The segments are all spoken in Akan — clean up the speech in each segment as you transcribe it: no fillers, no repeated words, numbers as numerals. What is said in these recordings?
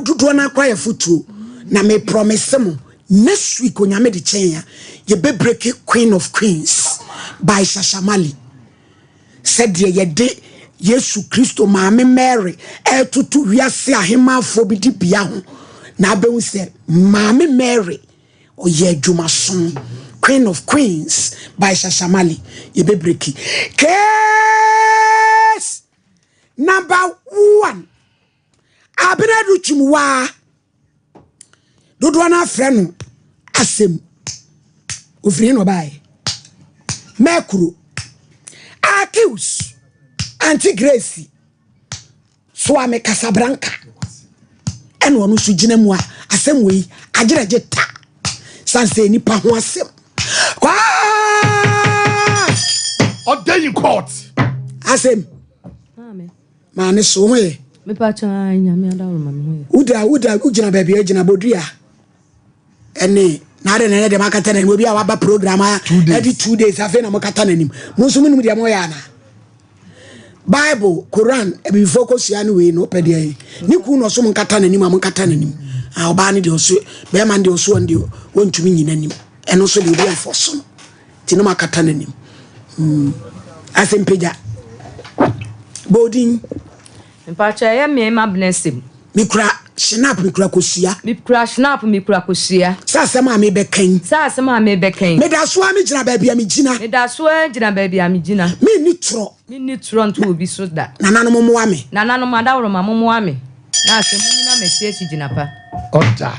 dodoɔ no akora yɛ fotuo na me promise mo, next week Onyame de kyɛn a, yɛbɛ break Queen of Queens by Shasha Marley, sɛdeɛ yɛde Yesu Kristo maame Mary ɛtoto wiase ahemaafoɔ bi di bia ho, na abɛhu sɛ maame Mary ɔyɛ adwumaso. Queen of Queens by Shasha Marley, yɛbɛ break case number 1. Abenadu Twumwaa, dodoɔ no afrɛ no asɛm ofiri na ɔbaeɛ mɛkuro accuse Auntie Grace Soame Casablanca, ɛna ɔno nso gyina mu a asɛm wei agyerɛgye ta san sɛ nipa ho asɛm kwaa. Ɔda in court. Asɛm maame so ho yɛ. Mepa Nyame adaworo ma me ho yɛ. Woda wogyina baabi a gyina bodua ɛne na ade na ɛyɛ deɛ makata n'anim. Obi a waba program a ɛde 2 days afei na mokata n'anim, mo nso monim deɛ moyɛ ana? Bible, Koran, abibifoɔ kɔsua no wei no, wopɛ deɛ yi ne ku na ɔso mo nkata n'anim a monkata n'anim a ɔbaa no deɛ ɔso, bɛrima no deɛ ɔso, ɔno deɛ wɔntumi nyi n'anim. Ɛno nso deɛ obi amfɔ so no nti no makata n'anim. Asɛm pagya bɔɔdin. Mpakyɛ, ɛyɛ me ma blessing. Mekura schnapps, mekura kosua. Mekura schnapps, mekura kosua. Sɛ asɛm a mebɛkan. Sɛ asɛm a mebɛkan. Meda so a megyina baabi a megyina. Meda so a gyina baabi a megyina. Menni torɔ. Menni torɔ nto obi so da. Nananom mmoa me. Nananom adaworo ma mommoa me. Na asɛm mu nyina m'akyi akyi gyina pa. Ɔda.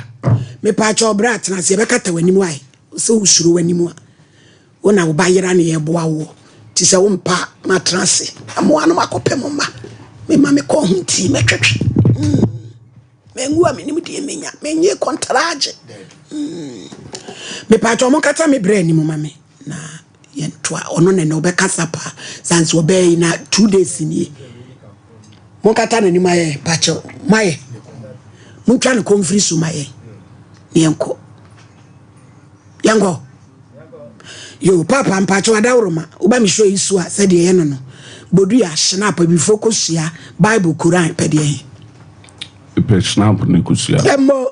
Mepaakyɛ, ɔbrɛ atena ase, yɛbɛkata w'anim ae sɛ wosuro w'anim a wo na wo ba yera ne yɛboa woɔ nti sɛ wompa matena ase mmoa no makɔpɛ mo mma mema mekɔ ho ntii mɛtwetwe. Mangu a menim deɛ menya menye kɔntragye. Mepaakyɛ, ɔmo nkata me berɛ anim ma me na yɛntoa. Ɔno ne ne ɔbɛkasa paa sane sɛ ɔbɛyɛ yi na 2 days nie. Monkata n'anim ayɛ, pakyɛ mayɛ, montwa ne kɔmfiri so ma yɛn ne yɛnkɔ, yɛnkɔ. Yo papa, mpakyɛ adaworoma, woba me show yi so a, sɛdeɛ ɛyɛ no bodua, schnapps, abifoɔ kɔsua, Bible, Koran, pɛ deɛ he? Pɛ schnapps ne kosua. Ɛmmɔ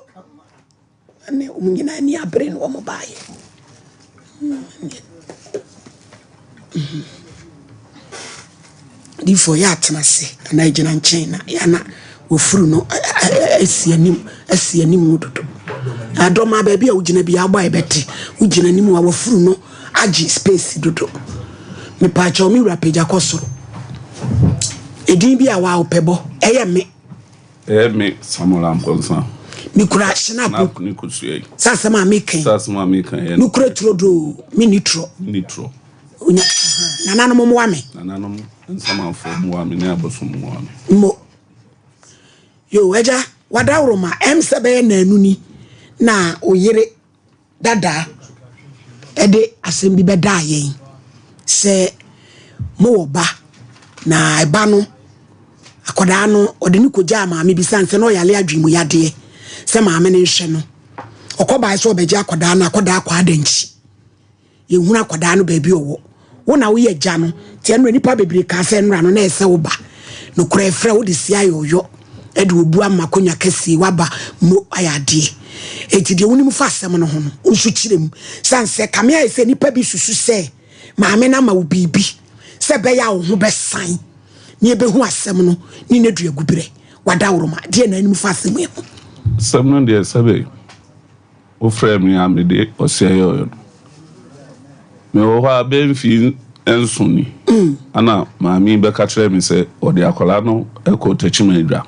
ne ɔmo nyinaa ani abere ne ɔmo baayɛ. Difoɔ yɛ atena ase anaa gyina nkyɛn na yɛana wɔfuru no asi anim, asi anim mu dodo. Adɔma baabi a wogyina bi abɔ a yɛbɛte wogyina anim a wɔfuru no agye space dodo. Mepaakyɛw, me wura, pagya kɔ soro. Ɛdin bi a waa wopɛ bɔ, ɛyɛ me. Ɛyɛ me Samuel Ampɔnsa. Mekura schnapps. Schnapps ne kosua yi. Sɛ asɛm a meka. Sɛ asɛm a meka yɛ. Nokura turodoo, menni torɔ. Menni torɔ. Onya aha. Nananom mmoa me. Nananom nsamanfoɔ mmoa me ne abosom mmoa me. Mo yo agya wadaworoma sɛ bɛyɛ naanu ni na oyere dadaa ɛde asɛm bi bɛdaa yɛn sɛ mowɔ ba na ɛba no akwadaa no ɔde ne kɔgyaa maame bi sane sɛ na ɔyale adwene mu yadeɛ sɛ maame no nhwɛ no. Ɔkɔ bae sɛ ɔbɛgye akwadaa no, akwadaa kɔ adankyi, yɛhunu akwadaa no baabi ɔwɔ. Wo na woyɛ agya no nti ɛnora nipa bebree kaa sɛ ɛnora no na ɛsɛ wo ba nokorɛ ɛfrɛ wode si ayɛ ɔyɔ ɛde obu ama akonnwa kɛseɛ waba mo ayɛ adeɛ. Enti deɛ wonim fa asɛm no ho no, wo nso kyerɛ mu sane sɛ kame ayɛ sɛ nipa bi susu sɛ maame no ama wo biribi sɛ ɛbɛyɛ a wo ho bɛsan ne yɛbɛhu asɛm no ne ne dua guberɛ wadaworoma deɛ na anim fa asɛm yi ho. Asɛm no deɛ, sɛbe wofrɛ me a mede ɔsɛ yɛ ɔyɔ no, mewɔ hɔ a bɛyɛ mfie 7 ni ana maame yi bɛka kyerɛ me sɛ ɔde akwadaa no kɔ Takyima adwa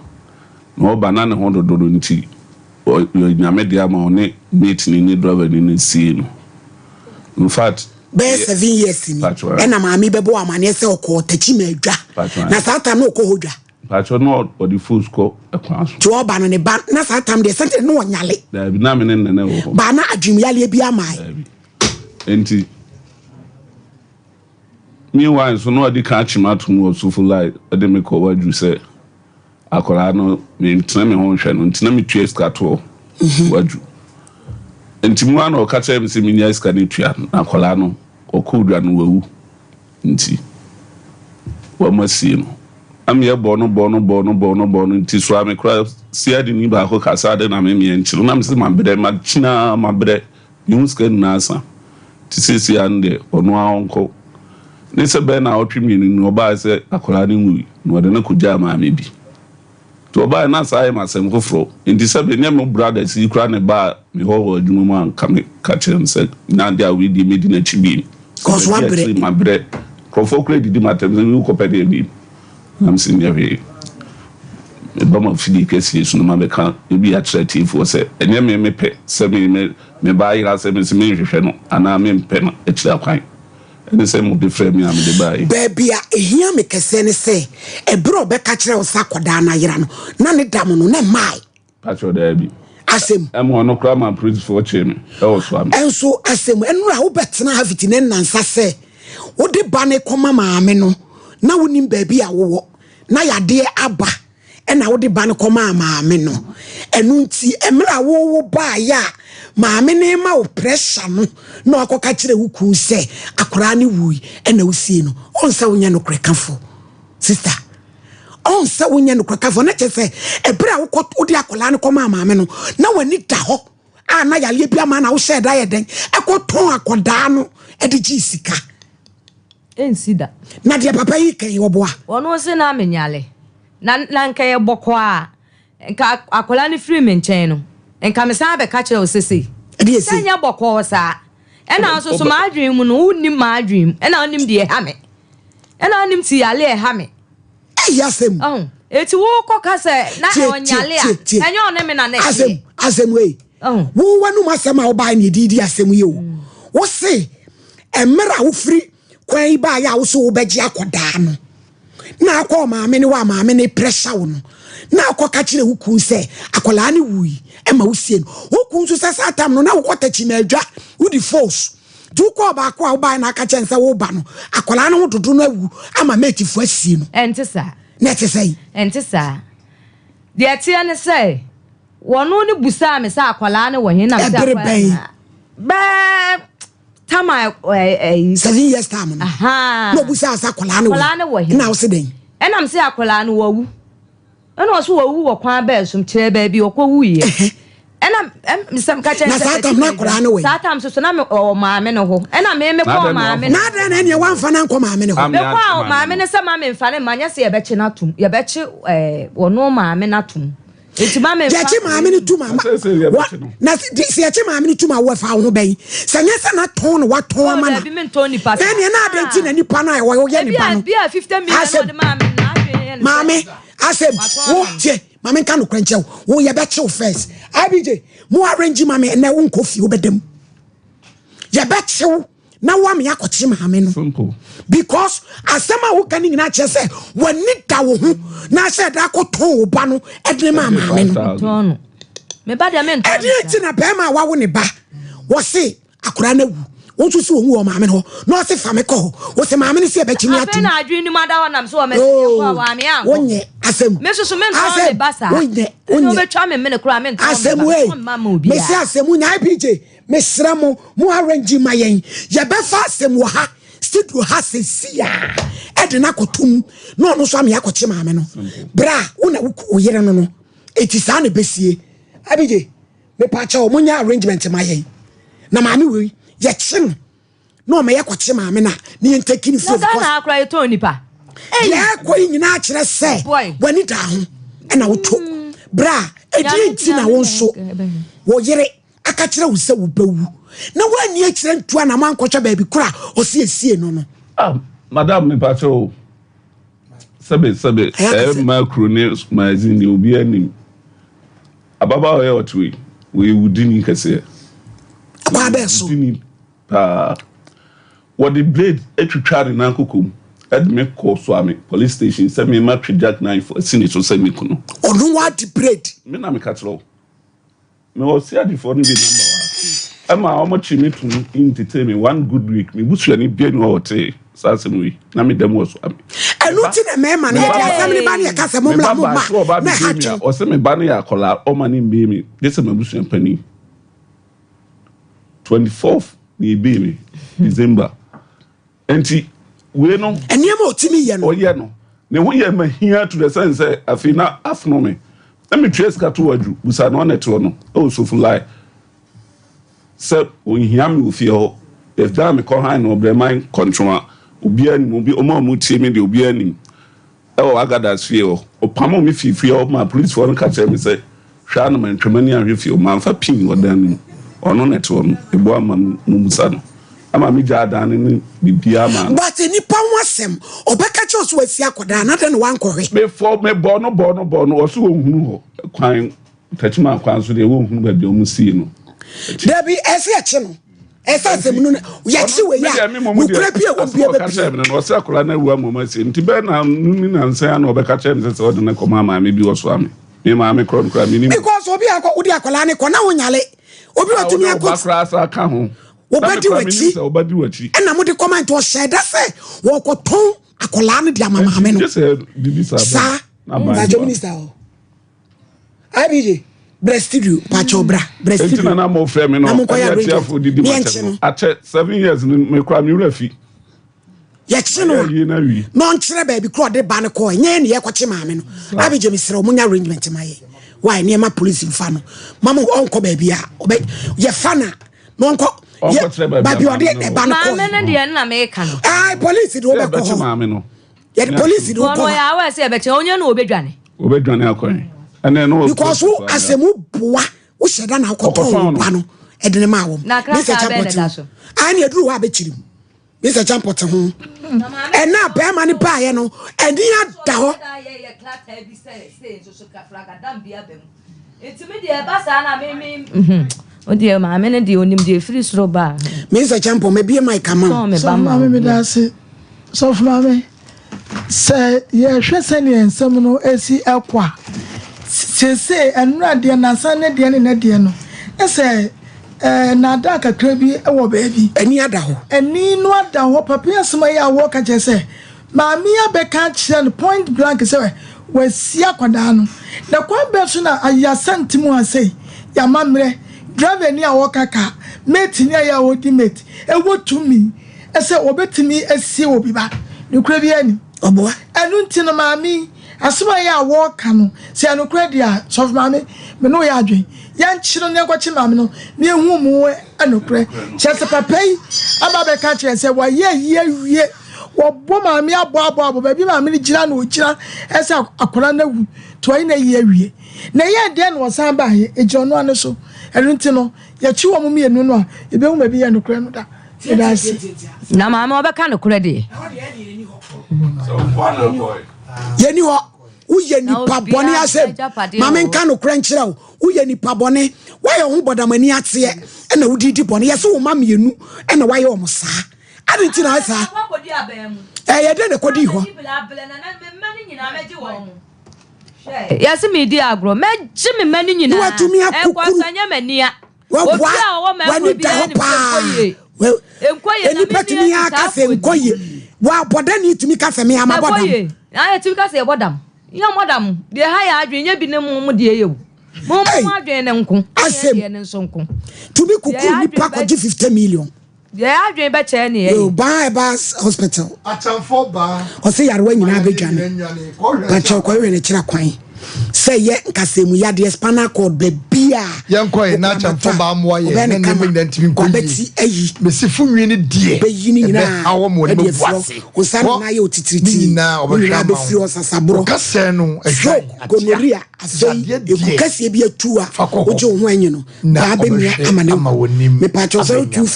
na ɔba na ne ho dodo no nti Nyame de ama ɔne mate ni ne driver ni no sie no. In fact, bɛyɛ 7 years ni ɛna maame bɛbɔ amaneɛ sɛ ɔkɔɔ Takyima adwa na saa tam na ɔkɔ hɔ dwa. Mpakyɛ, na ɔde fos kɔ ɛkwan so. Nti ɔba no ne ba na saa tam deɛ sɛnte na ɔnyale. Daabi, na me ne nene wɔ hɔ. Baa na adwemyaleɛ bi ama. Daabi. Nti meanwhile nso na ɔde ka akyem atom wɔ Sofo line ɛde me kɔ wadwu sɛ akwaraa no mentena me ho nhwɛ no nti na metua sika toɔ wadwu. Nti mu a na ɔka kyerɛ me sɛ menya sika no tua na akwaraa no ɔkɔ dwa no wawu nti wɔma sie no. Na meyɛ bɔɔ no bɔɔ no bɔɔ no bɔɔ no bɔɔ no nti soa me koraa siadini baako ka sɛ adɛn na me meɛ nkyere na mese mabrɛ makyini ara mabrɛ me ho sika nyinaa asa nti seesei ara no deɛ ɔno ara ɔnkɔ ne sɛ bɛyɛ naawɔtwe mmienu ni ɔbaeɛ sɛ akwadaa no nwui na ɔde no kɔgyaa maame bi nti ɔbaeɛ na saa ayɛ me asɛm foforɔ nti sɛbe nyɛ me brothers yi koraa na ɛbaa me hɔ wɔ adwuma mu a nka me ka kyerɛ no sɛ nyɛ adeɛ a wei deɛ mɛdi n'akyi bio. Cause Madi wabrɛ. akyire mabrɛ. Nkurɔfoɔ koraa didi m'atɛm sɛ wokɔpɛ deɛ bi na mese nyɛ hwee. Meba m'afidie kɛseɛ so na mabɛka ebi akyerɛ atiefoɔ sɛ ɛnyɛ me mepɛ sɛ me me me ba ayera sɛ mese menhwehwɛ no anaa mempɛ no akyiri akwan. Ɛne sɛ mode frɛɛ me a mede baeɛ. Baabi a ɛhia me kɛseɛ ne sɛ ɛberɛ a ɔbɛka kyerɛɛ wo sɛ akwadaa no ayera no na ne dam no na ɛmaae. Patrɔ daabi. Asɛm. Ɛma ɔno koraa ma apolisifoɔ kyee me ɛwɔ soa me. Ɛnso asɛm ɛnora a wobɛtena ha fiti ne nnansa sɛ wode ba no kɔma maame no na wonim baabi a wowɔ na yadeɛ aba ɛna wode ba no kɔmaa maame no ɛno nti mmerɛ a wowo baeɛ a maame no rema wo pressure no na wakɔka kyerɛ wo kun sɛ akoraa no wui ɛna wosie no ɔn sɛ wonyɛ nokorɛ kafo sister Ɔn sɛ wonyɛ nokorɛkafoɔ na kyerɛ sɛ ɛberɛ a wokɔ wode akwadaa no kɔmaa maame no na w'ani da hɔ a na yareɛ bi ama na wohyɛɛ da yɛ dɛn ɛkɔtɔn akwadaa no de gyee sika. Ɛnsi da. Na deɛ papa yi ka yi ɔboa. Ɔno se na menyale na na nka ɛyɛ bɔkɔɔ a nka akwadaa no firi me nkyɛn no nka mesan abɛka kyerɛ wo sɛ sei. Ɛdeɛ Sɛ sei. nyɛ bɔkɔɔ saa. Ɛna nso so m'adwene mu no wonnim m'adwene mu ɛna wonnim deɛ ɛha me. Ɛna wonim ti yale a ɛha me. Ɛyɛ asɛm. Ɔho. Eti wo kɔ ka sɛ na Tie, ɔnyale tie, a, tie, tie. ɛnyɛ ɔne me na na ɛteɛ. Asɛm, asɛm wei. Ɔho. Wo w'anum asɛm a wobae na yɛde di asɛm yi o. Wo se, mmerɛ a wofiri kwan yi baeɛ a wo so wobɛgye akɔdaa no, na akɔ maame ne hɔ a maame ne pressure wo no, na akɔ ka kyerɛ wo kun sɛ akwadaa no wui ma wosie no. Wo kun nso sɛ saa tam no na wokɔ takyi na adwa, wodi force. Nti wokɔɔ baako a wobae na aka kyerɛ no sɛ woba no, akwadaa no ho dodo no awu ama matefoɔ asie no. Ɛnte saa. Na ɛte sɛn? Ɛnte saa. Deɛ ɛteɛ ne sɛ, wɔno no busaa me sɛ akwadaa no wɔ he na mesɛ Ɛbere akwadaa bɛn? Bɛɛ tam a ɛyi. 7 years time no. Ahaa. Na obusaa sɛ akwadaa no wɔ Akwadaa no wɔ he? Na wose dɛn? Ɛna mesɛ akwadaa no wawu. Ɛna ɔso wawu wɔ kwan bɛɛ so kyerɛ baabi ɔkɔ wuiɛ. Ɛna sɛ meka kyerɛ Na sɛ saa tam na akwadaa no wɔ he? Saa tam so so na me ɔwɔ maame no hɔ. Ɛna me me kɔɔ maame no. Na adɛn na ɛneɛ woamfa no ankɔ maame no hɔ? Mekɔ a maame no sɛ ma memfa no mma nyɛ sɛ yɛbɛkye no atom. Yɛbɛkye ɛɛ ɔno maame no atom. Enti ma memfa. Yɛkye maame no tum ama. Na sɛ yɛkye maame no tum a wɔfa wo ho bɛn? Sɛ nyɛ sɛ na tɔn na watɔn ama na. Dabi mentɔn nipa saa. Na ɛneɛ na adɛn nti na nipa no a wɔyɛ ne ba no. Ebi a 50 million na ɔde maame no adwene yɛ no sɛ. Maame asɛm wo tie maame nka nokorɛ nkyerɛ wo wo yɛbɛkye wo first. IBJ mo arrange ma me ɛnɛ wo nkɔ fie wobɛda mu. Yɛbɛkye wo. na woame akɔkye maame no Simple. because asɛm a woka no nyinaa kyerɛ sɛ w'ani da wo ho na sɛ ɛda akɔtɔn wo ba no ɛde ma maame no Tɔn no. Me ba deɛ mentɔn ɛdeɛ nti na bɛrima a wawo ne ba wɔse akwaraa no awu wo nso sɛ ɔwu wɔ maame no hɔ na ɔse fa me kɔ hɔ wɔse maame no sɛ ɛbɛkye me Afei atom na adwene no mu ada hɔ nam so wɔ mɛsɛ yɛkɔ a wɔame ankɔ. wonyɛ asɛm Me soso mentɔn me ba saa. wonyɛ Ɛna wonyɛ wobɛtwa me mene koraa mentɔn me ba. asɛm wei Mentɔn me ba ma obiara. mese asɛm wonya IPJ Mesrɛ mo, mo arrange ma yɛn. Yɛbɛfa asɛm wɔ ha, studio ha sɛsi a, ɛde no akɔtom na ɔno nso ame akɔkye maame no. Bra, wo na wo yere no no. Eti saa na ɛbɛsie. Abigye, mepa kyɛw, monyɛ arrangement ma yɛn. Na maame wei, yɛkye no na ɔma yɛkɔkye maame no a, na yɛn take no Na from. Ghana ha koraa yɛtɔn nipa. Deɛ ɛkɔ yi nyinaa kyerɛ sɛ w'ani da ho ɛna wotɔ. Bra, ɛdeɛ nti na wo nso, wo yere aka kyerɛ wo sɛ wobɛwu na woanni akyirɛ ntu anamɔ ankɔhwɛ baabi koro a ɔse esie no no. Ah madam mepakyɛ o sɛbe sɛbe ɛyɛ mmaa kuro ne magazine deɛ obiara nim ababaawa yɛ ɔte wei wɔyɛ wudini kɛseɛ Kwaa bɛɛ so. Wudini paa wɔde blade atwitwa ne nan koko mu ɛde me kɔ Suame police station sɛ me ma twe jack knife asi ne so sɛ me kunu. Ɔno wadi blade. Me na meka kyerɛ wo. Mewɔ siadefoɔ no bi number wɔ ha. Ɛma wɔn kye me tom ntetee me one good week. Me busuani biara nni hɔ a ɔtee saa asɛm wei. Na me da mu wɔ so ame. Ɛno nti na mmarima no yɛde asɛm no ba ne yɛka sɛ mommra Me ba momma baa sɛ ɔba na ɛha abɛbie me a, dwen. ɔse me ba no yɛ akwadaa, ɔma no mmie me gye sɛ m'abusua panin. 24th na ebie me, December. Nti wei no. Nneɛma a ɔtumi yɛ no. Ɔyɛ no. Ne ho yɛɛ me ahiaa to the sense sɛ afei na afono me. Na metua sika to adwu, busa no ɔna ɛte hɔ no, ɛwɔ Sofulai sɛ ɔnhia me wɔ fie hɔ. Yɛdan me kɔ han no Ɔbrɛman Kɔntwoma, obiara nim, obi, wɔn a wɔtie me deɛ obiara nim. Ɛwɔ Agadas fie hɔ. Ɔpamoo me fii fie hɔ maa polisfoɔ no ka kyerɛɛ me sɛ, Hwɛ ara na mantwa m'ani anhwɛ fie hɔ. Mamfa pin wɔ dan no mu. Ɔno na ɛte hɔ no. Meboa ma mommisa no. Ɛma megyaa dan no ne biribiara maa no. But nnipa ho asɛm, ɔbɛka kyerɛ wo sɛ wasi akɔdaa no, adɛn na woankɔhwɛ? Mefɔ, mebɔɔ no bɔɔ no bɔɔ no, ɔse ɔnhunu hɔ kwan, Techiman kwan so deɛ wɔnhunu baabi a wɔsii no. Dabi, ɛsɛ yɛkye no. Ɛsɛ asɛm no yɛkye wei a, nokorɛ bi a ɛwɔ mu biara bɛpue. Me no, ɔsɛ akwadaa no awu ama ɔma sie. Nti bɛyɛ na ne nansa ano ɔbɛka kyerɛ me sɛ sɛ ɔde no kɔma maame bi ɔsoa me. Me maame korɔ no koraa menim. Because obi akɔ wode akwadaa no kɔ na wonyale. Obi ɔtumi akɔ. Ɔba koraa sa ka ho. Wɔbɛdi w'akyi. Ɛna mode kɔma nti ɔhyɛ da sɛ wɔkɔtɔn akwadaa no de ama maame no. Saa. Mpakyɛ minister hɔ. IBJ brɛ studio mpakyɛ bra brɛ studio. Enti na na mo frɛ me no. Ɛne atiafo didi ma kyɛ no. Akyɛ 7 years no me kora me wura fi. Yɛkye no a na ɔnkyerɛ baabi kora ɔde ba no kɔɔ ɛnyɛ ne yɛkɔkye maame no. IBJ mesrɛ wo monya arrangement ma yɛ. Why nneɛma police mfa no. Ma mo ɔnkɔ baabi a ɔbɛ yɛfa na na ɔnkɔ baabi ɔde ɛba no kɔɔ. Maame no deɛ na meka no. Ai police de wobɛkɔ hɔ. Yɛde police de wokɔ hɔ. Wɔn yɛ awɔ sɛ yɛbɛkyɛ onye na obedwane. Obedwane akɔ yi. Ɛnna ɛno. Because wo asɛm wo boa wo hyɛ da na akɔtɔn wo ba no ɛde ne maa wɔn. Na krataa bɛn na ɛda so. Ayi na eduru hɔ a bɛkyiri mu. Mr. Champɔt ho. Ɛna bɛrima no baayɛ no ɛni ada hɔ. Nti me deɛ ɛba saa na me me. O deɛ maame no deɛ onim deɛ efiri soro ba. Mr. Champɔn mebie mic ama wo. Sɔfo maame meda ase. Sɔfo maame sɛ yɛhwɛ sɛdeɛ nsɛm no esi ɛkɔ a seesei ɛnora deɛ nansa ne deɛ ne nɛ deɛ no ne sɛ ɛɛ naadaa kakra bi wɔ baabi. Ani ada hɔ. Ani no ada hɔ papa yi asɛm ayɛ a wɔka kyerɛ sɛ Maame yi abɛka akyerɛ no point blank sɛ wasi akwadaa no. Na kwan bɛn so na ayasa nte mu ha sei? Y'amammerɛ, driver ni a ɔka car, mate ni a yɛ a ɔdi mate, ɛwɔ tumi sɛ wɔbɛtumi asie obi ba? Nokorɛ biara nnim. Ɔboa. Ɛno nti no maame yi, asɛm a ɛyɛ a wɔka no, sɛ ɛyɛ nokorɛ deɛ a, sɔfo maame, me ne wo yɛ adwene. Yɛnkye no na yɛnkɔkye maame no na yɛnhu mu nokorɛ. Kyerɛ sɛ papa yi aba abɛka akyerɛ yɛn sɛ wayɛ ayi awie. Wɔbɔ maame abɔ abɔ abɔ baabi maame no gyina na ogyina ɛsɛ akwadaa no awu nti wɔyi na ayi awie na ɛyɛ dɛn na wɔsan baayɛ egyina ɔno ano so ɛno nti no yɛkyi wɔn mmienu no a ebehu baabi yɛ nokorɛ no da yɛda ase. Na maame ɔbɛka nokorɛ deɛ. Yɛni hɔ woyɛ nipa bɔne asɛm maame nka nokorɛ nkyerɛ wo woyɛ nipa bɔne woayɛ wo ho bɔdamani ateɛ ɛna wodidi bɔne yɛsɛ wo ma mmienu ɛna woayɛ wɔn saa Adi nti na ayɛ saa. Ɛyɛ dɛn na ɛkɔdii hɔ? Yɛse medi agorɔ mɛgye me mma no nyinaa. Na watumi akukuru. Ɛnkɔsa nyɛ m'ania. Waboa w'ani da hɔ paa. Nnipa tumi aka sɛ nkɔ yie. Wabɔdani tumi ka sɛ me ama bɔ dam. Ayɛ tumi ka sɛ yɛbɔ dam. Yɛmmɔ dam. Deɛ ha yɛ adwene nyɛ bi ne mo mo deɛ yɛ o. Mo mo adwene ne nko. Asɛm. Deɛ ne nso nko. Tumi kukuru nipa kɔgye 50 million. Deɛ adwene bɛkyɛɛ ne yɛyɛ. Baa ɛba hospital. Akyɛnfo baa. Ɔsɛ yarewa nyinaa bɛdwane. Pakyɛw kɔhwehwɛ no kyerɛ kwan. Sɛ yɛ nkasɛmu yadeɛ spinal cord baabi a. Yɛnkɔ yɛ na akyɛnfo baa mmoa yɛ na nneɛma nyinaa ntumi nkɔ yie. Ɔbɛti ayi. Mesifo nwi no deɛ. Bɛyi ne nyinaa. Ɛbɛha wɔn wɔn ɛde abu ase. Nsa no na ayɛ otitiritii. Ne nyinaa ɔbɛhwɛ ama bɛfiri hɔ sasaborɔ. Ɔkasɛɛ no ɛhwan. Stroke gonorrhea afei eku kɛseɛ bi atu a wogye wo ho anyi no. Na Baa bɛmia ɔbɛhwɛ ama ne ama w'anim Mepaakyɛw abɛnyam.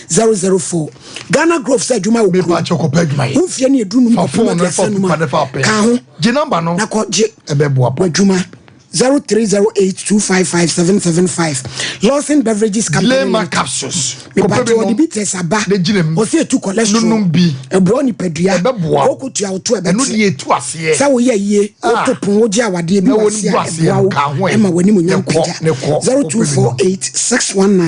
0244988004 Ghana Grove sɛ adwuma wɔ kurom. Mepaakyɛw kɔpɛ adwuma yɛ. Wo mfeɛ no yɛ dunum Fa kɔpem phone no fa 35 pepa a, ne fa pɛn. ka ho Gye number no. na kɔ gye Ɛbɛboa pa. w'adwuma 0308255775 Lawson Beverages Company Dilema Limited. capsules. Kɔpɛ Mepaakyɛw bi ɔde nom. bi test aba Na gyina mu. ɔsɛ etu cholesterol Nonom bi. ɛboa nipadua Ɛbɛboa wo. kooko tua wo to Ɛno ɛbɛte deɛ etu aseɛ. sɛ woyɛ yie Ah. woto pon wogye awadeɛ bi Na wɔ wɔn ase bu a aseɛ ɛboa no, wo ka ho ɛ. ɛma w'anim nya Ne kɔ, mpagya ne kɔ, kɔpɛ bi nom. 0248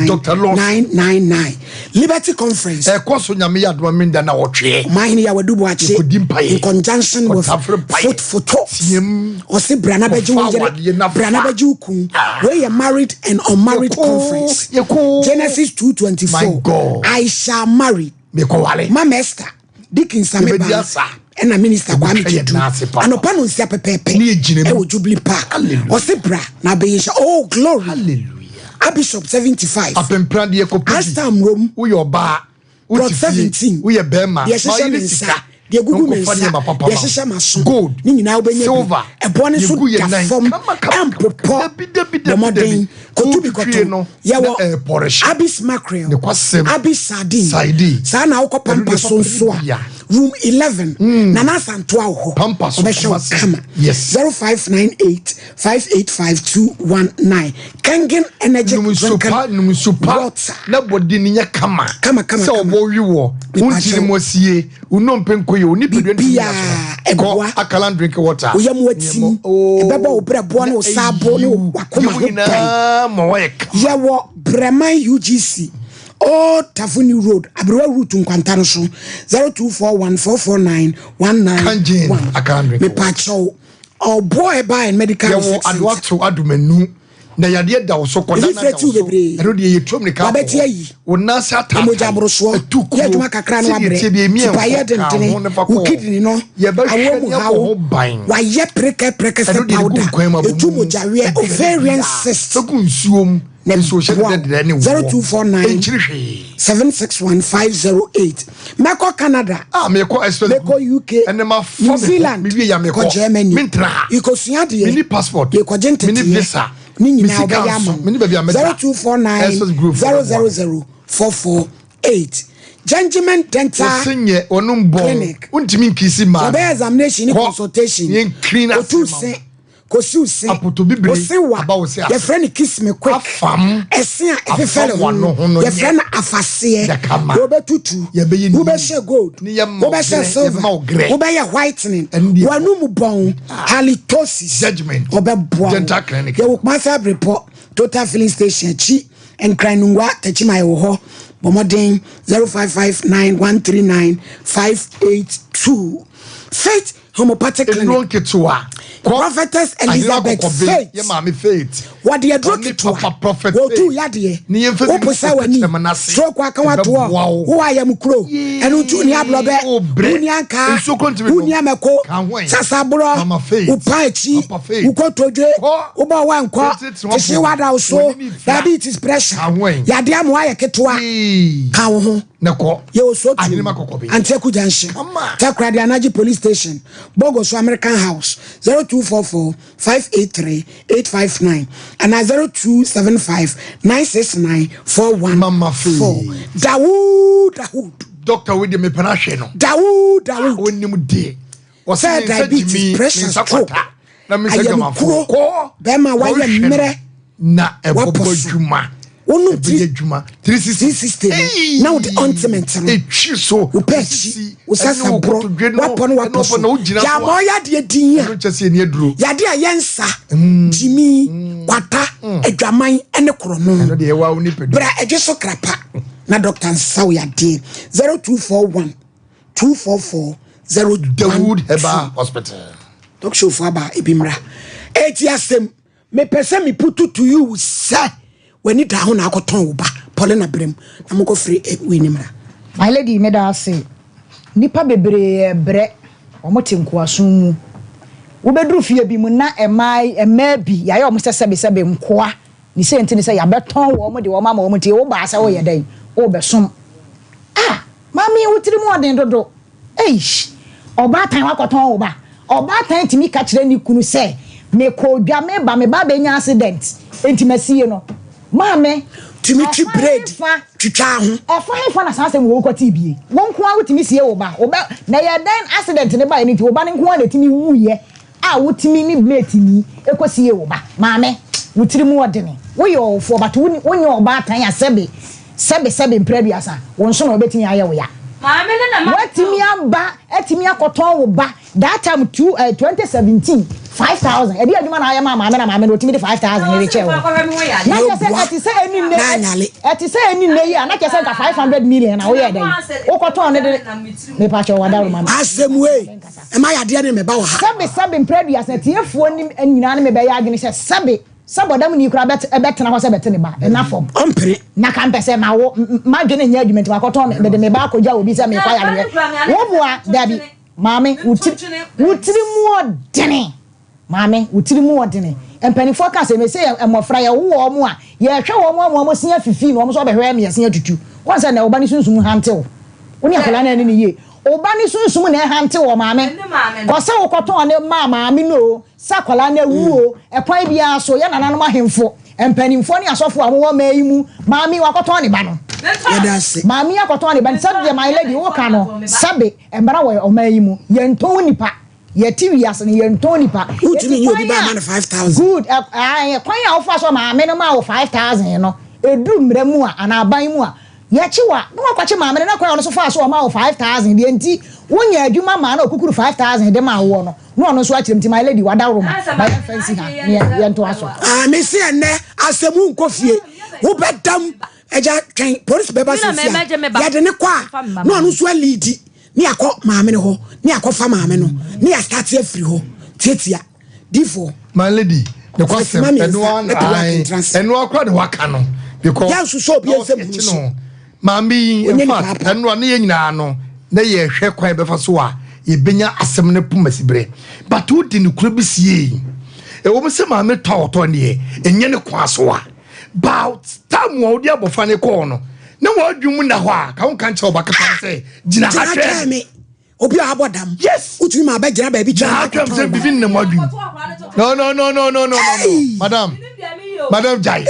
Dr. Lawson. 999 Liberty Conference Ɛkɔ so Nyame yɛ adom a menda na ɔtweɛ. Ɔmanhene Yaw Adu Yɛkɔdi Boakye mpaeɛ. in conjunction with Kɔtafere mpaeɛ. Foot for Thought Team. ɔse bra na bɛgye wo Kɔfa yere awadeɛ na bra na fa. bɛgye wo kun wei yɛ married and unmarried Yɛkɔ, conference yɛkɔ. Genesis 2:24 My God. I shall marry Mekɔware. Mama Esther Dickens Yɛbɛdi Ameba asa. Ɛna Minister Kwame Ɛbɛtwa yɛn Gyedu nan ase papa. anɔpa no nsia pɛpɛɛpɛ Ne yɛgyina mu. ɛwɔ Jubilee Park. Hallelujah. Ɔse bra na abɛyɛ nhyɛ. Oh glory. Hallelujah. Abishop 75. Apempran deɛ kɔpɛ bi. Astam Rom. Woyɛ ɔbaa. Wote Plot fie. 17. Woyɛ bɛrima. Deɛ Ma ɛhyehyɛ yere me nsa. sika. Deɛ egugu me Nkɔfa nsa. nneɛma papa Deɛ ma wo. ɛhyehyɛ m'aso. Gold. Ne nyinaa wobɛnya bi. Silver. Ɛboɔ no nso Yɛgu yɛn da nan. fam. Kama, kama, kama. Ɛmpopɔ. Dabi, dabi, Bɔ dabi, mmɔden. dabi. Kɔtu bi Wotwitwie kɔtɔn. no, Yɛwɔ na ɛrepɔrehye. Abis mackerel. Nokwasɛm. Abis sardine. Sardine. Saa na wokɔ Ɛno Pampa deɛ so papa nso a. ne bia. Room 11. Nana Asantoa wɔ hɔ. Pampa so, Ɔbɛhwɛ wo Kumasi. kama. Yes. 0598 585219. Kangen Energy Nom nsu Drinking pa, nom nsu pa. Water. Na bɔdi no nyɛ kama. Kama, kama, Sɛ kama. ɔbɔ wi wɔ, wo Mepa ntini kyɛw. mu asie, wo nnompe nkɔ yie, wo nipadua ntumi nyina Biribiara so. Kɔ ɛboa. Alkaline drink water. Wo yam atim. Nneɛma- Oh. Ɛbɛbɔ wo brɛboɔ ne wo Na saabo ne wo ayi wo. wakoma ho Yɛmu ban. nyinaa ma woayɛ kama. Yɛwɔ Breman UGC, Old Tafo New Road, Aberewa Route Nkwanta no so, 0241 449 Kangen 191. Alkaline drink water. Mepakyɛw, Ɔboɔ Herbal and Medical Yɛwɔ Research Center. Adoato Adomanu na yadeɛ da wo so, kɔda Ebi na frɛ da tiw wo so. bebree. Ɛno deɛ yɛtu ammirika akɔ Wabɛte hɔ. ayi. Wo nan ase ataatae, Mogya aborosoɔ, atu yɛ kuro. adwuma kakra na Sɛdeɛ wabrɛ. ɛteɛ biara, emi Tipaeɛ ɛnkɔ, ka dendene, ho ne fa wo kɔ. kidney no, Yɛbɛhwɛ awɔ mu ne abɔ haw, ho ban. wayɛ prɛkɛprɛkɛ sɛ Ɛno deɛ yɛde gu powder, nkwan mu abɔ ɛtu mu, mogyaweɛ, aduane ovarian biara. cyst. Fa gu nsuo mu, Na nsuo hyɛ boa wo. dɛdɛdɛdɛ ne woɔ. 0249 Ɛnkyiri hwee. 761 508. Mɛkɔ Canada. Ah, mekɔ Express Mekɔ UK. Ɛnɛ ma fa New me ho. Zealand. Mewie ya mekɔ. Kɔ Germany. Mentra ha. Yɛkɔsua adeɛ. Menni passport. Yɛkɔgye Menni nteteeɛ. visa. Ne Me nyinaa sika wobɛyɛ nso. ama wo. Menni baabi a mɛda. 0249 Express Group foɔ bɛboa me. 000 448. Gentleman Dental Wɔse nyɛ, wɔnom bɔn. Clinic. Wontumi nkisi mmaa no. Wɔbɛyɛ examination ne Kɔ. consultation. Yɛn clean ase Otu ma wo. se. Kosiw se. Apotobibire Ose wa. aba wo se ase. Yɛfrɛ no kiss me quick. Afam. Ɛse a ɛfefɛre Afam ho w'ano no, ho no yɛfrɛ nyɛ. no afaseɛ. Yakama. Wobɛtutu. Yɛbɛyɛ ne Wobɛhyɛ yie. gold. Ne yɛma wo Wobɛhyɛ grɛ. silver. Yɛbɛma wo grɛ. Wobɛyɛ whitening. Ɛno deɛ W'anum bɔn. Halitosis. Judgment. Ɔbɛboa wo. Dental clinic. Yɛwɔ Kumasi Abrepɔ Total Filling Station akyi. Nkran Nungua Techiman yɛwɔ hɔ. Bɔ mmɔden 0559 139 582. Faith Homeopathic Nnuro Clinic. nketewa. Kɔ Prophetess Ahene Elizabeth Akɔkɔbe, Faith. yɛ maame Faith. Wɔde aduro Ɔne ketewa. Papa Prophet Wɔtu Faith. yadeɛ. Ne yɛmfa bi Wopo sɛ nto w'ani. tɛkyerɛma no ase. Stroke aka watoɔ. Ɛbɛboa wo. Wowɔ ayamkuro. Yee. Ɛno nti wonni aborɔbɛ. Wobrɛ. Wonni ankaa. Nsuo kɔ ntumi Wonni nom. amako. Ka ho ɛ. Sasaborɔ. Mama Faith. Wo pa akyi. Papa Faith. Wo kotodwe. Kɔ. Wobɔ wa nkɔ. Tete wɔ Kyehye bɔ. wada wo so. W'ani fira. Diabetes pressure. Ka ho ɛ. Yadeɛ ama woayɛ ketewa. Yee. Ka wo ho. Na kɔ. Yɛwɔ Sotu, Ahenema Kɔkɔbe. Antiaku Junction, Kama. Takoradi Anagye Police Station, Bogoso American House, 0244 583 859 anaa 0275 969 Mama 414. Faye. Dawood Dahood. Doctor wei deɛ mepɛ no ahwɛ no. Dawood Dahood. Onim de. Ɔsɛ Sɛ me nsa diabetes, gyimi, me pressure, nsa stroke, kwata, na me nsa dwamafo. ayamkuro, Kɔ. bɛrima wayɛ Kɔhwɛ no. mmerɛ. Na ɛbɔbɔ Wapɔ so. adwuma. Wonom Ɛbɛyɛ adwuma. 360. 360 no, na wode ointment no. Ɛtwi so. Wo pɛ akyi, wo sasa borɔ, wapɔ no wapɔ so. Yɛama ɔyɛ adeɛ din a. Ɛno kyɛ sɛ ɛni aduro. Yadeɛ a yɛnsa, gyimi, kwata, adwaman ne korɔno. Ɛno deɛ ɛwɔ wo nipadua. Bra ɛdwe so krapa na dɔkta nsa wo yadeɛ. 0241 244 012. Dawood Herbal Hospital. Talk show fo aba ebi mmra. Eti asɛm. Mepɛ sɛ me putu to you sɛ w'ani da ho na akɔtɔn wo ba Paulina berem na monkɔ firi eh, wei ne mmra. My lady meda ase. Nnipa bebree rebrɛ, wɔte nkoasom mu. Wobɛduru fie bi mu na mmaa mmaa bi yɛayɛ wɔn sɛ sɛbesɛbe nkoa. Ne sei nti ne sɛ yɛabɛtɔn wɔn de wɔn ama wɔn nti wobaa sɛ woyɛ dɛn? Worebɛsom. Ah! Maame wo tiri mu ɔden dodo. Eish! Ɔbaatan woakɔtɔn wo ba. Ɔbaatan tumi ka kyerɛ ne kunu sɛ, Mekɔɔ dwa, meba, me ba abɛnya accident, enti masie no. Maame, Tumi twi ɛfa braid hefa, twitwaa ho. ɛfa hefa na saa asɛm wei wokɔtee bie? Wo nko ara wotumi sie wo ba? Wo ba, na ɛyɛ dɛn accident no baeɛ no nti wo ba no nko ara na ɛtumi wuiɛ a wotumi ne mate ni kɔsiee wo ba? Maame, wo tiri mu ɔdene. Woyɛ ɔwofoɔ but wo wonyɛ ɔbaatan a sɛbe sɛbe sɛbe mprɛ aduasa wo nso na wɔbɛtumi ayɛ wo ya. Maame no na ma Woatumi aba atumi akɔtɔn wo ba that time two eh, 2017 5000 ɛde adwuma na ayɛ maa maame na maame no ɔtumi de 5000 na de ɔsɛ kyɛɛ mefa wo. akɔhwɛ me ho yadeɛ. Na kyerɛ sɛ Boa ɛte sɛ ɛni na nnɛ anyale. ɛte sɛ ɛni nnɛ yi a na kyerɛ sɛ nka 500 million na woyɛɛ dɛn wokɔtɔn no de mepakyɛw wadaworo ma me. Asɛm wei ɛma yadeɛ ne meba wɔ ha. Sɛbe sɛbe mprɛ aduasa atiefoɔ nim nyinaa ne me bɛyɛ adwene sɛ sɛbe sɛ bɔdamni koraa bɛt bɛtena hɔ sɛ bɛte ne ba nna fam. Ɔmpene. Na ka mpɛ sɛ mawo m m'adwene nyɛ adwuma nti makɔtɔn me mede me ba akɔgya obi sɛ Na merekɔ akora ayareɛ. no kura me a na Wo boa? meka Dabi. tontene. Maame, wo tiri, wo tiri mu ɔdene. Maame, wo tiri mu ɔdene. Mpanimfoɔ ka sɛ, mese yɛ mmɔfra yɛwo wɔn a, yɛhwɛ wɔn ama wɔn se afifi na wɔn nso abɛhwɛ ama yɛn se atutu. Wɔn sɛ na wo ba ne sunsum hante wo. Wo ne akwadaa no anni no yie. Wo ba ne sunsum na ɛhante wɔ maame. Kɔ sɛ wokɔtɔn ne maa maame no o, sɛ akwadaa no awu o, ɛkwan biara so, yɛn nananom ahemfo, mpanimfoɔ ne asɔfoɔ a wɔwɔ ɔman yi mu, maame yi wakɔtɔn ne ba no. Yɛda ase. Maame yi akɔtɔn ne ba no. Sɛdeɛ my lady woka no, sɛbe mmara wɔ ɔman yi mu, yɛntɔn nnipa. Yɛte wiase no, yɛntɔn nnipa. Wontumi Enti nyɛ obi kwan ba ama a, no 5000. good, ɛ, ae, kwan a wofaa so a maame no maa wo 5000 no, ɛduru mmara mu a, anaa aban mu a, yɛkye wo a, na woakɔkye maame no, na kwan a ɔno nso faa so a ɔmaa wo 5000 deɛ nti wonyɛ adwuma maa no a ɔkukuru 5000 de maa woɔ no, na ɔno nso akyerɛ mu. Nti my lady, wadaworoma, ma yɛmfa nsi ha na yɛn, yɛntoa so. Ah, mese ɛnnɛ asɛm wonkɔ fie, wobɛdam. Agya, twɛn, polisi bɛba Me na seesei a, mɛgye me ba. yɛde no kɔ a, Fa me ba na ma ɔno me. nso aliidi. Ne yɛakɔ maame no hɔ ne yɛakɔ fa maame no ne yɛastate afiri hɔ tiatia difoɔ. My lady ne kwasɛm ɛno ɛno akora ne waka no because yɛn nso sɛ obi nsɛm hunu so maame yi in fact ɛno a ne yɛn nyinaa no na yɛhwɛ kwan bɛfa so a yɛbɛnya asɛm no poma siberɛ but wodi ne kuro bi sie ɛwɔ mu sɛ maame tɔ a ɔtɔ neɛ ɛnyɛ ne kwan so a About time a wode abɔfra no kɔɔ no, na w'adwene mu nna hɔ a, ka wo nka nkyerɛ ɔba ketewa no sɛ, gyina ha twɛn me. Obi a abɔ dam. Yes. Wotumi ma abɛgyina baabi gyina ha twɛn sɛ biribi nnam w'adwene mu. No, no, no, no, no, no, no. Madam, madam gyae.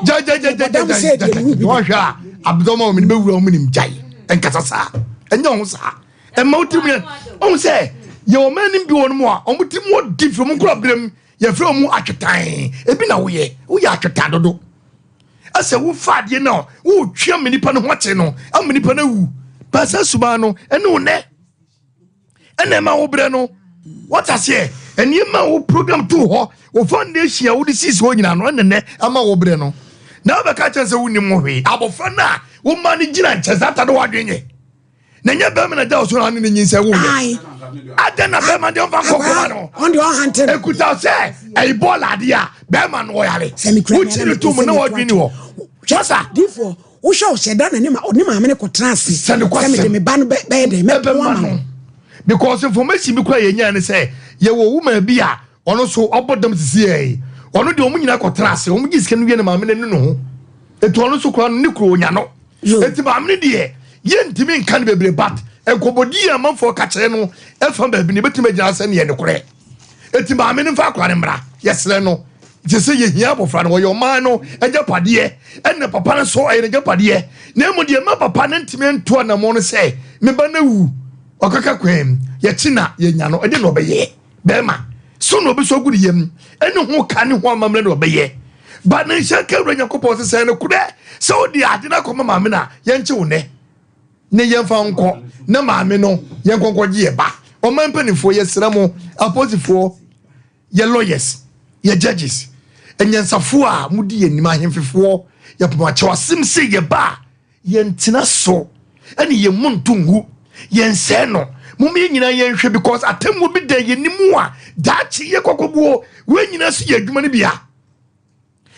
Gyae, gyae, gyae, gyae, gyae, gyae. Wɔhwɛ a, abdɔm a wɔn bɛwura wɔn nim gyae. Nkasa saa. Ɛnyɛ ho saa. Ɛma wo tirim yɛ. Ɔhu sɛ, yɛ wɔn anim bi wɔn mu a, wɔn tirim wɔ di firi wɔn nkura berɛ Yɛfrɛ wɔn atwetan. Ebi na woyɛ. Woyɛ atwetan dodo. Ɛsɛ wofa adeɛ no a wotwe ama nipa no ho akye no ama nipa no awu. Baasa suban no ɛne wo nɛ ɛna ɛma wo brɛ no. Wɔte aseɛ? Nneɛma a wo program too hɔ, wo foundation a wode sisi hɔ nyinaa no ɛna nɛ ama wo brɛ no. Na wobɛka kyerɛ sɛ wonim ho hwee. Abɔfra no a woma no gyina nkyɛn saa ta no wadwen nyɛ. na nyɛ bɛrima na gya ɔsoro ano ne nyinsɛn wo yɛ adɛn na bɛrima deɛ ɔmfa nkɔ kɔma no ɔn deɛ ɔhante no ekuta sɛ ɛyi bɔɔl adeɛ a bɛrima no ɔyare wokyi no to mu na wadwene wɔ wasa difoɔ wohwɛ ɔhyɛ da na ne ma ɔne maame no kɔtena ase sɛ ne sɛ mede me ba no bɛyɛ dɛn mɛko ama no because information bi kora yɛnya ne sɛ yɛwɔ woman bi a ɔno so ɔbɔ dam sisi yɛ yi ɔno deɛ ɔmo nyinaa kɔtena ase ɔmo gye sika no wie ne maame no anu ne ho etu ɔno so kora no ne kuro onya no Eti maame no deɛ yɛntumi nka no bebree but nkɔmmɔdi a amanfoɔ ka kyerɛ no ɛfa baabi no yɛbɛtumi agyina sɛ neɛ nokorɛ. Eti maame no mfa akora no mmra yɛsrɛ no gye sɛ yɛhia abɔfra no wɔyɛ ɔman no agyapadeɛ ɛna papa no so ɛyɛ n'agyapadeɛ na mmom deɛ ɛma papa no ntumi nto anammɔn no sɛ me ba no awu ɔkaka kwan mu yɛkyi na yɛnya no ɛde na ɔbɛyɛ. Bɛrima, so na ɔbɛsɔ agu ne yam, ɛne ho ka ne ho amammerɛ na ɔbɛyɛ. Ba ne nhyɛ nka Awura Nyankopɔn sɛ sɛ nokorɛ sɛ wode ade no akɔma maame no a, yɛnkye wo nnɛ ne yɛmfa nkɔ na maame no yɛnkɔ nkɔgye yɛ ba. Ɔman mpanimfoɔ yɛsrɛ mo, apolisifoɔ, yɛ lawyers, yɛ judges, anyansafoɔ a modi yɛn anim, ahemfefoɔ, yɛpoma kyɛw asɛm sei yɛba a, Yɛntena so ɛne yɛn mu nto ngu, yɛnsɛe no. Mom yɛn nyinaa yɛnhwɛ because atemmuo bi da yɛn anim a daakye yɛ kɔkɔbuo. Wei nyinaa so yɛ adwuma no bia.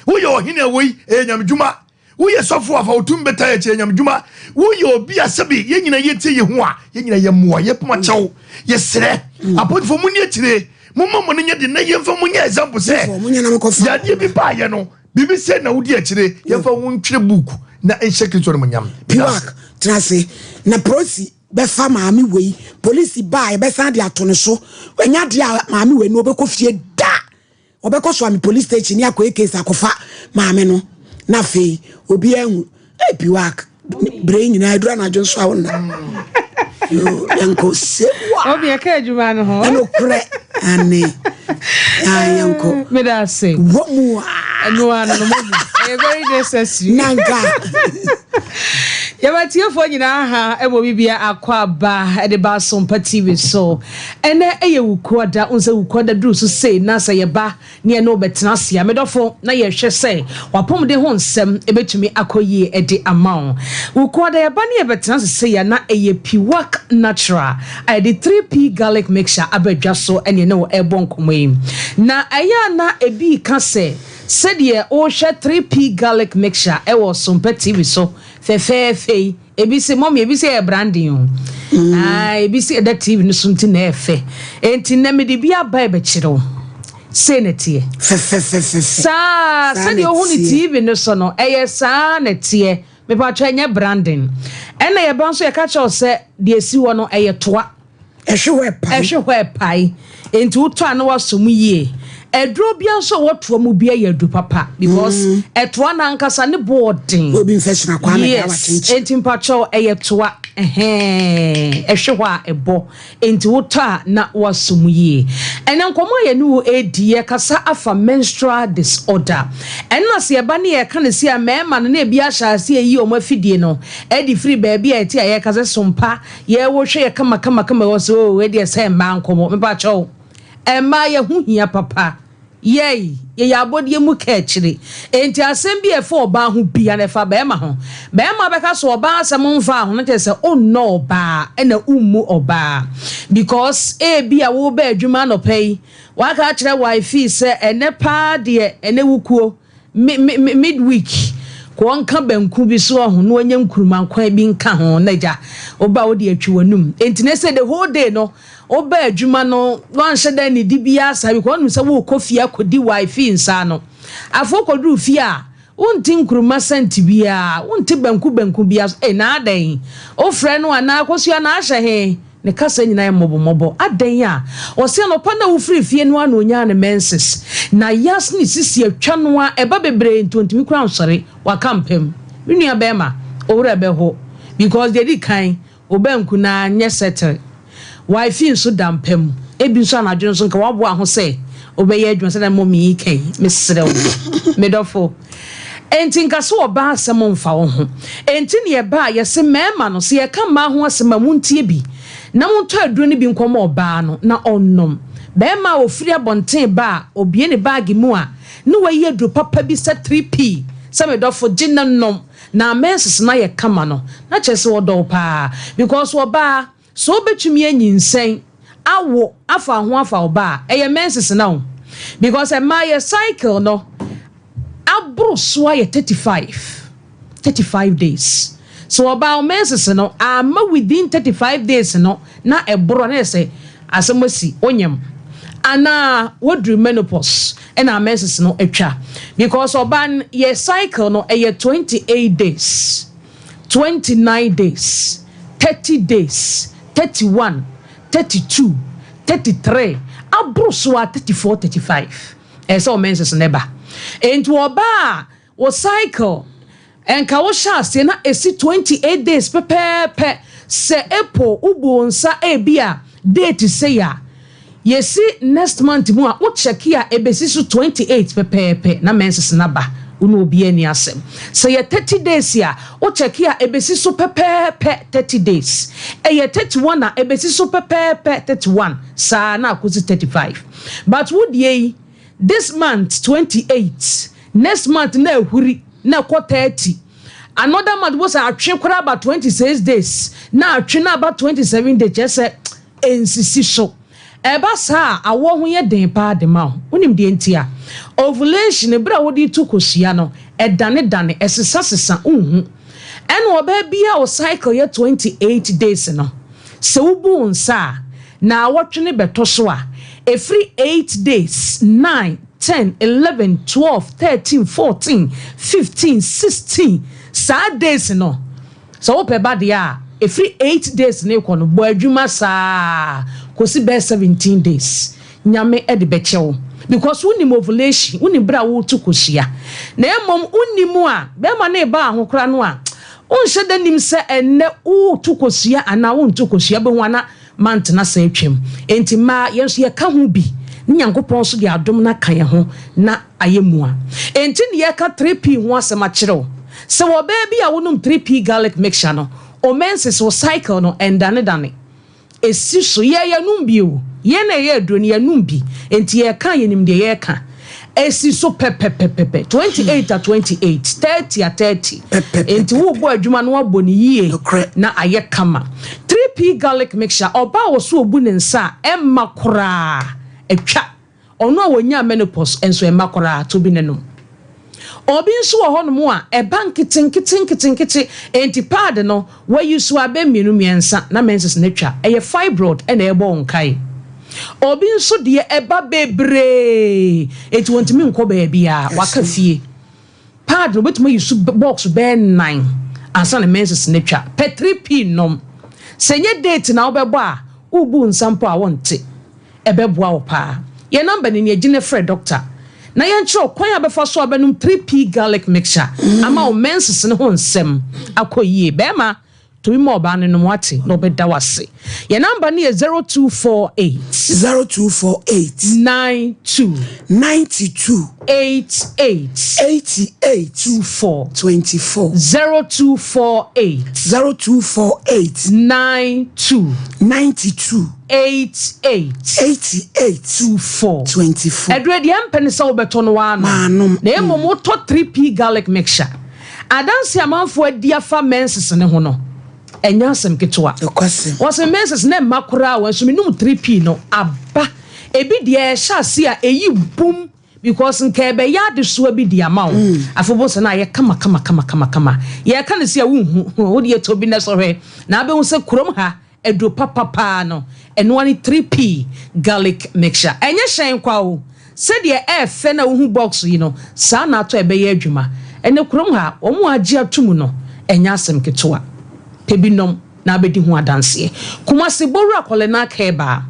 Woyɛ ɔhene a wei ɛyɛ nyamedwuma. Woyɛ sɔfo a fa wo tumi bɛtaa akyi ɛyɛ nyamedwuma. Woyɛ obi a sɛbi yɛn nyinaa yɛtie yɛn ho a yɛn nyinaa yɛmmoa yɛpoma kyɛw yɛsrɛ apolisifoɔ monni akyire momma mo no nyɛ den na yɛmfa mo nyɛ example sɛ yadeɛ bi baayɛ no Biribi sɛ na wodi akyire, yɛmfa wo ntwerɛ book na nhyɛ Kristo animuonyam. Piwak, tena ase na prosi bɛfa maame wei, polisi ba a yɛbɛsan de ato no so, ɛnyɛ adeɛ a maame wei no ɔbɛkɔ fie da, ɔbɛkɔ Soame police station ne akɔyɛ case akɔfa maame no, na afei obiara ahu, ee Piwak, bere yi nyinaa aduru anadwo nso a wonna. Yoo, yɛnkɔ sewa. Obi ɛka adwuma no ho. Ɛno korɛ ane. Yɛnkɔ. Meda ase. Wɔ mu a. Ɛno ano no mo bi. Ɛyɛ very necessary. Nanka. Yɛma tiefoɔ nyinaa ha ɛwɔ bibia akɔ aba ɛde ba Asompa TV so. Ɛnɛ ɛyɛ Wukuada, wohu sɛ Wukuada duru so sei na sɛ yɛba ne yɛne wo bɛtena ase a, me dɔfo, na yɛhwɛ sɛ w'apɔmuden ho nsɛm bɛtumi akɔ yie de ama wo. Wo kɔɔ da yɛba ne yɛbɛtena ase sei a, na ɛyɛ Piwak Natural a yɛde 3P Garlic Mixture aba dwa so ne yɛne wo rebɔ nkɔmmɔ yi. Na ɛyɛ a na ebi reka sɛ, sɛdeɛ wohwɛ 3P Garlic Mixture wɔ Sompa TV so fɛfɛɛfɛ yi, Ebi se mummy, ebi se ɛyɛ branding o. Ah, ebi si ɛda TV no so nti na ɛfɛ. Enti nnɛ mede bi aba ɛbɛkyerɛ wo. Sei na ɛteɛ. Fɛfɛfɛfɛ. Saa, Saa na sɛdeɛ wohu ne ɛteɛ. TV no so no, ɛyɛ saa na ɛteɛ. Mepatwa ɛnyɛ branding. Ɛna yɛba nso yɛka kyerɛ wo sɛ deɛ esi hɔ no ɛyɛ toa. Ɛhwe hɔ ɛpae. Ɛhwe hɔ ɛpae. Enti wotɔ a na wasɔ mu yie. Aduro bia nso a wɔtoa mu bia yɛ aduro papa because ɛtoa no ankasa ne bo ɔden. Obi mfɛhyina kwa na Yes, wakyenkyen. enti mpakyɛw ɛyɛ toa. Ɛhɛn, ɛhwe hɔ a ɛbɔ. Enti wotɔ a na wasɔ mu yie. Ɛnɛ nkɔmmɔ a yɛne wo redi, yɛkasa afa menstrual disorder. Ɛnna sɛ yɛba ne yɛka no si a mmarima no na ebi ahyɛ ase ayi wɔn afidie no ɛde firi baabi a ɛte a yɛka sɛ sompa yɛwɔ hwɛ yɛ kama kama kama wɔ sɛ o ɛdeɛ sɛ mmaa nkɔmmɔ. Mepakyɛw, mmaa yɛ ho hia papa. Yɛi, yɛyɛ abɔdeɛ mu ka akyire. Enti asɛm bi a ɛfa ɔbaa ho bia na ɛfa bɛrima ho. Bɛrima bɛka so ɔbaa asɛm mfa ho no kyerɛ sɛ ɔnnɔ ɔbaa ɛna wommu ɔbaa. Because ebi a woba adwuma anɔpa yi, waka akyerɛ wifey sɛ ɛnɛ paa deɛ ɛnɛ wukuo mi mi mi midweek kò ɔnka banku bi so ɔho na ɔnyɛ nkuruma nkwan bi nka ho na gya ɔba wode atwi w'anum. Enti ne sɛ the whole day no ɔba adwuma no wanhyɛ dɛ ne di biara saa because ɔnim sɛ wokɔ fie akɔdi wifey nsa no. Afɔ kɔduru fie a wonte nkuruma sɛnti biara, wonte banku banku biara so, eh na adɛn? Wofrɛ no anaa akosua na ahyɛ he? Ne kasa nyinaa yɛ mmɔbɔmmɔbɔ. Adɛn a ɔsɛ anɔpa na wofiri fie no a na onyaa ne menses. Na yas ne sisi atwa no a ɛba bebree nti ontumi kora nsɔre waka mpam. Me nua bɛrima, owura bɛho because deɛ di kan wo banku na nyɛ settle. Wifey nso da mpa mu. Ebi nso anadwo nso nka waboa ho sɛ wobɛyɛ adwuma sɛdeɛ mmɔ me yi kan. Mesrɛ wo, medɔfo. Enti nka sɛ ɔbaa asɛm mfa wo ho. Enti ne yɛba a yɛse mmarima no sɛ yɛka mmaa ho asɛm a montie bi na montɔ aduro no bi nkɔma ɔbaa no na ɔnnom. Barima a ofiri abɔnten ba a obue ne baage mu a na wayi aduro papa bi sɛ 3P sɛ medɔfo gye na nom na menses no ayɛ kama no na kyerɛ sɛ ɔdɔ wo paa because ɔbaa sɛ wobɛtumi anyinsɛn awo afa ho afa ɔbaa ɛyɛ menses na wo because mmaa yɛ cycle no aboro so ayɛ 35 days. So ɔbaa wo menses no ama within 35 days no na ɛboro na yɛ sɛ asɛm asi onyam anaa woduru menopause ɛna menses no atwa because ɔbaa no yɛ cycle no ɛyɛ 28 days, 29 days, 30 days, 31, 32, 33, aboro so a 34, 35 ɛyɛ sɛ wo menses no ba. Enti ɔbaa wo cycle ɛnka wohyɛ aseɛ na ɛsi 28 days pɛpɛɛpɛ sɛ April wobu wo nsa ebi a date sei a yɛsi next month mu a wokyɛke a ɛbɛsi so 28 pɛpɛɛpɛ na menses no aba wo ne obi ani asɛm. Sɛ yɛ 30 days a wokyɛke a ɛbɛsi so pɛpɛɛpɛ 30 days, ɛyɛ 31 a ɛbɛsi so pɛpɛɛpɛ 31 saa na akɔsi 35. But wo deɛ yi this month 28, next month na ahuri na ɛkɔ 30, another month wo sɛ atwe koraa aba 26 days na atwe na aba 27 days, kyerɛ sɛ ɛnsisi so. Ɛba saa a awɔ ho yɛ den paa de ma wo. Wonim deɛ nti a ovulation berɛ a wode to kosua no ɛdane dane ɛsesa sesa nhu. Ɛna ɔbaa bi a wo cycle yɛ 28 days no sɛ wobu wo nsa a na awɔtwe ne bɛtɔ so a ɛfiri 8 days, 9, 10, 11, 12, 13, 14, 15, 16 saa days no sɛ wopɛ ba deɛ a ɛfiri 8 days ne kɔ no bɔ adwuma saa kɔsi bɛyɛ 17 days Nyame ɛde bɛkyɛ wo because wonim ovulation, wonim berɛ a wotu kosua. Na mmom wonim a bɛrima ne ba ahokora no a wonhyɛ da nim sɛ ɛnnɛ wotu kosua anaa wontu kosua bɛhu ana mantena sɛ atwam. Enti mmaa yɛn nso yɛka ho bi ne Nyankopɔn nso de adom no aka yɛn ho na ayɛ mu a. Enti ne yɛka 3P ho asɛm akyerɛ wo sɛ wɔ baa bi a wonom 3P garlic mixture no o menses wo cycle no ɛndanedane esi so. Yɛ yɛnum bi o, yɛn na ɛyɛ aduro no yɛnum bi nti yɛka yɛnim deɛ yɛka esi so pɛpɛpɛpɛpɛ 28 a 28, 30 a 30. Nti wobɔ adwuma no wabɔ ne yie na ayɛ kama. 3P garlic mixture ɔbaa wɔ so obu ne nsa a ɛmma koraa atwa ɔno a wɔnya menopause nso ɛmma koraa to bi n'anom. Obi nso wɔ hɔnom a, ɛba nketenkete nketenkete, enti pad no, wayi so abɛ mmienu mmiɛnsa na menses no atwa. Ɛyɛ fibroid na ɛrebɔ wo nkae. Obi nso deɛ ɛba bebree, enti wɔntumi nkɔ baabiara, waka fie. Pad no, wobɛtumi ayi so box bɛyɛ nnan ansa na menses no atwa. Pɛ 3P nom. Sɛ ɛnyɛ date na wobɛbɔ a, worebu wo nsa mpo a wonte. Ɛbɛboa wo paa. Yɛn number no nie, gye na frɛ doctor na yɛnkyerɛ wo kwan a wobɛfa so abɛnom 3P garlic mixture ama wo menses no ho nsɛm akɔ yie. Bɛɛma, tumi ma ɔbaa no nom wate na ɔbɛda wo ase. Yɛn number no yɛ 0248. 0248. 92. 92. 88. 88. 24. 24. 0248. 0248. 92. 92. 88. 88. 24. 24. Ɛdurɛ deɛ mpɛ ne sɛ wobɛtɔ no ara nom. Na mmom wotɔ 3P garlic mixture. Adanse amanfoɔ adi afa menses ne ho no, ɛnyɛ asɛm ketewa. Wɔsɛ menses na ɛmma koraa wɔn nso menom 3P no aba. Ebi deɛ ɛhyɛ ase a ɛyi bum because nka ɛbɛyɛ adesoa bi de ama wo. Afei wobɛhu sɛ na ayɛ kama kama kama kama kama. Yɛka no si a wonhu. Wode yɛtɔ bi na sɔhwɛ. Na abɛhu sɛ kurom ha Aduro papa paa no, ɛno ara ne 3P garlic mixture. Ɛnyɛ hyɛn kwa o. Sɛdeɛ ɛyɛ fɛ na wohu box yi no, saa na atɔ a ɛbɛyɛ adwuma. Ɛnnɛ kurom ha, wɔn a agye atom no, ɛnyɛ asɛm ketewa. Pɛ bi nom na abɛdi ho adanseɛ. Kumasi Bowura Kɔlenak Herbal,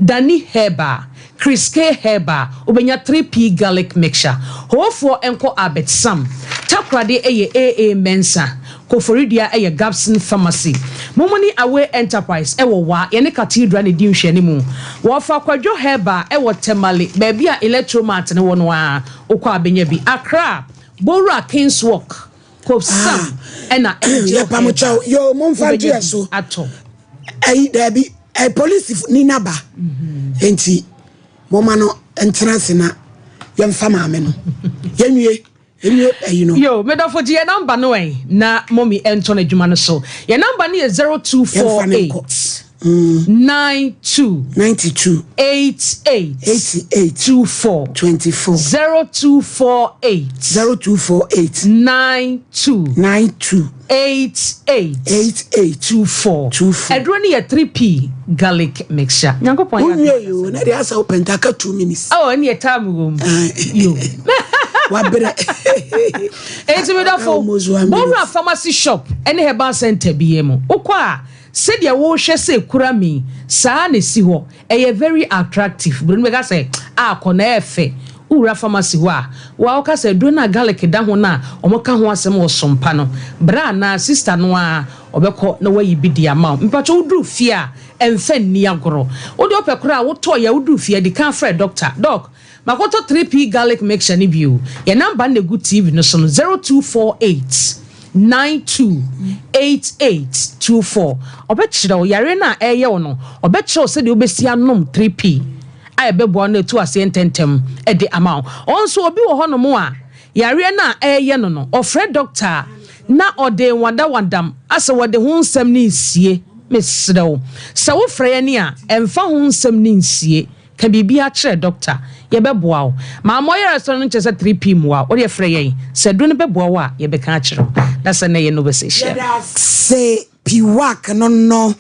Dani Herbal, Chris K Herbal, wobɛnya 3P garlic mixture. Hoofoɔ nkɔ Albert Sam. Takoradi yɛ AA Mensah. Koforidua yɛ Gabson Pharmacy. Momoni Away Enterprise wɔ Wa, yɛne Cathedral na ɛdi nhwɛanimu. Wɔfa Kwadwo Herbal wɔ Tamale, baabi a Electromart no wɔ no ara, wokɔ a bɛnya bi. Accra, Bowura Kings Walk, Copsam ɛna Angel Yɛpa mo Herbal, kyɛw, yoo, momfa nto wobɛnya yɛ bi so. atɔ. Ɛyi, daabi, ɛ, polisi ni naba. Enti, momma no ntena ase na yɛmfa maame no. Yɛnwie. Ɛnwie ayi no. Yo, medɔfo gye yɛ number no ɛ na mommy ɛntɔ no adwuma no so. Yɛ number no yɛ 0248 92 92 88 88 24 24 0248 0248 92 92 88 88 24 24. Aduro no yɛ 3P garlic mixture. Nyankopɔn yɛ Wonwie yi o, na deɛ asɛ wopɛ nti aka 2 minutes. Oh, ɛne yɛ time wɔ mu. Yo. Wabrɛ. Enti medɔfo, Almost one minute. Bowura pharmacy shop ne herbal center bi mu. Wokɔ a, sɛdeɛ wohwɛ sɛ ekura mi, saa na esi hɔ. Ɛyɛ very attractive. Buroni bɛka sɛ, a kɔ na ɛyɛ fɛ. Wowura pharmacy hɔ a, wa woka sɛ aduro no a garlic da ho no a wɔka ho asɛm wɔ sompa no, bra anaa sister no a ɔbɛkɔ na wayi bi de ama wo. Mpatwa woduru fie a, ɛmfa nni agorɔ. Wode wopɛ koraa a wotɔɔ yɛ woduru fie a, di kan frɛ doctor. Doc, makɔtɔ 3P garlic mixture no bi o. Yɛn number no na egu TV no so no, 0248 92 88 24. Ɔbɛkyerɛ wo yareɛ no a ɛreyɛ wo no, ɔbɛkyerɛ wo sɛdeɛ wobɛsi anom 3P a ɛbɛboa wo na atu aseɛ ntɛmntɛm de ama wo. Ɔno nso obi wɔ hɔnom a yareɛ no a ɛreyɛ no no, ɔfrɛ doctor a na ɔde wadawadam asɛ wɔde ho nsɛm no nsie. Mesrɛ wo, sɛ wofrɛ yɛn a, ɛmfa ho nsɛm no nsie. Ka biribiara kyerɛ dɔkta. Yɛbɛboa wo. Maame ɔyaresɔ no nkyerɛ sɛ 3P mmoa wo. Wodeɛ frɛ yɛn. Sɛ aduro no bɛboa wo a, yɛbɛka akyerɛ wo. Na sɛ nnɛ yɛne wo bɛsɛ hyia no. Se piwak no no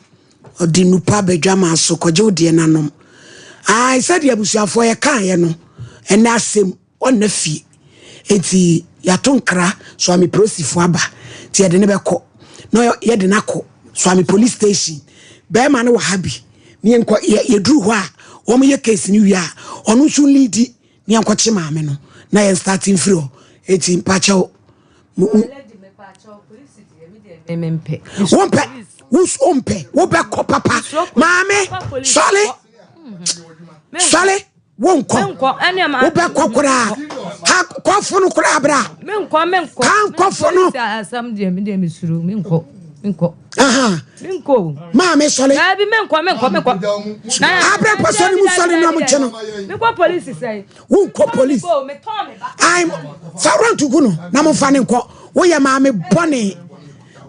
ɔde nupa badwamaa so kɔgye wo deɛ no anom. Ae sɛdeɛ abusuafoɔ yɛkaeɛ no ɛnɛ asɛm ɔnna fie enti yɛato nkra Suame polisifoɔ aba nti yɛde no bɛkɔ na yɛde no akɔ Suame police station. Bɛrima no wɔ ha bi ne yɛnkɔ yɛduru hɔ a wɔn yɛ case no wie a ɔno nso leadi ne yɛnkɔkye maame no na yɛn start mfiri hɔ. Enti mpakyɛw wompɛ wompɛ wobɛkɔ papa maame sɔle sɔle wonkɔ wobɛkɔ koraa ha kɔfo no koraa bra ka nkɔfo no maame sɔle abrɛ pɔ sɔle mu sɔle no ɔmo kye no wonkɔ police I'm fa rent gu no na momfa ne nkɔ woyɛ maame bɔne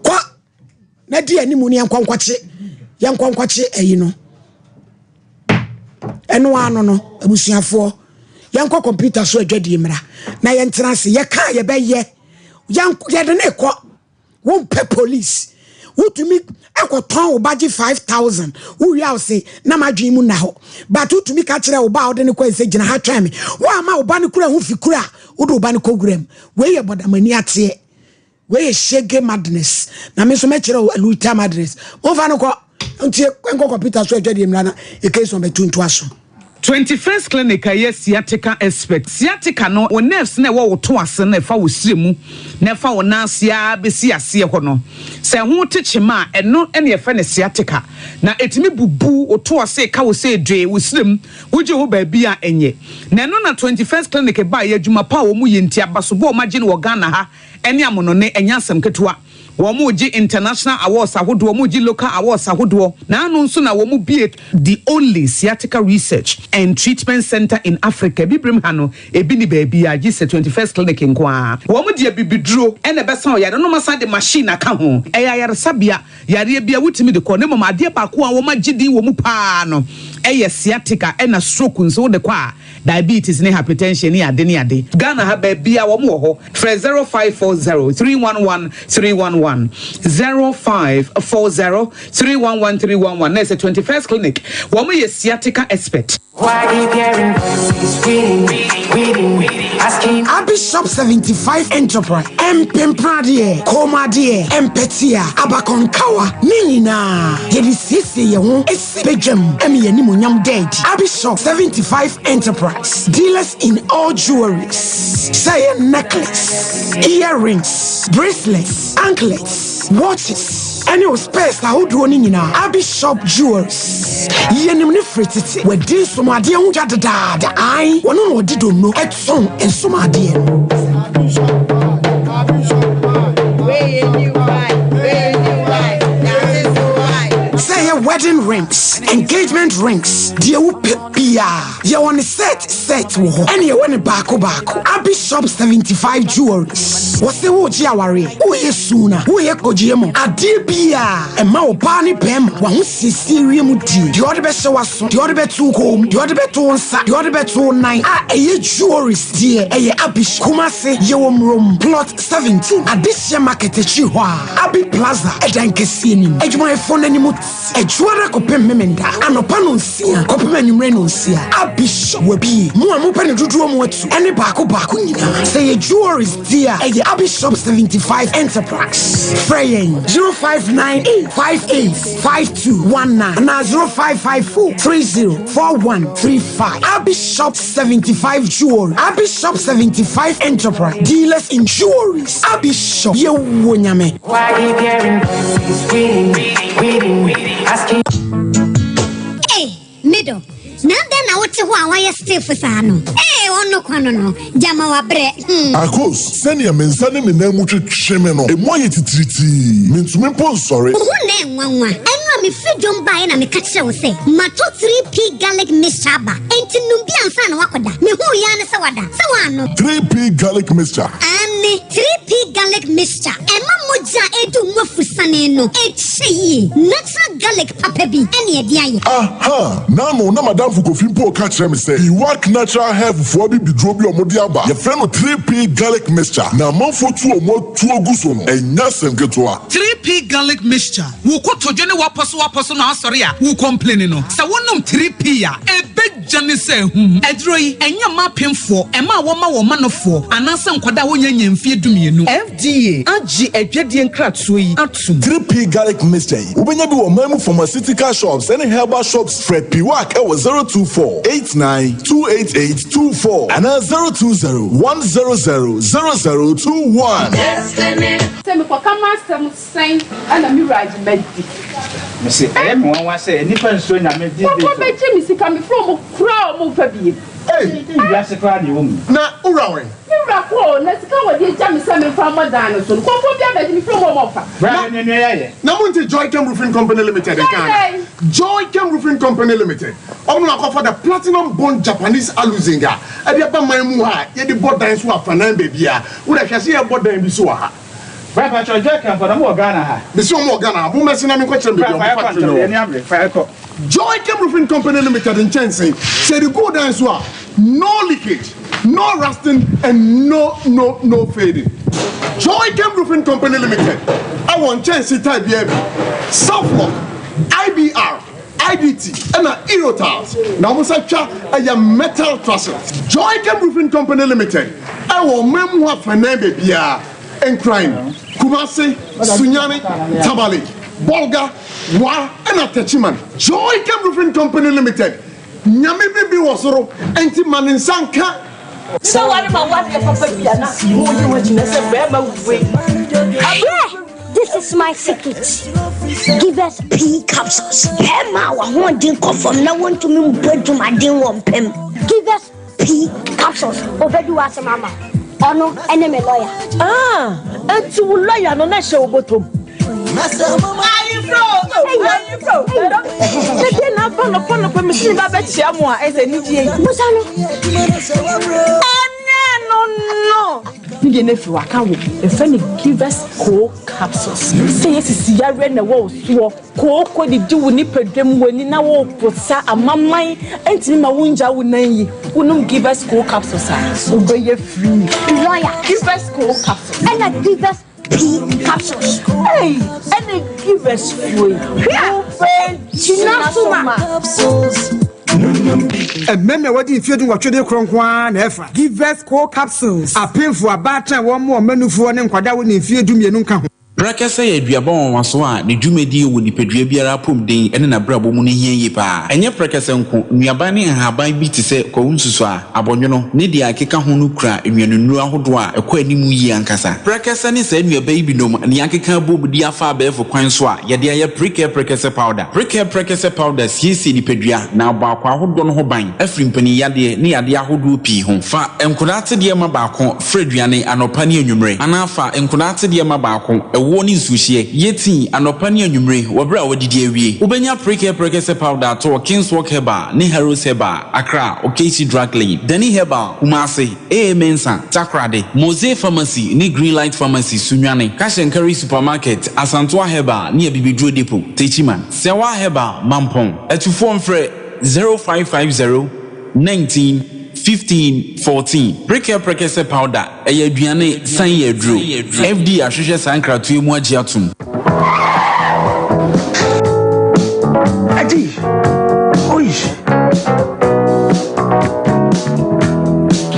kɔ na di anim ne yɛnkɔ nkɔkye yɛnkɔ nkɔkye ayi no ɛno ano no abusuafoɔ. Yɛnkɔ kɔmputa so adwadie mmra na yɛntena ase. Yɛka a yɛbɛyɛ. Yɛde ne kɔ. Wompɛ police. Wotumi kɔtɔn wo ba gye 5000. Wowie a wose na m'adwene mu nna hɔ. But wotumi ka kyerɛ wo ba a wode no kɔe sɛ gyina ha twɛn me. Woamma wo ba no kura ho fi kura a, wode wo ba no kɔ wuram. Wei yɛ bɔdamani ateɛ. Wei yɛ shege madness. Na me nso mɛkyerɛ wo aluta madness. Momfa no kɔ ntie nkɔ kɔmputa so adwadie mmra na ɛkei sɛ ɔbɛtu ntoa so. 21st Clinic a ɛyɛ sciatica expert. Sciatica no, wo nerves no a ɛwɔ wo to ase no a ɛfa wo srɛ mu na ɛfa wo nan ase ara bɛsi aseɛ hɔ no, sɛ ɛho te kyema a, ɛno na yɛfrɛ no sciatica. Na ɛtumi bubu wo to ase, ɛka wo sɛ dwee, wo srɛ mu, wogye ho baabi a ɛnyɛ. Na ɛno na 21st Clinic baeɛ, adwuma pa a wɔyɛ nti, abasobɔ a wɔagye no wɔ Ghana ha ne amonone, ɛnyɛ asɛm ketewa. Wɔregye international awards ahodoɔ, wɔregye local awards ahodoɔ. Naano nso na wɔbue the only sciatica research and treatment centre in Africa. Abibirem ha no, ebi nni baabiara gye sɛ 21st Clinic nko ara. Wɔde abibiduro na ɛbɛsa ɔyare no na wɔasan de machine aka ho. Ɛyɛ ayaresabea, yareɛ biara wotumi de kɔ na mmom adeɛ baako a wɔagye din wɔ mu pa ara no yɛ sciatica ɛna stroke nso wode kɔ a Diabetes ne hypertension ne ade ne ade. Ghana ha baabiaa wɔn wɔ hɔ. Frɛ 0540 311 311, 0540 311 311 na ɛsɛ 21st Clinic. Wɔn yɛ sciatica expert. Abi Shop 75 Enterprise, Mpempradeɛ, kɔnmuadeɛ, mpɛtea, abakɔnkawa, ne nyinaa yɛde siesie yɛn ho si badwam ma yɛn animuonyam da adi. Abi Shop 75 Enterprise, dealers in all jewelries, sɛ ɛyɛ necklace, earrings, bracelets, anklets, watches, ɛne wo spares ahodoɔ no nyinaa. Abi Shop Jewelries, yɛnim no firi tete, wadi nsomadeɛ ho dwa dedaada, ae, wɔno na ɔde donno tɔn nsomadeɛ no. Sɛ ɛyɛ wedding rings, engagement rings, deɛ wopɛ biara, yɛwɔ ne set set wɔ hɔ, ɛne yɛwɔ ne baako baako. Abi Shop 75 Jewelries, wɔse woregye awareɛ, woyɛ suna, woyɛ kogyeɛ mu, adeɛ biara ɛma ɔbaa ne bɛrima w'ahosiesie wiem die, deɛ ɔde bɛhyɛ w'aso, Deɛ ɔde bɛto wo kɔn mu, deɛ ɔde bɛto wo nsa, deɛ ɔde bɛto wo nan a ɛyɛ jewelries deɛ ɛyɛ Abish. Kumasi yɛwɔ Murom plot 17 Adehyeɛ market akyiri hɔ a Abi Plaza ɛdan kɛseɛ no mu. Adwumayɛfoɔ no anim te Adwuada kɔpem Memenda anɔpa nonsia kɔpem anwummerɛ nonsia. Abish wabie. Mo a mopɛ no dodoɔ mu atu ɛne baako baako nyinaa. Sɛ ɛyɛ jewelries deɛ a ɛyɛ Abi Shop 75 Enterprise. Frɛ yɛn 0598 58 5219 anaa 0554 30 4135. Abi Shop 75 Jewelry, Abi Shop 75 Enterprise, dealers in jewelries. Abi Shop, yɛwɔ Nyame. Hey, middle. Na dɛn na wote hɔ a woayɛ stiff saa no? Ee, ɔno kwa no no, gyama wabrɛ, hmm. Akos, sɛnea me nsa ne me nan mu twetwe me no, emu ayɛ titiritii. Mintumi mpo nsɔre. Wo ho na ɛnwanwa. Ɛno a mefiri dwom baeɛ na meka kyerɛɛ wo sɛ, matɔ 3P Garlic Mixture aba, enti nom bi ansa na woakɔda. Mehuu yi ara ne sɛ woada. Sɛ woannom? 3P Garlic Mixture. Aane, 3P Garlic Mixture. Ɛma mogya a ɛdu mu afusane no kyɛ yie. Natural garlic papa bi ɛne ɛde ayɛ. Aha! N'ano na m'adamfo Kofi mpo reka kyerɛ me sɛ Iwak Natural Health foɔ abibiduro bi a wɔde aba, yɛfrɛ no 3P Garlic Mixture, na amanfoɔ tu wɔn atuo gu so no, ɛnyɛ asɛm ketewa. 3P Garlic Mixture, Wo kotodwe ne w'apɔsowapɔso na asɔre a wo complaini no, sɛ wonom 3P a, ɛbɛ. Gya ne sɛ ahum. Aduro yi, ɛnyɛ mma apemfoɔ, mmaa a wɔma wɔn manofoɔ, anaasɛ nkwadaa a wɔnnya nnya mfeɛ dumienu. FDA agye adwadie nkratoɔ yi atom. 3P Garlic Mixture yi, wobɛnya bi wɔ ɔman mu pharmaceutical shops ne herbal shops. Frɛ Piwak wɔ 024 89 288 24 anaa 020 100 0021. Sɛ mekɔka m'asɛm Sɛn na me wura agye madi? Mese ɛyɛ me nwanwa sɛ nnipa nsuro Nyame these days o. Nkurɔfoɔ bɛgye me sika mefrɛ wɔn koraa a wɔn mfa biem. Ei! Wiase koraa na ɛwɔ mu yi. Na wo wura wɛn? Me wura kɔ o, na sika a wɔde agya me sɛ memfa mmɔ dan no so no, nkurɔfoɔ bi abɛgye mefrɛ wɔn a wɔmfa. Bra hwɛ nea nua yi ayɛ. Na monte Joychem Roofing Company Limited nka ana? Joychem Roofing Company Limited, wɔn na wɔakɔfa the Platinum Bond Japanese Aluzinc a ɛde aba man mu ha a yɛde bɔ dan so afanan baabiara. Wo deɛ hwɛ sɛ yɛrebɔ dan bi so wɔ ha. Bra pakyɛw Joycam fo no ɔmo wɔ Ghana ha? Mese ɔmo wɔ Ghana ha, mo mmɛse na menkɔ kyerɛ mo baabi a ɔmo factory no wɔ. Joycam Roofing Company Limited nkyɛnse, sɛ yɛde gu dan so a, no leakage, no rusting and no no no fading. Joycam Roofing Company Limited ɛwɔ nkyɛnse type biara bi, Southlock, IBR, IDT ɛna Eurotiles na wɔn nsa twa ɛyɛ metal trusses. Joycam Roofing Company Limited ɛwɔ ɔman mu afanan baabiara, Nkran, Kumasi, Sunyani, Tamale, Bolga, Wa ɛna Techiman. Joycam Roofing Company Limited, Nyame bibi wɔ soro ɛnti ma ne nsa nka. Sɛ ware ma wadeɛ papa bi a na wogye ho akyinnye sɛ bɛrima wei. Abrɛ! This is my secret. Give us pea capsules. Bɛrima a w'ahoɔden kɔ fam na wontumi mbɔ adwumaden wɔ mpam. Give us pea capsules. Obedi w'asɛm ama wo. Ɔno ne me lawyer. Ah, enti wo lawyer no na ɛhyɛ wo bɔtɔ mu. Ayefro, ayefro. Sɛdeɛ na aba nɔpa nɔpa mesi ne ba bɛkyia mo a ɛsɛ anigyeɛ yi. Busa no. Ɛnɛ no no. Ne deɛ no afiri waka wo yɛfrɛ no givers co capsules sɛ yɛ sisi yareɛ na ɛwɔ wo soɔ kooko didi wo nipadwa mu w'ani na wo posa amaman ɛntumi ma wo ngya wo nan yi wonom givers co capsules a wobɛyɛ free. Lawyer. Givers co capsules. Ɛna givers P capsules. Ei ɛne givers foɔ yi. Hwɛ! Gyina so ma. Mmarima a wɔadi mfeɛ dunwɔtwe de korɔ nko ara na ɛfa. Givers Co Capsules. Apemfo, abaatan a wɔmmoa wɔn mmanufoɔ ne nkwadaa a wɔnni mfeɛ dumienu nka ho. Prɛkɛsɛ yɛ aduaba nwanwaso a ne dwumadi wɔ nipadua biara apɔmuden ne n'abrabɔ mu no hia yie paa. Ɛnyɛ prɛkɛsɛ nko, nnuaban ne nhaban bi te sɛ kwawu nsusuaa, Abɔnwono, ne deɛ ɛkeka ho no kura nnuanennuro ahodoɔ a ɛkɔ anim yie ankasa. Prɛkɛsɛ ne saa nnuaba yi binom na yɛakeka abom de afa abɛɛfo kwan so a yɛde ayɛ Prekɛ Prɛkɛsɛ Powder. Prekɛ Prɛkɛsɛ Powder siesie nipadua na abɔ akwaa ahodoɔ no ho ban afiri mpaninyadeɛ ne yadeɛ ahodoɔ pii ho. Fa nkwadaa atedeɛ ma baako fra aduane anɔpa ne anwummere anaa fa nkwadaa atedeɛ ma baako, ɛwoɔ ne nsuohyeɛ, yɛ tii anɔpa ne anwummere wɔ berɛ a woadidi awie. Wobɛnya Prekɛ Prɛkɛsɛ Powder atɔ wɔ Kingswalk Herbal ne Harrods Herbal. Accra, Okaichi Drug Lane, Danny Herbal, Kumasi, AA Mensah, Takoradi, Mose Pharmacy ne Greenlight Pharmacy, Sunyani, Cash and Carry Supermarket, Asantoa Herbal ne Abibiduro Depot, Techiman, Sɛwa Herbal, Mampong. Atufoɔ mfrɛ 0550 19 15 14. Prekɛ Prɛkɛsɛ Powder, ɛyɛ aduane san yɛ aduro. FDA ahwehwɛ saa nkratoɔ yi mu agye atom. Adi, oi.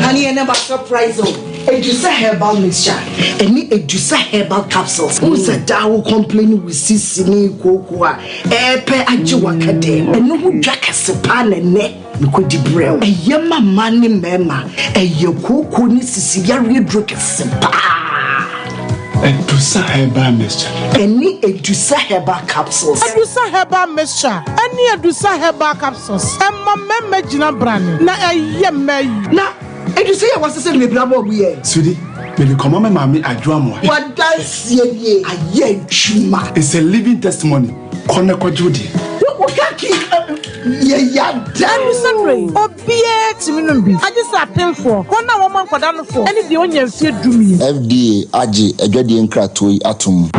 Honey, and about surprise o. Edusa herbal mixture ɛne Edusa herbal capsules. N sɛ daa wo complain wo sisi ne kooko a ɛɛpɛ agye waka dɛm. Ɛno ho dwa kɛse paa na ɛnɛ. Mekɔdi brɛ wo. Ɛyɛ ma mmaa ne mmarima. Ɛyɛ kooko ne sisi yareɛ duro kɛse paa. Adusa herbal mixture. Ɛne Adusa herbal capsules. Adusa herbal mixture ɛne Adusa herbal capsules ɛma mmarima gyina brane na ɛyɛ mmaa yi. Na Adusa yi a wɔasesa no bebree ama wɔn yɛ. Sweetie, mede kɔma me maame Adwoa Amoah. W'adanseɛ nie, ayɛ adwuma. It's a living testimony. Kɔ na kɔgye wo deɛ. Wo kaki yɛ yada. Ɛno yi, obiara tumi nom bi, agye sɛ apemfoɔ, wɔn a wɔma nkwadaa nofoɔ, ne deɛ ɔnya mfeɛ dumien. FDA agye adwadie nkratoɔ yi atom.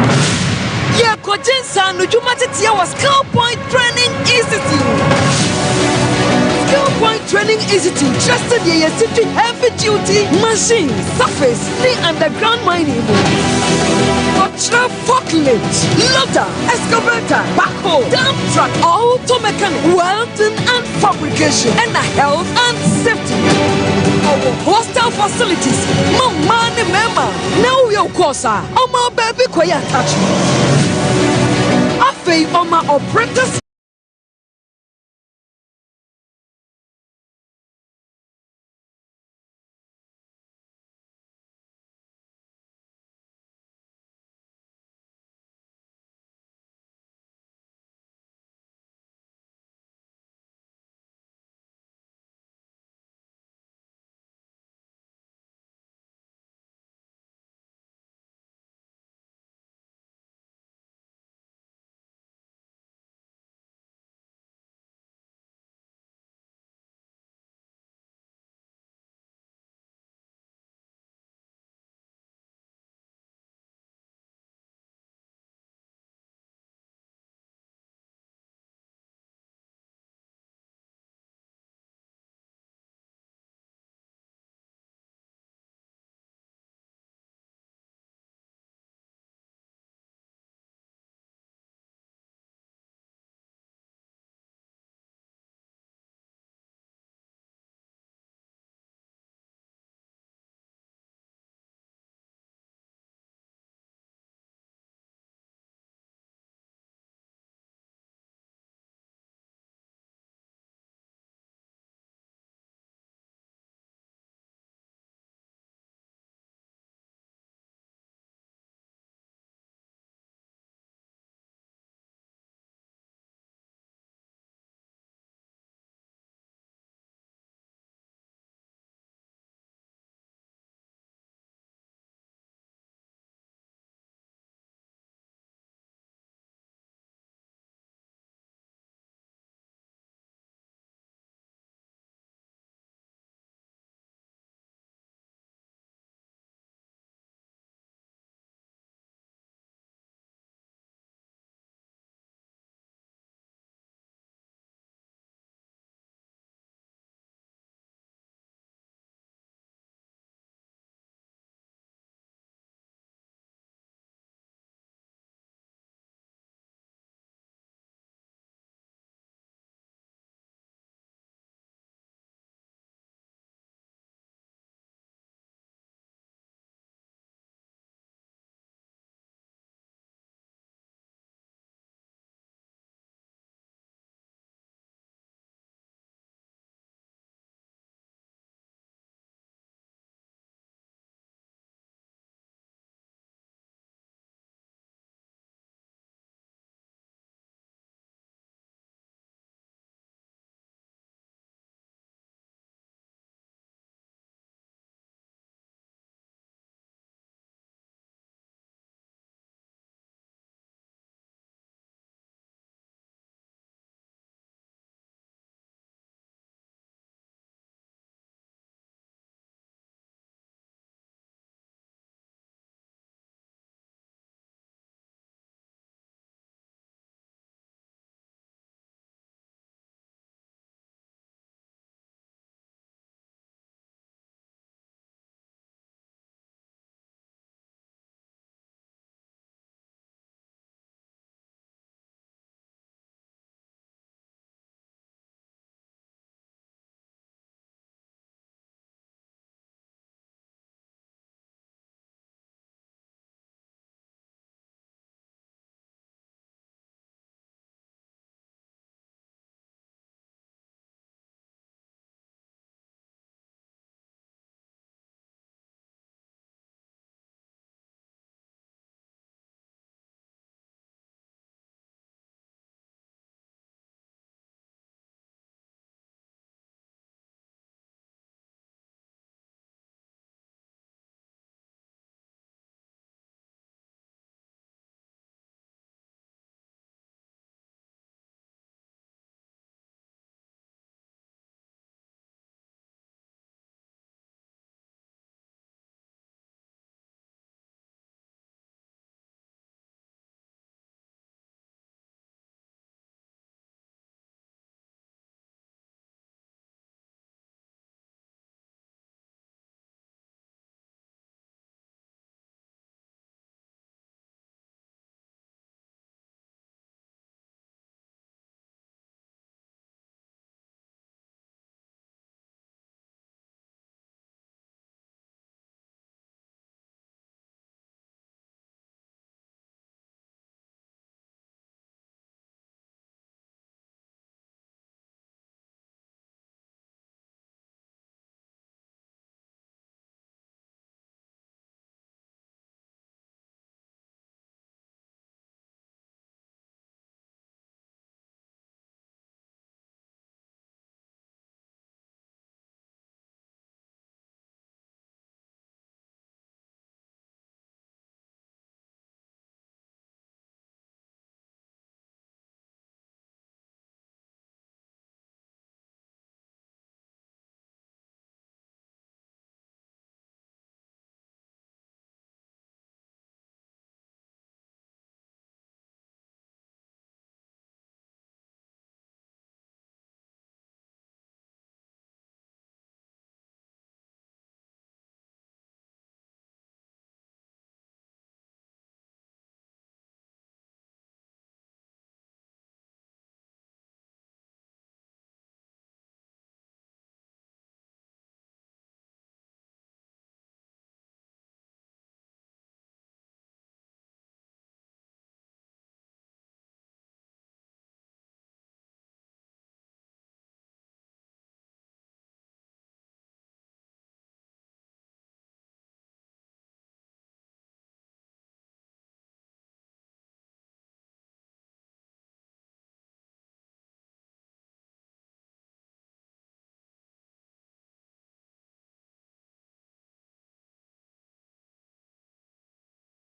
Yɛrekɔgye nsaanodwuma teteɛ wɔ Skill Point Training Institute. Skill Point Training Institute kyerɛ sɛdeɛ yɛsi twi heavy duty machines, surface ne underground mining mu. Ɔkyerɛ forklift, loader, excavator, backhoe, dump truck, auto mechanic, welding and fabrication, ɛna health and safety. Ɔwɔ hostel facilities ma mmaa ne mmarima na wowie wo course a, ɔma baabi kɔyɛ attachment. Afei ɔma operators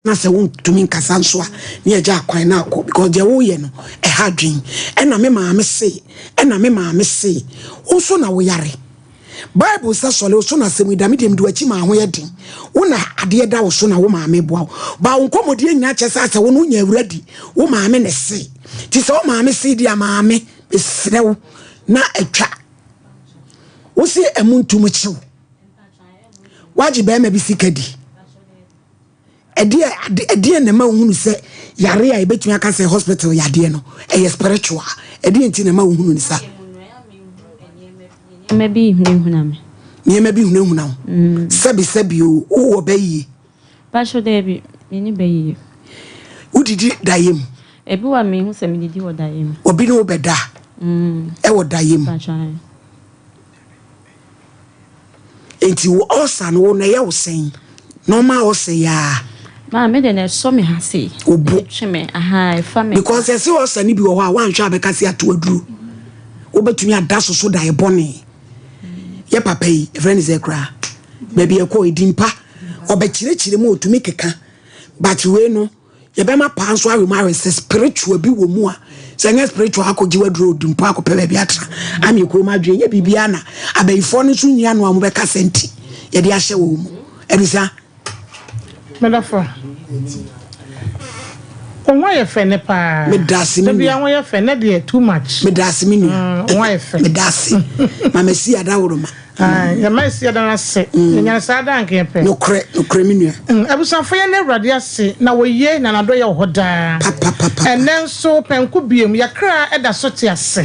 Na sɛ wontumi nkasa nso a, ne yɛgya akwan na akɔ because deɛ woyɛ no ɛha adwen. Ɛna me maame se, ɛna me maame se, wo nso na woyare. Bible sɛ sɔle wo so na asɛm yi da, me deɛ mede w'akyi maa ho yɛ den. Wo na adeɛ da wo so na wo maame boa wo. Ba wo nkɔmmɔdie nyinaa kyerɛ sɛ asɛ wo no wonya awura di, wo maame na ɛse. Nti sɛ wo maame se deɛ a maame, mesrɛ wo na atwa. Wo se ɛmu ntum kyew. Wagye bɛrima bi sika di. Ɛdeɛ ade ɛdeɛ na ɛma wohunu sɛ yare a yɛbɛtumi aka sɛ hospital yadeɛ no ɛyɛ spiritual ɛdeɛ nti na ɛma wohunu ne sa. Nneɛma bi hunahuna me. Nneɛma bi hunahuna wo. Mm. Sɛbi sɛbi o wowɔ bɛ yie. Paso daabi menni bɛ yie. Wodidi daeɛ mu. Ebi wɔ a mehu sɛ medidi wɔ daeɛ mu. Obi ne wo bɛda. Mm. Ɛwɔ daeɛ mu. Paso. Enti wo ulcer no wo no ɛyɛ wo sɛn? Normal ulcer yi aa. Maa me de na ɛsɔ me ha sei. Obo. Ɛtwe me aha ɛfa me. Because ɛsɛ ulcer no bi wɔ hɔ a woanhwɛ a bɛka se ato aduro. Wobɛtumi ada so so da ɛbɔne. Yɛ papa yi ɛfrɛ ne sɛ koraa. Baabi ɛkɔ ɛdi mpa. Ɔbɛkyerɛkyerɛ mu ɔtumi keka. But wei no. Yɛbɛma paa nso awe mu ahwɛ sɛ spiritual bi wɔ mu a sɛ nyɛ spiritual akɔgye waduro odi mpo akɔpɛ baabi atena ama ekurom adwene nyɛ biribiara na abayifoɔ no nso nni ano a wɔbɛka sɛ nti yɛde ahyɛ wɔn mu ɛnisa. Medafo, wo ho ayɛ fɛ nɛ paa. Medase me nua. Dabia ho yɛ fɛ nɛ deɛ too much. Medase me nua. Wo ho ayɛ fɛ. Medase. Mama si adaworoma. Yɛma esi yɛda no ase. Yɛnya no saa daa anka yɛpɛ. Nokorɛ, nokorɛ me nua. Abusuafo yɛnda Awurade ase na oye na n'adɔyɛ wɔ hɔ daa. Ɛnnɛ nso pɛnko biom yɛ kra da so te ase.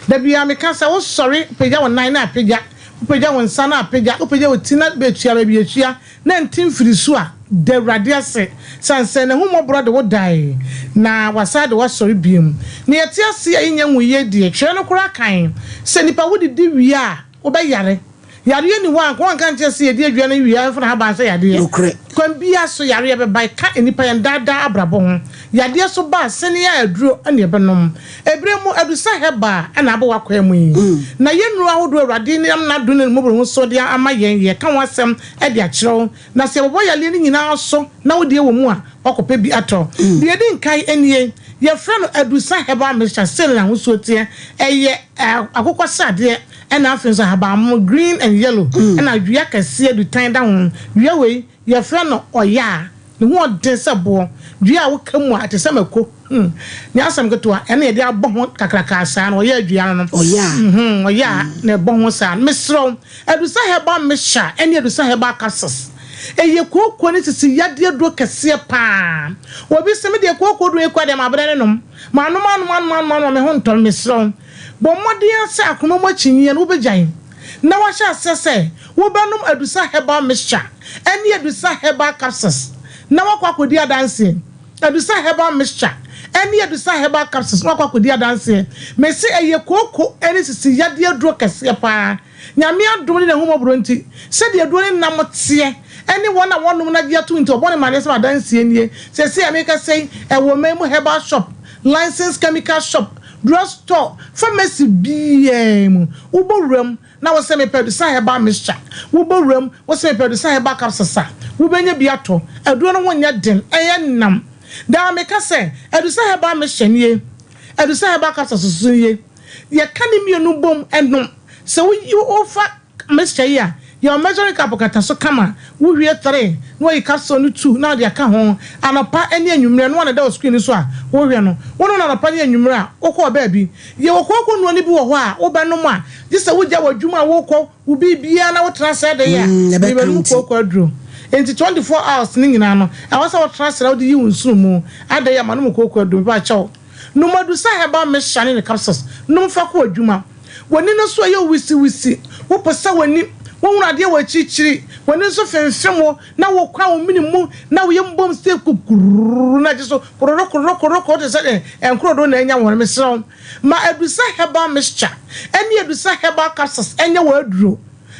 Da biara meka sɛ wo sɔre pagya wo nan na apagya, wo pagya wo nsa na apagya, wo pagya wo ti na betua baabi etua na nte mfiri so a, da Awurade ase sane sɛ n'ahummɔborɔ de wo dae na wasan de wo asɔre biom. Na yɛte ase a yɛnnya nwuiɛ deɛ, twerɛ no koraa kan sɛ nipa wodidi wie a, Wobɛyare. Yareɛ nni hɔ a anka wɔnka nkyerɛ sɛ yɛdi aduane wie a yɛmfa n'ahaban nsa yadeɛ. Nokorɛ. Kwan biara so yareɛ bɛba, ɛka nnipa yɛn daa daa abrabɔ ho. Yadeɛ so ba a, sene a aduro na yɛbɛnom. Ɛberɛ mu, adusa herbal na abɔ w'akwan mu yi. Na yɛn nnuro ahodoɔ a Awurade nam n'adom ne ne mmɔborɔhunu so de ama yɛn, yɛreka ho asɛm de akyerɛ wo. Na sɛ yɛbobɔ yareɛ no nyinaa so na wo deɛ wɔ mu a, woakɔpɛ bi atɔ. Deɛ ɛdi nkan nie, yɛfrɛ no adusa herbal mixture, sei na n'ahosuo teɛ, ɛyɛ akokɔsradeɛ Ɛna afei nso ahabanmono, green and yellow, ɛna dua kɛseɛ dutan da ho. Dua wei, yɛfrɛ no ɔyaa. Ne ho ɔden sɛ boɔ. Dua a woka mu a, ɛte sɛ mako. Hmm. Nyɛ asɛm ketewa. Ɛna yɛde abɔ ho kakrakaa saa no, ɔyaa dua no no. Ɔyaa. Mhm, ɔyaa na ɛbɔ ho saa no. Mesrɛ wo, Adusa Herbal Mixture ɛne Adusa Herbal Capsules, ɛyɛ kooko ne sisi yadeɛ aduro kɛseɛ paa. Obi se, me deɛ kooko duro yi koraa deɛ mabrɛ ne nom. Manom anom anom anom anom a me ho ntɔ me. Mesrɛ wo, Bɔ mmɔden ara sɛ akoma mu akyinnyeɛ no wobɛgyae na woahyɛ aseɛ sɛ wobɛnom Adusa Herbal Mixture ne Adusa Herbal Capsules na woakɔ akɔdi adanseɛ. Adusa Herbal Mixture ne Adusa Herbal Capsules na woakɔ akɔdi adanseɛ. Mese ɛyɛ kooko ne sisi yadeɛ aduro kɛseɛ pa ara. Nyame adom ne n'ahummɔborɔ nti, sɛdeɛ aduro no nam teɛ ne wɔn a wɔnom no agye atom nti, wɔbɔ no mmaneɛ sɛ m'adanseɛ nie. Seesei a merekasa yi, ɛwɔ ɔman mu herbal shop, licensed chemical shop, drug store, pharmacy biara mu. Wobɔ wuram na wose mepɛ Adusa herbal mixture, wobɔ wuram wose mepɛ Adusa herbal capsules a, wobɛnya bi atɔ. Aduro no ho nyɛ den, ɛyɛ nnam. Daa meka sɛ, Adusa herbal mixture nie, Adusa herbal capsules nso nie. Yɛka ne mmienu bom nom. Sɛ wofa mixture yi a, yɛ wo measuring cup kata so kama, wohwie tre na wayi capsule no tu na wode aka ho anɔpa ne anwummerɛ, ɛno ara na ɛda wo screen no so a wohwɛ no. Wonom no anɔpa ne anwummerɛ a, wokɔ baabi. Yɛwɔ kooko nnuro no bi wɔ hɔ a wobɛnom a, gye sɛ wogya w'adwuma a wokɔ, wo biribiara na wotena ase adɛn a, merebɛnom kooko aduro. Enti 24 hours no nyinaa no, ɛwɔ sɛ wotena ase na wode yi wo nsono mu. Adɛn a, manom kooko aduro, mepakyɛw. Nom Adusa herbal mixture ne ne capsules nom fa kɔ adwuma. W'ani no so yɛ wisiwisi, woposa w'ani, wohunu adeɛ wɔ akyirikyiri, w'ani nso femfem wo na wokwan wo mene mu na wo yam bom sɛ kukurururu na gye so kororo kororo kororo kororo te sɛ deɛ nkorodo na anya wɔn. Mesrɛ wo, ma Adusa herbal mixture ne Adusa herbal capsules nyɛ w'aduro.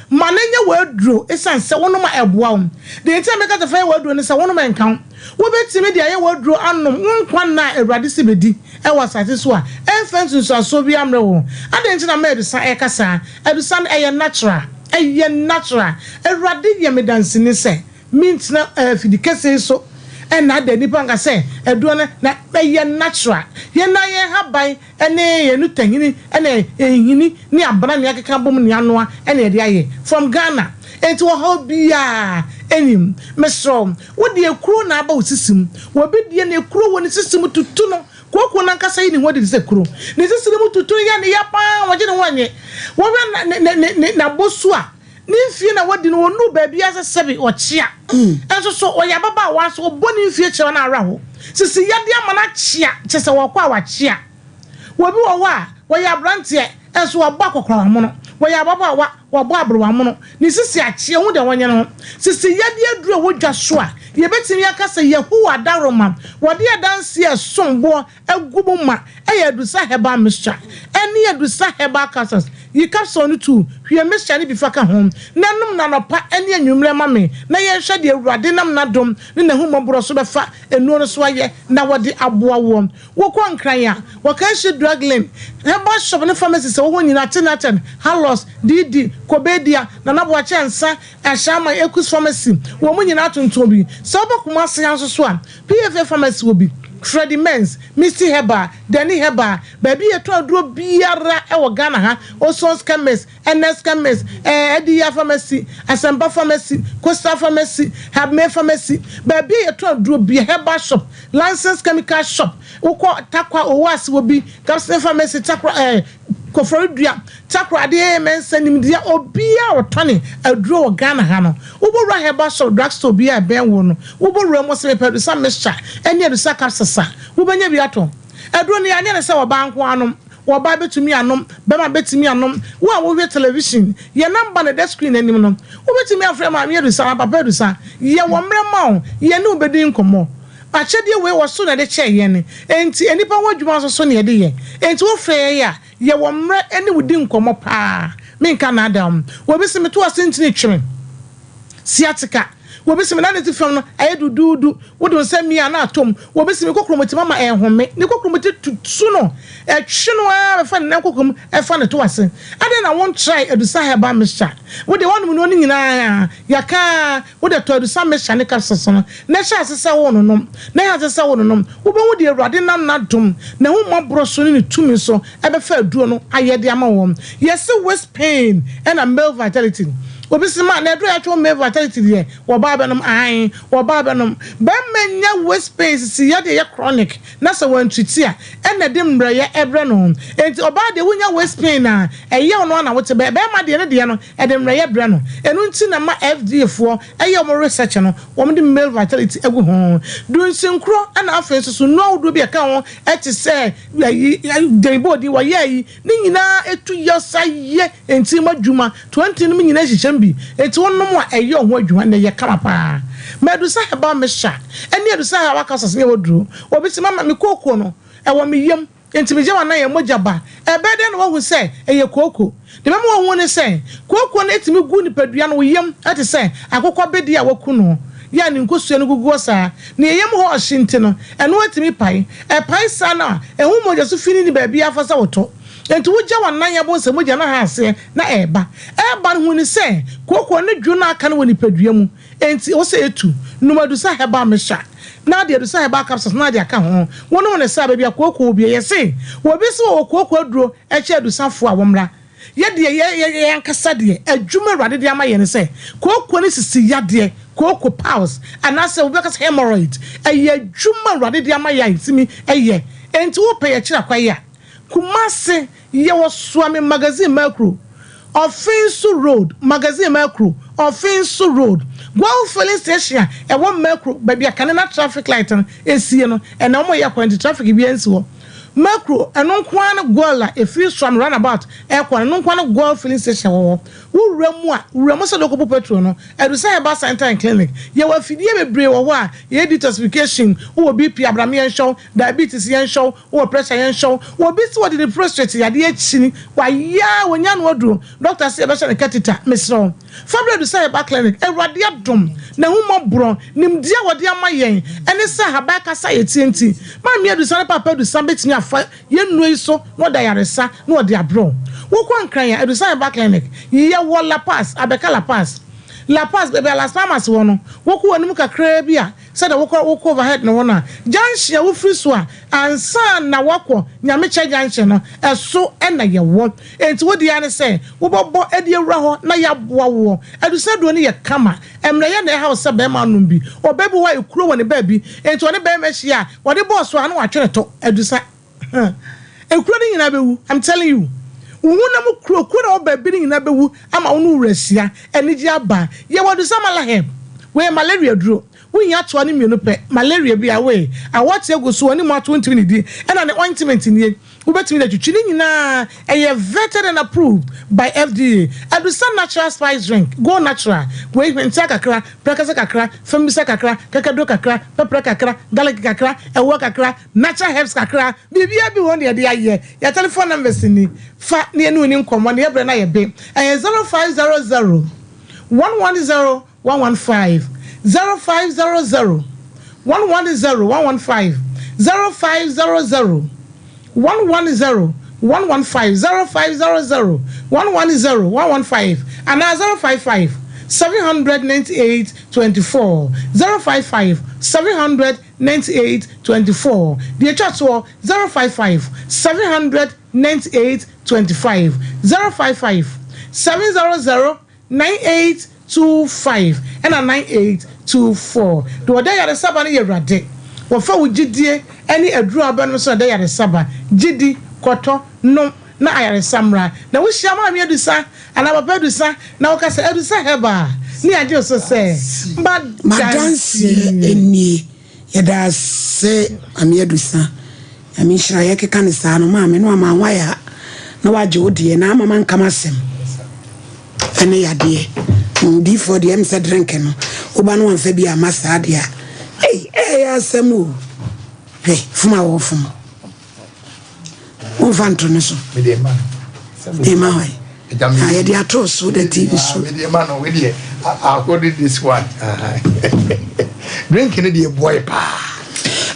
Ma no nyɛ w'aduro esiane sɛ wonom a ɛboa wo. Deɛ nti a meka sɛ fa yɛ w'aduro ne sɛ wonom a ɛnka wo. Wobɛtumi de ayɛ w'aduro anom wo nkwa nna a Awurade se bɛdi wɔ asase so a ɛmfa nsunsuansoɔ biara mmrɛ wo. Adɛn nti na ma adusa ɛreka saa? Adusa no ɛyɛ natural. Ɛyɛ natural. Awurade yɛ me danseni sɛ mentena afidi kɛseɛ yi so. Ɛnnaadaa nnipa nka sɛ aduro no na ɛyɛ natural. Yɛn ara yɛn haban ne yɛn nutahini ne nhini ne abena ne akeka abom ne anoa na yɛde ayɛ. From Ghana. Enti ɔhaw biara nnim. Mesrɛ wo, wo deɛ ekuro na aba wo sisi mu. Obi deɛ na ekuro wɔ ne sisi mu tutu no. Kooko no ankasa yi ne ho adi te sɛ kuro. Ne sisi no mu tutu no yɛ ne ya paa, ɔgye ne ho nnye. Wɔhwɛ na ne ne ne n'abɔsu a, ne mfie na wadi no, ɔnnuu baabiara sɛ sɛbe ɔkyea. Nso so ɔyɛ ababaawa nso ɔbɔ ne mfie kyerɛ no awerɛho. Sisi yadeɛ ama no akyea, kyerɛ sɛ ɔkɔ a wakyea. Obi wɔ hɔ a, ɔyɛ aberanteɛ nso wabɔ akɔkorawa mono. Ɔyɛ ababaawa, wabɔ aberewa mono. Ne sisi akyea, ɔhu deɛ wɔnyɛ no ho. Sisi yadeɛ aduru a ɛwɔ dwa so a, yɛbɛtumi aka sɛ Yehowa adaworoma, wɔde adanseɛ a ɛsom boɔ agu mu ma ɛyɛ Adusa Herbal Mixture ne Adusa Herbal Capsules. Yi capsule no tu, hwie mixture no bi fa ka ho, na nom no anɔpa ne anwummerɛ ma me, na yɛnhwɛ deɛ Awurade nam N'adom ne N'ahummɔborɔ so bɛfa nnuro no so ayɛ na wɔde aboa woɔ. Wokɔ Nkran a, Wɔkanhye Drug Lane, Herbal Shop ne Pharmacies a ɛwɔ hɔ nyinaa, Tinaten, Halos, Didi, Kobedia, Nana Boakye Ansah, Ashaiman, Ekus Pharmacy, wɔn nyinaa tontɔn bi. Sɛ woba Kumasi ha nso so a, PFA Pharmacy wɔ bi, Freddie Men's, Misty Herbal, Danny Herbal, baabi a yɛtɔn aduro biara wɔ Ghana ha, Oson's Chemist, Ernest Chemist, eh, Adiya Pharmacy, Asempa Pharmacy, Coastal Pharmacy, Habmay Pharmacy, baabi a yɛtɔn aduro biara, Herbal Shop, Lansing's Chemical Shop, wokɔ Tarkwa, Owoase wɔ bi, Gabson Pharmacy, Takra, eh, Koforidua, Takoradi, Mensah, Nimdeɛ, obiara a ɔtɔne aduro wɔ Ghana ha no, wobɔwura herbal shop, drug store biara a ɛbɛn wo no, wobɔwura mu sɛ mepɛ adusa mixture ne adusa capsules a, wobɛnya bi atɔ. Aduro no yɛanyɛ no sɛ ɔbaa nko ara nom, ɔbaa bɛtumi anom, bɛrima bɛtumi anom, wo a wohwɛ television, yɛn number na ɛda screen anim no, wobɛtumi afrɛ maame adusa anaa papa adusa, yɛwɔ mmerɛ ma wo, yɛne wo bɛdi nkɔmmɔ. Akyɛdeɛ wei wɔ soro na yɛde kyɛɛ yɛn, enti nnipa ho adwuma nso so na yɛde yɛ. Enti wofrɛ yɛn a, yɛwɔ mmerɛ ne wo di nkɔmmɔ paa. Menka nnaadaa wo. Obi se meto asentene twe me sciatica. Obi se me nan ati fam no ayɛ duduudu, wode wo nsa mia a na atɔ mu. Obi se me kokromoti mama ɛrehome. Ne kokromoti tutu no, ɛtwe no ara bɛfa ne nan kokom fa ne to ase. Adɛn na wontrae Adusa Herbal Mixture? Wo deɛ woanom nnuro no nyinaa a, yɛaka ara. Wo de, tɔ adusa mixture ne capsules no, na hyɛ ase sɛ worenonom, na hyɛ ase sɛ worenonom. Wobɛhu deɛ Awurade nam N'adom, N'ahummɔborɔ so ne Ne tumi so bɛfa aduro no ayɛ de ama wɔn. Yɛse waist pain ɛna male vitality. Obi se ma, na aduro a yɛatwerɛ ho male vitality deɛ, wɔbaa bɛnom? Aane, wɔbaa bɛnom. Barima nya waist pain sisi yadeɛ ɛyɛ chronic, na sɛ wantriti a, ɛna ɛde mmerɛyɛ brɛ no. Enti ɔbaa deɛ wonya waist pain a, ɛyaw no ara na wote. Barima deɛ, ne deɛ no, Ɛde mmerɛyɛ brɛ no. Ɛno nti na ma FDA foɔ yɛ wɔn research no, wɔn de male vitality agu ho. Dunsinkorɔ ɛna afei nso so nnuro ahodoɔ bi a ɛka ho te sɛ ayi dɛnbɔɔdin wɔyɛ ayi ne nyinaa ɛtu yɛ sa yɛ nti mu adwuma 20 nom nyinaa hyehyɛm bi nti wo nom a ɛyɛ ho adwuma na ɛyɛ kama paa. Ma Adusa herbal mixture ɛne Adusa herbal capsules nyɛ hɔ duro. Obi se mama me kooko no ɛwɔ me yam. Enti megya w'anan yɛ mogya ba. Ɛbɛyɛ dɛn na woahu sɛ ɛyɛ kooko? Deɛ ɛbɛma woahu ne sɛ, kooko no tumi gu nipadua no, wo yam te sɛ akokɔ bedeɛ a wɔaku no, yɛ a ne nkosua no gugu hɔ saa. Nea ɛyam hɔ ɔhye nti no, ɛno tumi pae. Ɛpae saa no a, ɛho mogya so fi no nni baabiara fa sɛ wotɔ. Enti wogya w'anan a wobɛhu sɛ mogya no aha aseɛ na ɛreba. Ɛreba no, hu no sɛ kooko no dwo na aka no wɔ nipadua mu. Enti ɛwɔ sɛ etu. Nom Adusa Herbal Mixture na ade Adusa Herbal Capsules na ade aka ho. Wonom no saa a, baabi a kooko wɔ biara, yɛse obi se ɔwɔ kooko aduro kyɛ Adusafoɔ a, wɔmmra. Yɛ deɛ, yɛ, yɛ, yɛn ankasa deɛ, adwuma Awurade de ama yɛn ne sɛ, kooko ne sisi yadeɛ, kooko piles, anaasɛ obi bɛka sɛ hemorrhoid, ɛyɛ adwuma Awurade de ama yɛn a yɛtumi yɛ. Enti wopɛ yɛkyerɛ akwan a, Kumasi, Yɛwɔ Suame Magazine Makro, Ɔfenso Road, Magazine Makro, Ɔfenso Road, Goil Filling Station a ɛwɔ Makro, baabi a kane na traffic light no sie no, ɛnnɛ wɔreyɛ kwan nti traffic biara nsi hɔ. Makro, ɛno nko ara ne Goil a ɛfiri Suame Runabout rekɔ no, ɛno nko ara ne Goil Filling Station wɔ hɔ. Wowura mu a, wura mu sɛdeɛ wokɔbu petrol no, Adusa Herbal Centre and Clinic. Yɛwɔ afidie bebree wɔ hɔ a yɛyɛ detoxification, wowɔ BP a bra ma yɛnhwɛ wo, diabetes yɛnhwɛ wo, Wowɔ pressure yɛnhwɛ wo. Obi se wɔde ne prostrate yadeɛ akyini, wayɛ a wɔnya ano aduro, doctor se yɛbɛhyɛ no catheter, mesrɛ wo fa bra Adusa Herbal Clinic, Awurade adom, n'ahummɔborɔ, nimdeɛ a wɔde ama yɛn, ɛne sɛ ahaban kasa a yɛtie nti, Maame Adusa ne Paapa Adusa bɛtumi afa yɛn nnuro yi so na wɔde ayaresa na wɔde abrɛ wo. Wokɔ Nkran a, Adusa Herbal Clinic, yɛwɔ La Paz, Abɛka La Paz, La Paz, baabi a Las Palmas wɔ no, wokɔ w'anim kakraa bi a, Sɛdeɛ wokɔ wokɔ overhead no hɔ no a, junction a wofiri so a ansa na woakɔ Nyamekyɛ junction no, ɛso na yɛwɔ. Enti wo deɛ ara ne sɛ wobɛbɔ de awura hɔ na yɛaboa woɔ. Adusaduro no yɛ kama. Mmerɛyɛ na ɛha wo sɛ barima anom bi. Ɔbaa bi wɔ hɔ a ekuro wɔ ne baabi, enti ɔne barima hyia a, ɔde bɔɔ so a na watwe ne to. Adusa. Huh. Ekuro no nyinaa bɛwu. I'm telling you. Wo honam kuro, kuro na ɛwɔ baabi no nyinaa bɛwu ama wo ne wo wura ahyia. Anigye aba. Yɛwɔ adusa malaheb. Wei yɛ malaria duro. Wohia toa no mmienu pɛ. Malaria bi a wei, awɔte agu so, anim ato wontumi nnidi. Ɛna ne ointment nie. Wobɛtumi de atwitwi ne nyinaa. Ɛyɛ vetted and approved by FDA. Adusa natural spice drink, go natural. Wei hwentia kakra, prɛkɛsɛ kakra, fambisa kakra, kakaduro kakra, pɛprɛ kakra, garlic kakra, ɛwoɔ kakra, natural herbs kakra, biribiara bi wɔ hɔ na yɛde ayɛ. Yɛn telephone numbers ni, fa na yɛne wo nni nkɔmmɔ na yɛbrɛ no ayɛ be. Ɛyɛ 0500 110 115, 0500 110 115, 0500 110 115, 0500 110 115 anaa 055 798 24, 055 798 24, deɛ ɛtwa toɔ 055 798 25, 055 700 9825 ɛna 9824. Deɛ ɔda yaresaba no yɛ Awurade. Wɔfa wo gyidie ne aduro a wobɛnom so na ɛda yaresaba. Gyidi, kɔtɔ, nom na ayaresa mmra. Na wohyia Maame Adusa anaa Papa Adusa na woka sɛ, Adusa Herbal, ne yɛagye wo so sɛ, M'adanseɛ nie. Yɛda ase Maame Adusa. Nyame nhyira yɛkeka no saa no maame no ama wayɛ a na wagye wo deɛ na ama manka m'asɛm ɛne yadeɛ diifoɔ deɛ ɛm sɛ drink no woba no wamfa bi ama saa deɛ a ei ɛyɛ asɛm o hwɛ fom a wɔfom womfa nto no so ɛma hɔ na yɛde ato so da tv so this one drink no deɛ boy paa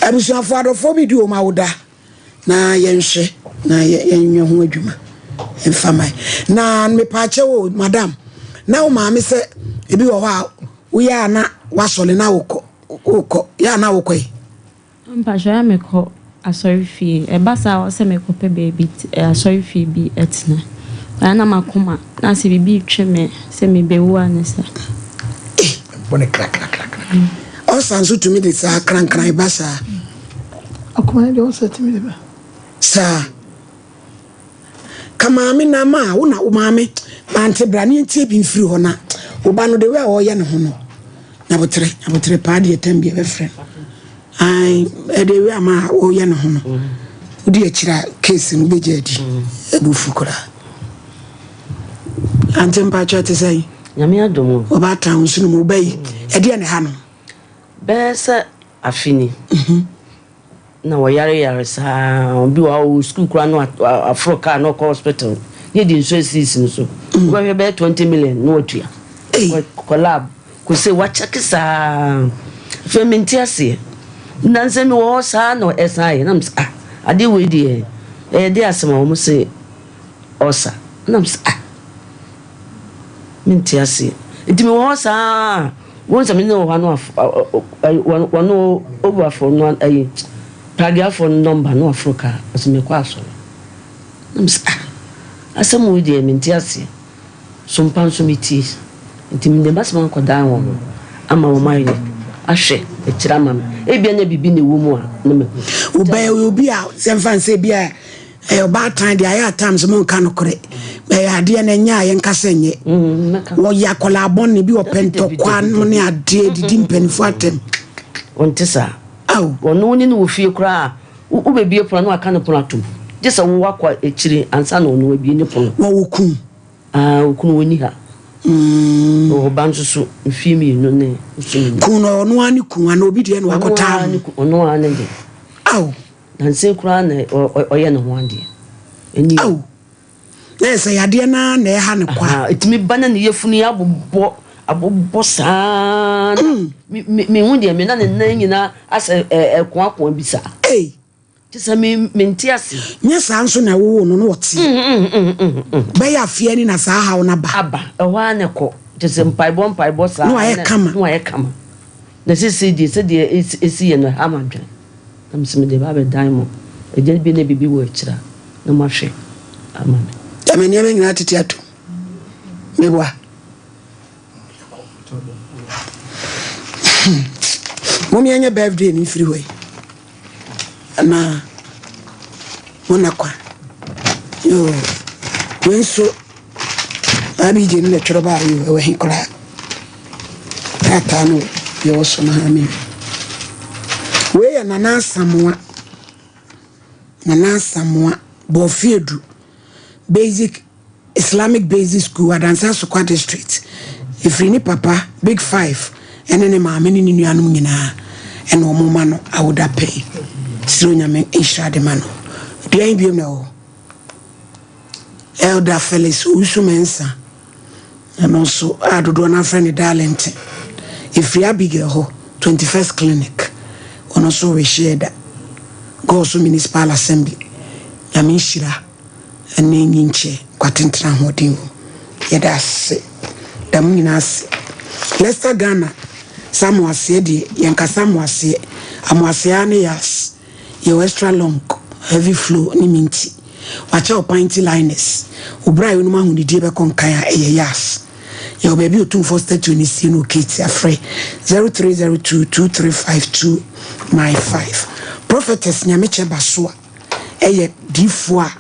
abusuafoɔ adɔfoɔ bi di wɔn awoda na yɛnhwɛ na yɛnyɛ ho adwuma mfa man na mepaakyɛ o madam na wo maame sɛ ebi wɔ hɔ a woyɛ a na wasɔle na wokɔ wokɔ yɛ a na wokɔ yi Mpakyɛw ya mekɔ asɔre fie ɛba saa a ɔsɛ mekɔ pɛ baabi asɔre fie bi tena na na makoma na sɛ biribi retwe me sɛ mebewu a ne sa. Bɔ ne krakrakrakra. Ɔsa nso tumi de saa krankran ba saa. Akoma no deɛ ɔsa tumi de ba. Saa. Ka maame na ma wo na wo maame mante bra ne ntie bi mfiri hɔ na wo ba no de wei a ɔyɛ ne ho no nyabotere nyabotere paa deɛ tam bi ɛbɛfrɛ no ai ɛde wei a ma ɔyɛ ne ho no wodi akyiri a case no bɛgya adi ɛbufu koraa ante mpakyɛ te sɛ nyame adom o ɔbaatan wo nso no mu wo ba yi ɛdeɛ ne ha no bɛyɛ sɛ afe ni Na wɔyare yare saa obi wɔ hɔ a ɔwɔ sukuu koraa na waforo kaa na ɔkɔ hospital ne yɛde nsuo asisi no so wobɛhwɛ bɛyɛ 20 million na watua kɔ lab kɔ sɛ wakyɛke saa afei mente aseɛ nansɛ mewɔ hɔ saa na ɛsan yɛ na mesɛ ah adeɛ wei deɛ ɛyɛ de asɛm a wɔn se ɔsa na mesɛ ah Mente aseɛ. Nti mewɔ hɔ saa a, wohu sɛ me ne wɔ hɔ ano wɔn Obuafoɔ no ayi Pragiafoɔ no nɔmba na waforo kaa ɔsɛ mekɔ asɔre. Na mesɛ ah asɛm wei deɛ mente aseɛ. So mpa nso metie. Nti mede m'asɛm akɔdan wɔn ama wɔn ayɛ ahwɛ akyire ama me. Ebia na biribi na ɛwɔ mu a na mahu. Wobɛyɛ obi a sɛ mfa nsɛ bi a Ɛyɛ ɔbaatan deɛ ayɛ at times mo nka nokorɛ ɛyɛ adeɛ no ɛnyɛ a yɛnka sɛ nyɛ wɔyɛ akwadaa bɔne bi ɔpɛ ntɔkwa no ne adeɛ didi mpanimfoɔ atɛm. Ɔnte saa. Ɔno wo ne no wɔ fie koraa a wobɛbie pono a na waka ne pono atom gye sɛ wo wakɔ akyiri ansa na ɔno abie ne pono. Wɔwɔ kunu? Ah, okunu ɔnni ha. Ɔwɔ ba nso so mfie mmienu ne bosome num. Kunu no ɔno ara ne kunu anaa obi deɛ na wakɔtaa ho? Ɔno ara ne deɛ. Ao. Nansa yi koraa na ɔyɛ ne ho adeɛ. Ɛni. Ao! Na yɛ sɛ yadeɛ no ara na ɛha no kwa. Ɛtumi ba na ne yafunu yi abobɔ abobɔ saa na me me mehu deɛ me na ne nan nyinaa asɛ ɛkoakoa bi saa. Ei! Kyɛ sɛ me mente ase. Nyɛ saa nso na ɛwowoo no na ɔteɛ. Bɛyɛ afeɛ ni na saa haw no aba. Aba ɛhɔ ara na ɛkɔ. Kyɛ sɛ mpaebɔ mpaebɔ saa na wayɛ kama. Na wayɛ kama. Na seesei deɛ, sɛdeɛ ɛsi yɛ no, ɛha m'adwene. Na mese mede ba abɛdan mo agya bi na biribi wɔ akyire a, na moahwɛ ama me. Gyama nneɛma nyinaa tete atom. Meboa. Mom yɛnyɛ birthday no mfiri hɔ yi. Anaa mo na kwa. Yoo. Wei nso Abigye no na twerɛ baa yi ɛwɔ he koraa. Krataa no deɛ ɛwɔ so no ha me. Wei yɛ Nana Asamoah. Nana Asamoah Bɔɔfiedu Basic Islamic Basic School, Adansi Asokwa District. Ɛfiri ne papa, Big Five, ɛne ne maame ne ne nuanom nyinaa ɛna wɔn ma no awoda pɛn. Srɛ Onyame nhyira de ma no. Deɛn biom na ɛwɔ hɔ? Elder Felix Owusu Mensah, ɛno nso a dodoɔ no afrɛ no Darlington. Ɛfiri Abigail hɔ, 21st Clinic. Ɔno nso rehyɛ da. Goaso Municipal Assembly. Nyame nhyira. ne nyinkyɛ nkwatenten ahoɔden wom. Yɛda ase. Da mo nyinaa ase. Leicester Ghana sɛ amoaseɛ deɛ yɛnkasa amoaseɛ. Amoaseɛ ara ne yas. Yɛwɔ extra long, heavy flow ne minti. Wakyɛ wo panty liners. Wo bra a wonom ahonidie bɛkɔ nkan a ɛyɛ yas. Yɛwɔ baabi a Otumfoɔ statue no sie no wɔ Keeti afrɛ 0302 235 295. Prophetess Nyamekyɛ Basoa. yɛ diyifoɔ a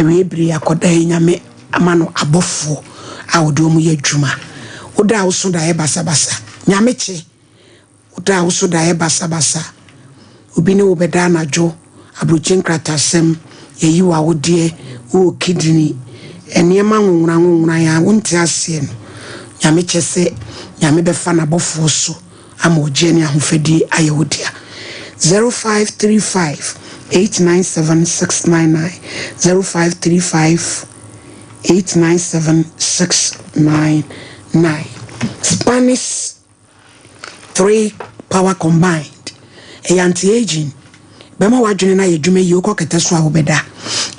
awiei bere yi akɔda yi Nyame ama no abɔfoɔ a ɔde wɔn yɛ adwuma. Woda a woso daeɛ basabasa. Nyame kye. Woda a woso daeɛ basabasa. Obi ne wo bɛda anadwo, aburokyi nkratasɛm, yɛyi wo awodeɛ, wowɔ kidney, nneɛma nwonwona nwonwona a wonte aseɛ no, Nyame kyɛ sɛ Nyame bɛfa n'abɔfoɔ so ama ɔgyeɛ ne ahofadie ayɛ wo dea. 0535 897 699 0535 897 699 Spanish 3 Power Combined ɛyɛ anti-aging bɛma w'adwene no ayɛ adwuma yie wokɔ kɛtɛ so a wobɛda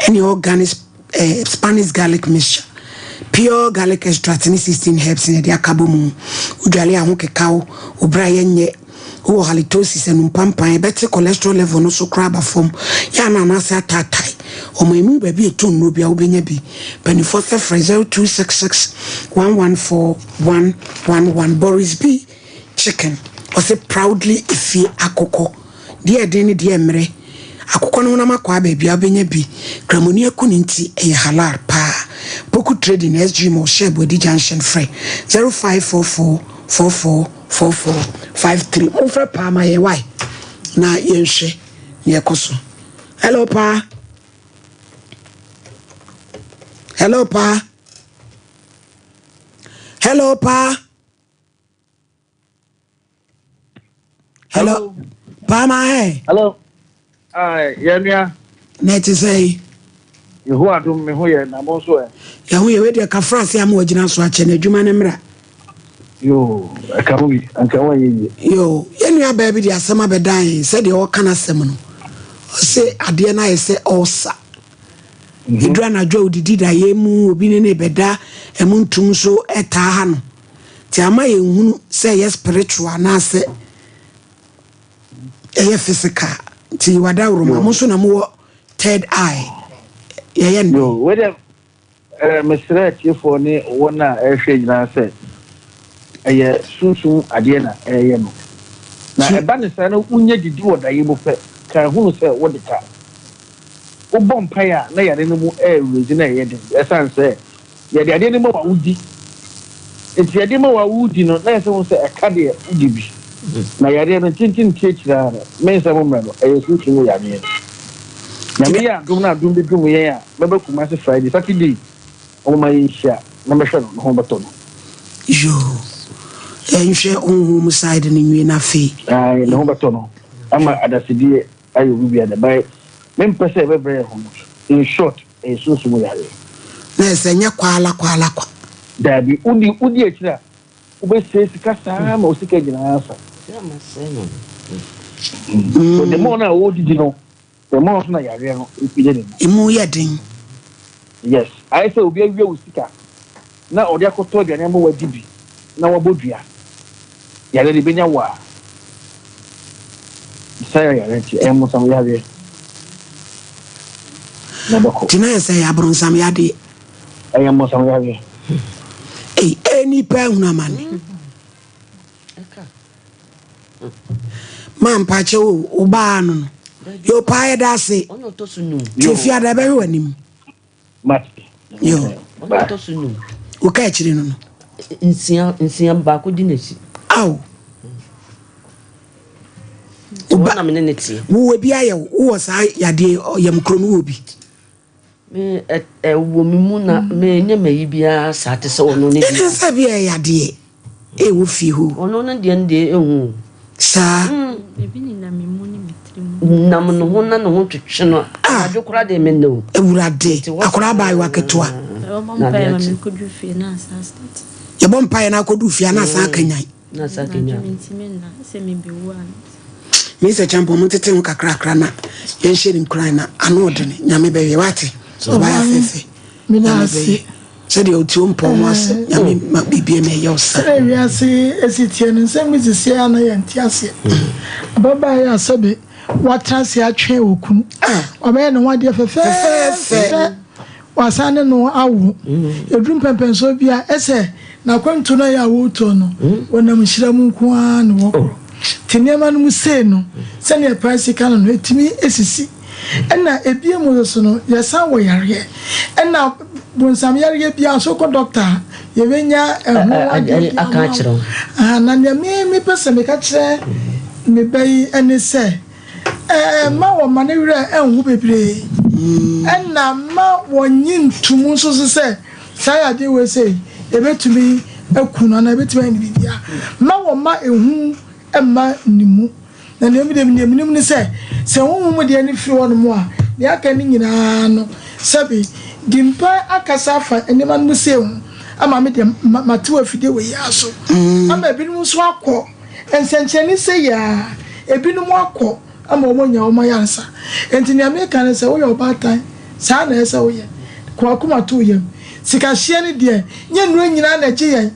ɛne organic eh, Spanish garlic mixture, pure garlic extract ne 16 herbs na yɛde aka bɔ mu. Wodwale a ho keka wo, wo bra yɛ nyɛ, wowɔ halitosis, anum pampan, ɛbɛte cholesterol level no so koraa aba fam, yɛ ana anaasɛ ataatae. Ɔman mu baabi a ɛtɔ nnuro biara wobɛnya bi. Mpanimfoɔ sɛ frɛ 0266 114 111. Boris B. Chicken, ɔse proudly efie akokɔ. Deɛ ɛden ne deɛ ɛmmerɛ. Akokɔ no honam akwaa baabiara wobɛnya bi. Kramoni aku no nti ɛyɛ halal paa. Poku Trading SG Mall Shell Boadi Junction frɛ 0544 44 44 53. Momfrɛ paa ma yɛn wai na yɛnhwɛ nea ɛkɔ so. Hello paa. Hello paa. Hello paa. Hello. Paama ɛ. Hello. Ayi, yɛn nua. Na ɛte sɛ yi. Yehowa adum mi ho yɛ na mo nso ɛ. Yɛn ho yɛ wei deɛ kafra ase ama wagyina so akyɛ na adwuma no mmra. Yoo, ɛka ho bi, anka wɔn yɛ yie. Yoo, yɛn nua baa bi de asɛm abɛdan yɛn sɛdeɛ ɔka n'asɛm no. Ɔse adeɛ no ayɛ sɛ ɔɔsa. Ɛduru anadwo a odidi daeɛ mu, obi ne ne bɛda, ɛmu ntum nso ɛtaa ha no. Nti ama yɛnhunu sɛ ɛyɛ spiritual anaasɛ ɛyɛ physical. Nti wadaworoma, mo nso na mowɔ third eye. Yɛyɛ no dɛn? Wei deɛ eh, mesrɛ atiefoɔ ne wɔn a ɛrehwɛ nyinaa sɛ ɛyɛ sunsum adeɛ na ɛreyɛ no. Na ɛba ne saa na wonya didi wɔ daeɛ mu pɛ, ka hunu sɛ wode ka. Wobɔ mpaeɛ a na yare no mu ɛrewurezi na ɛyɛ den ɛsiane sɛ Yɛde adeɛ no ma wo a wodi. Nti yɛde ma wo a wodi no na ɛsɛ ho sɛ ɛka deɛ wodi bi. Na yareɛ no ntenten nti akyire ara no me nsɛm mmerɛ no ɛyɛ sunsum mu yareɛ. Nyame yɛ adom na adom bi dom yɛn a mɛba Kumasi Friday, Saturday wɔma yɛnhyia na mɛhwɛ no ne ho bɛtɔ no. Yoo yɛnhwɛ honhom mu side no nwie na afei. Ae ne ho bɛtɔ no ama adasedie ayɛ obi biara dɛ but mempɛ sɛ yɛbɛbrɛ yɛn ho no in short. Ɛyɛ sunsum mu yareɛ. Na ɛsɛ nyɛ kwaala kwaala kwa. Daabi, wodi wodi akyiri a, wobɛsɛe sika saa ma wo sika nyinaa asa. So the more no a wodidi no, the more nso na yareɛ no ɛpagya ne mu. Emu yɛ den. Yes, ayɛ sɛ obi awia wo sika na ɔde akɔtɔ aduane ama wadi bi na wabɔ dua. Yareɛ no ɛbɛnya wo a. Saa yɛ yareɛ nti ɛyɛ mmonsam yareɛ na ɛbɛkɔ. Nti na yɛ sɛ ɛyɛ abronsam yadeɛ. Ɛyɛ mmonsam yareɛ. Ei, ee nipa ahunu amane. Ma mpakyɛ o, wo baa no no. Yo paa yɛda ase. Ti ofiada ɛbɛhwɛ w'anim. Mate. Yo. Ɔno ɔtɔ so num. Wo ka akyire no no. Nsia nsia baako di n'akyi. Aw. Wo na me ne ne teɛ. Wo ebi ayɛ wo wɔ saa yadeɛ yam kuro no wɔ bi. Me ɛwɔ me mu na me nyɛ mayi biara saa te sɛ ɔno ne deɛ. Ɛna sɛ bi ɛyɛ yadeɛ ɛwɔ fie hɔ. Ɔno ne deɛ no deɛ ɛhu. Saa. Ebi nenam me mu ne me tiri mu. Nam ne ho na ne ho twetwe no. Anadwo koraa deɛ me nna o. Awurade akwadaa abaayewa ketewa. Yɛbɔ mpaeɛ ma mekɔduru fie na asan start. Yɛbɔ mpaeɛ na akɔduru fie na asan akanyan. Na asan akanyan. Anadwo mentumi nna sɛ mebɛwu a. Mr. Champon mo tete ho kakrakra na yɛnhyɛ ne nkuran na ano ɔdene nyame bɛyɛ wate ɔbaa fɛfɛ nyame bɛyɛ. Sɛdeɛ ɔte wo mpɔw ho ase, Nyame ma biribiara mu ɛyɛ wo sa. Sɛdeɛ wiase si teɛ no, nsɛm bi sisi a na yɛnte aseɛ. Ababaa yi a sɛbe watena ase atwɛn okunu, wabɛyɛ ne ho adeɛ fɛfɛɛfɛ, wasan ne no awo. Ɛduru mpɛmpɛnsoɔ bi a, ɛsɛ n'akwantuo no a ɛyɛ a wɔretuo no, wɔnam nhyira mu nko ara na wɔkorɔ. Nti nneɛma no mu sei no, sɛdeɛ Price ka no no, ɛtumi sisi. Ɛna ebiem nso so no, yɛsan wɔ yareɛ. Ɛna bonsam yareɛ biara nso wokɔ dɔkta a, yɛbɛnya ɛho adeɛ bi ama wo. Aha, na nea me mepɛ sɛ meka kyerɛ me ba yi ne sɛ, ɛɛ mma wɔmma ne werɛ nho bebree. Ɛna mma wɔnnye ntom nso so sɛ saa yadeɛ wei sei, ɛbɛtumi aku no anaa ɛbɛtumi ayɛ no biribiara. Mma wɔmma ehu mma ne mu. Na nea menim, nea menim ne sɛ, sɛ honhom mu deɛ no firi hɔnom a, nea aka no nyinaa no, sɛbe, Dimpa akasa afa nneɛma no mu sei ho ama me deɛ, ma, mate wɔ afidie wei ara so, ama ebinom nso akɔ, nsɛnkyerɛnne sei ara, ebinom akɔ ama wɔanya wɔn ayaresa. Enti nea meka ne sɛ, woyɛ ɔbaatan, saa na ɛsɛ sɛ woyɛ. Ka w'akoma to wo yam. Sikahyeɛ no deɛ, nyɛ nnuro nyinaa na ɛgye yɛn.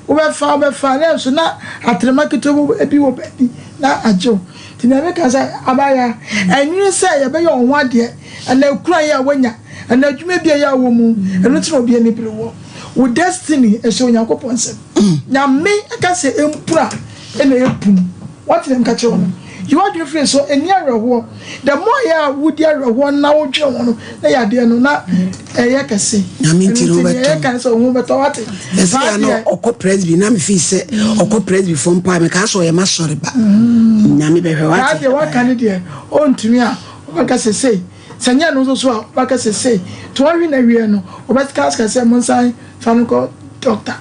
Wobɛfa, wobɛfa, nanso na atrema ketewa bi wɔ baabi na agye wo. Nti nea meka sɛ, abaayewa, ɛnwene sɛ yɛbɛyɛ wo ho adeɛ, anaa akuran yi a woanya, anaa adwuma bi a ɛyɛ a wowɔ mu, ɛno nti na obi ani bere woɔ. Wo destiny ɛhyɛ Onyankopɔn nsam. Nyame ka sɛ ɛmpunu a, ɛna ɛpunu. Woate nea meka kyerɛ wo no? Yi w'adwene firi so, nni awerɛhoɔ. The more yɛ a wodi awerɛhoɔ na wodwene ho no, na yadeɛ no na ɛyɛ kɛse. Nyame nti no Ɛno nti nea wobɛtɔ. yɛka ne sɛ wo ho bɛtɔ, woate? Ɛsɛ Saa ya no deɛ. ɔkɔ presby na mefii sɛ ɔkɔ presby fo mpo a mekaa sɛ ɔyɛ m'asɔre ba. Nyame bɛhwɛ Saa woate. deɛ waka ne deɛ ɔntumi a wobɛka sɛ sei, sɛ nyɛ ɛno nso so a wobɛka sɛ sei. Nti wɔhwe no awie no wɔbɛka sɛ monsan fa no nkɔ doctor.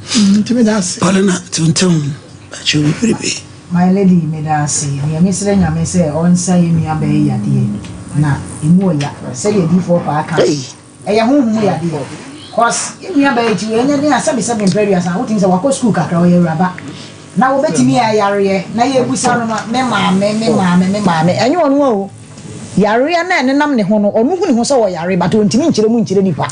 Nti meda ase. Paulina Tontom Pakyɛw bebrebe. My lady meda ase nea mesrɛ nyame sɛ ɔnsa yɛn nua baa yi yadeɛ na emu ɔya sɛdeɛ adiyifoɔ paa ka no ɛyɛ honhom mu yadeɛ cos yɛn nua baa yi ti wei ɛnyɛ den a sɛbe sɛbe mprɛ aduasa wotumi sɛ wakɔ school kakra ɔyɛ awuraba na wɔbɛtumi ayareɛ na yɛbusa no no me maame me maame me maame ɛnyɛ ɔno a o. Yareɛ no a ɛnenam ne ho no, ɔno hu ne ho sɛ ɔyare but ɔntumi nkyerɛ mu nkyerɛ nipa.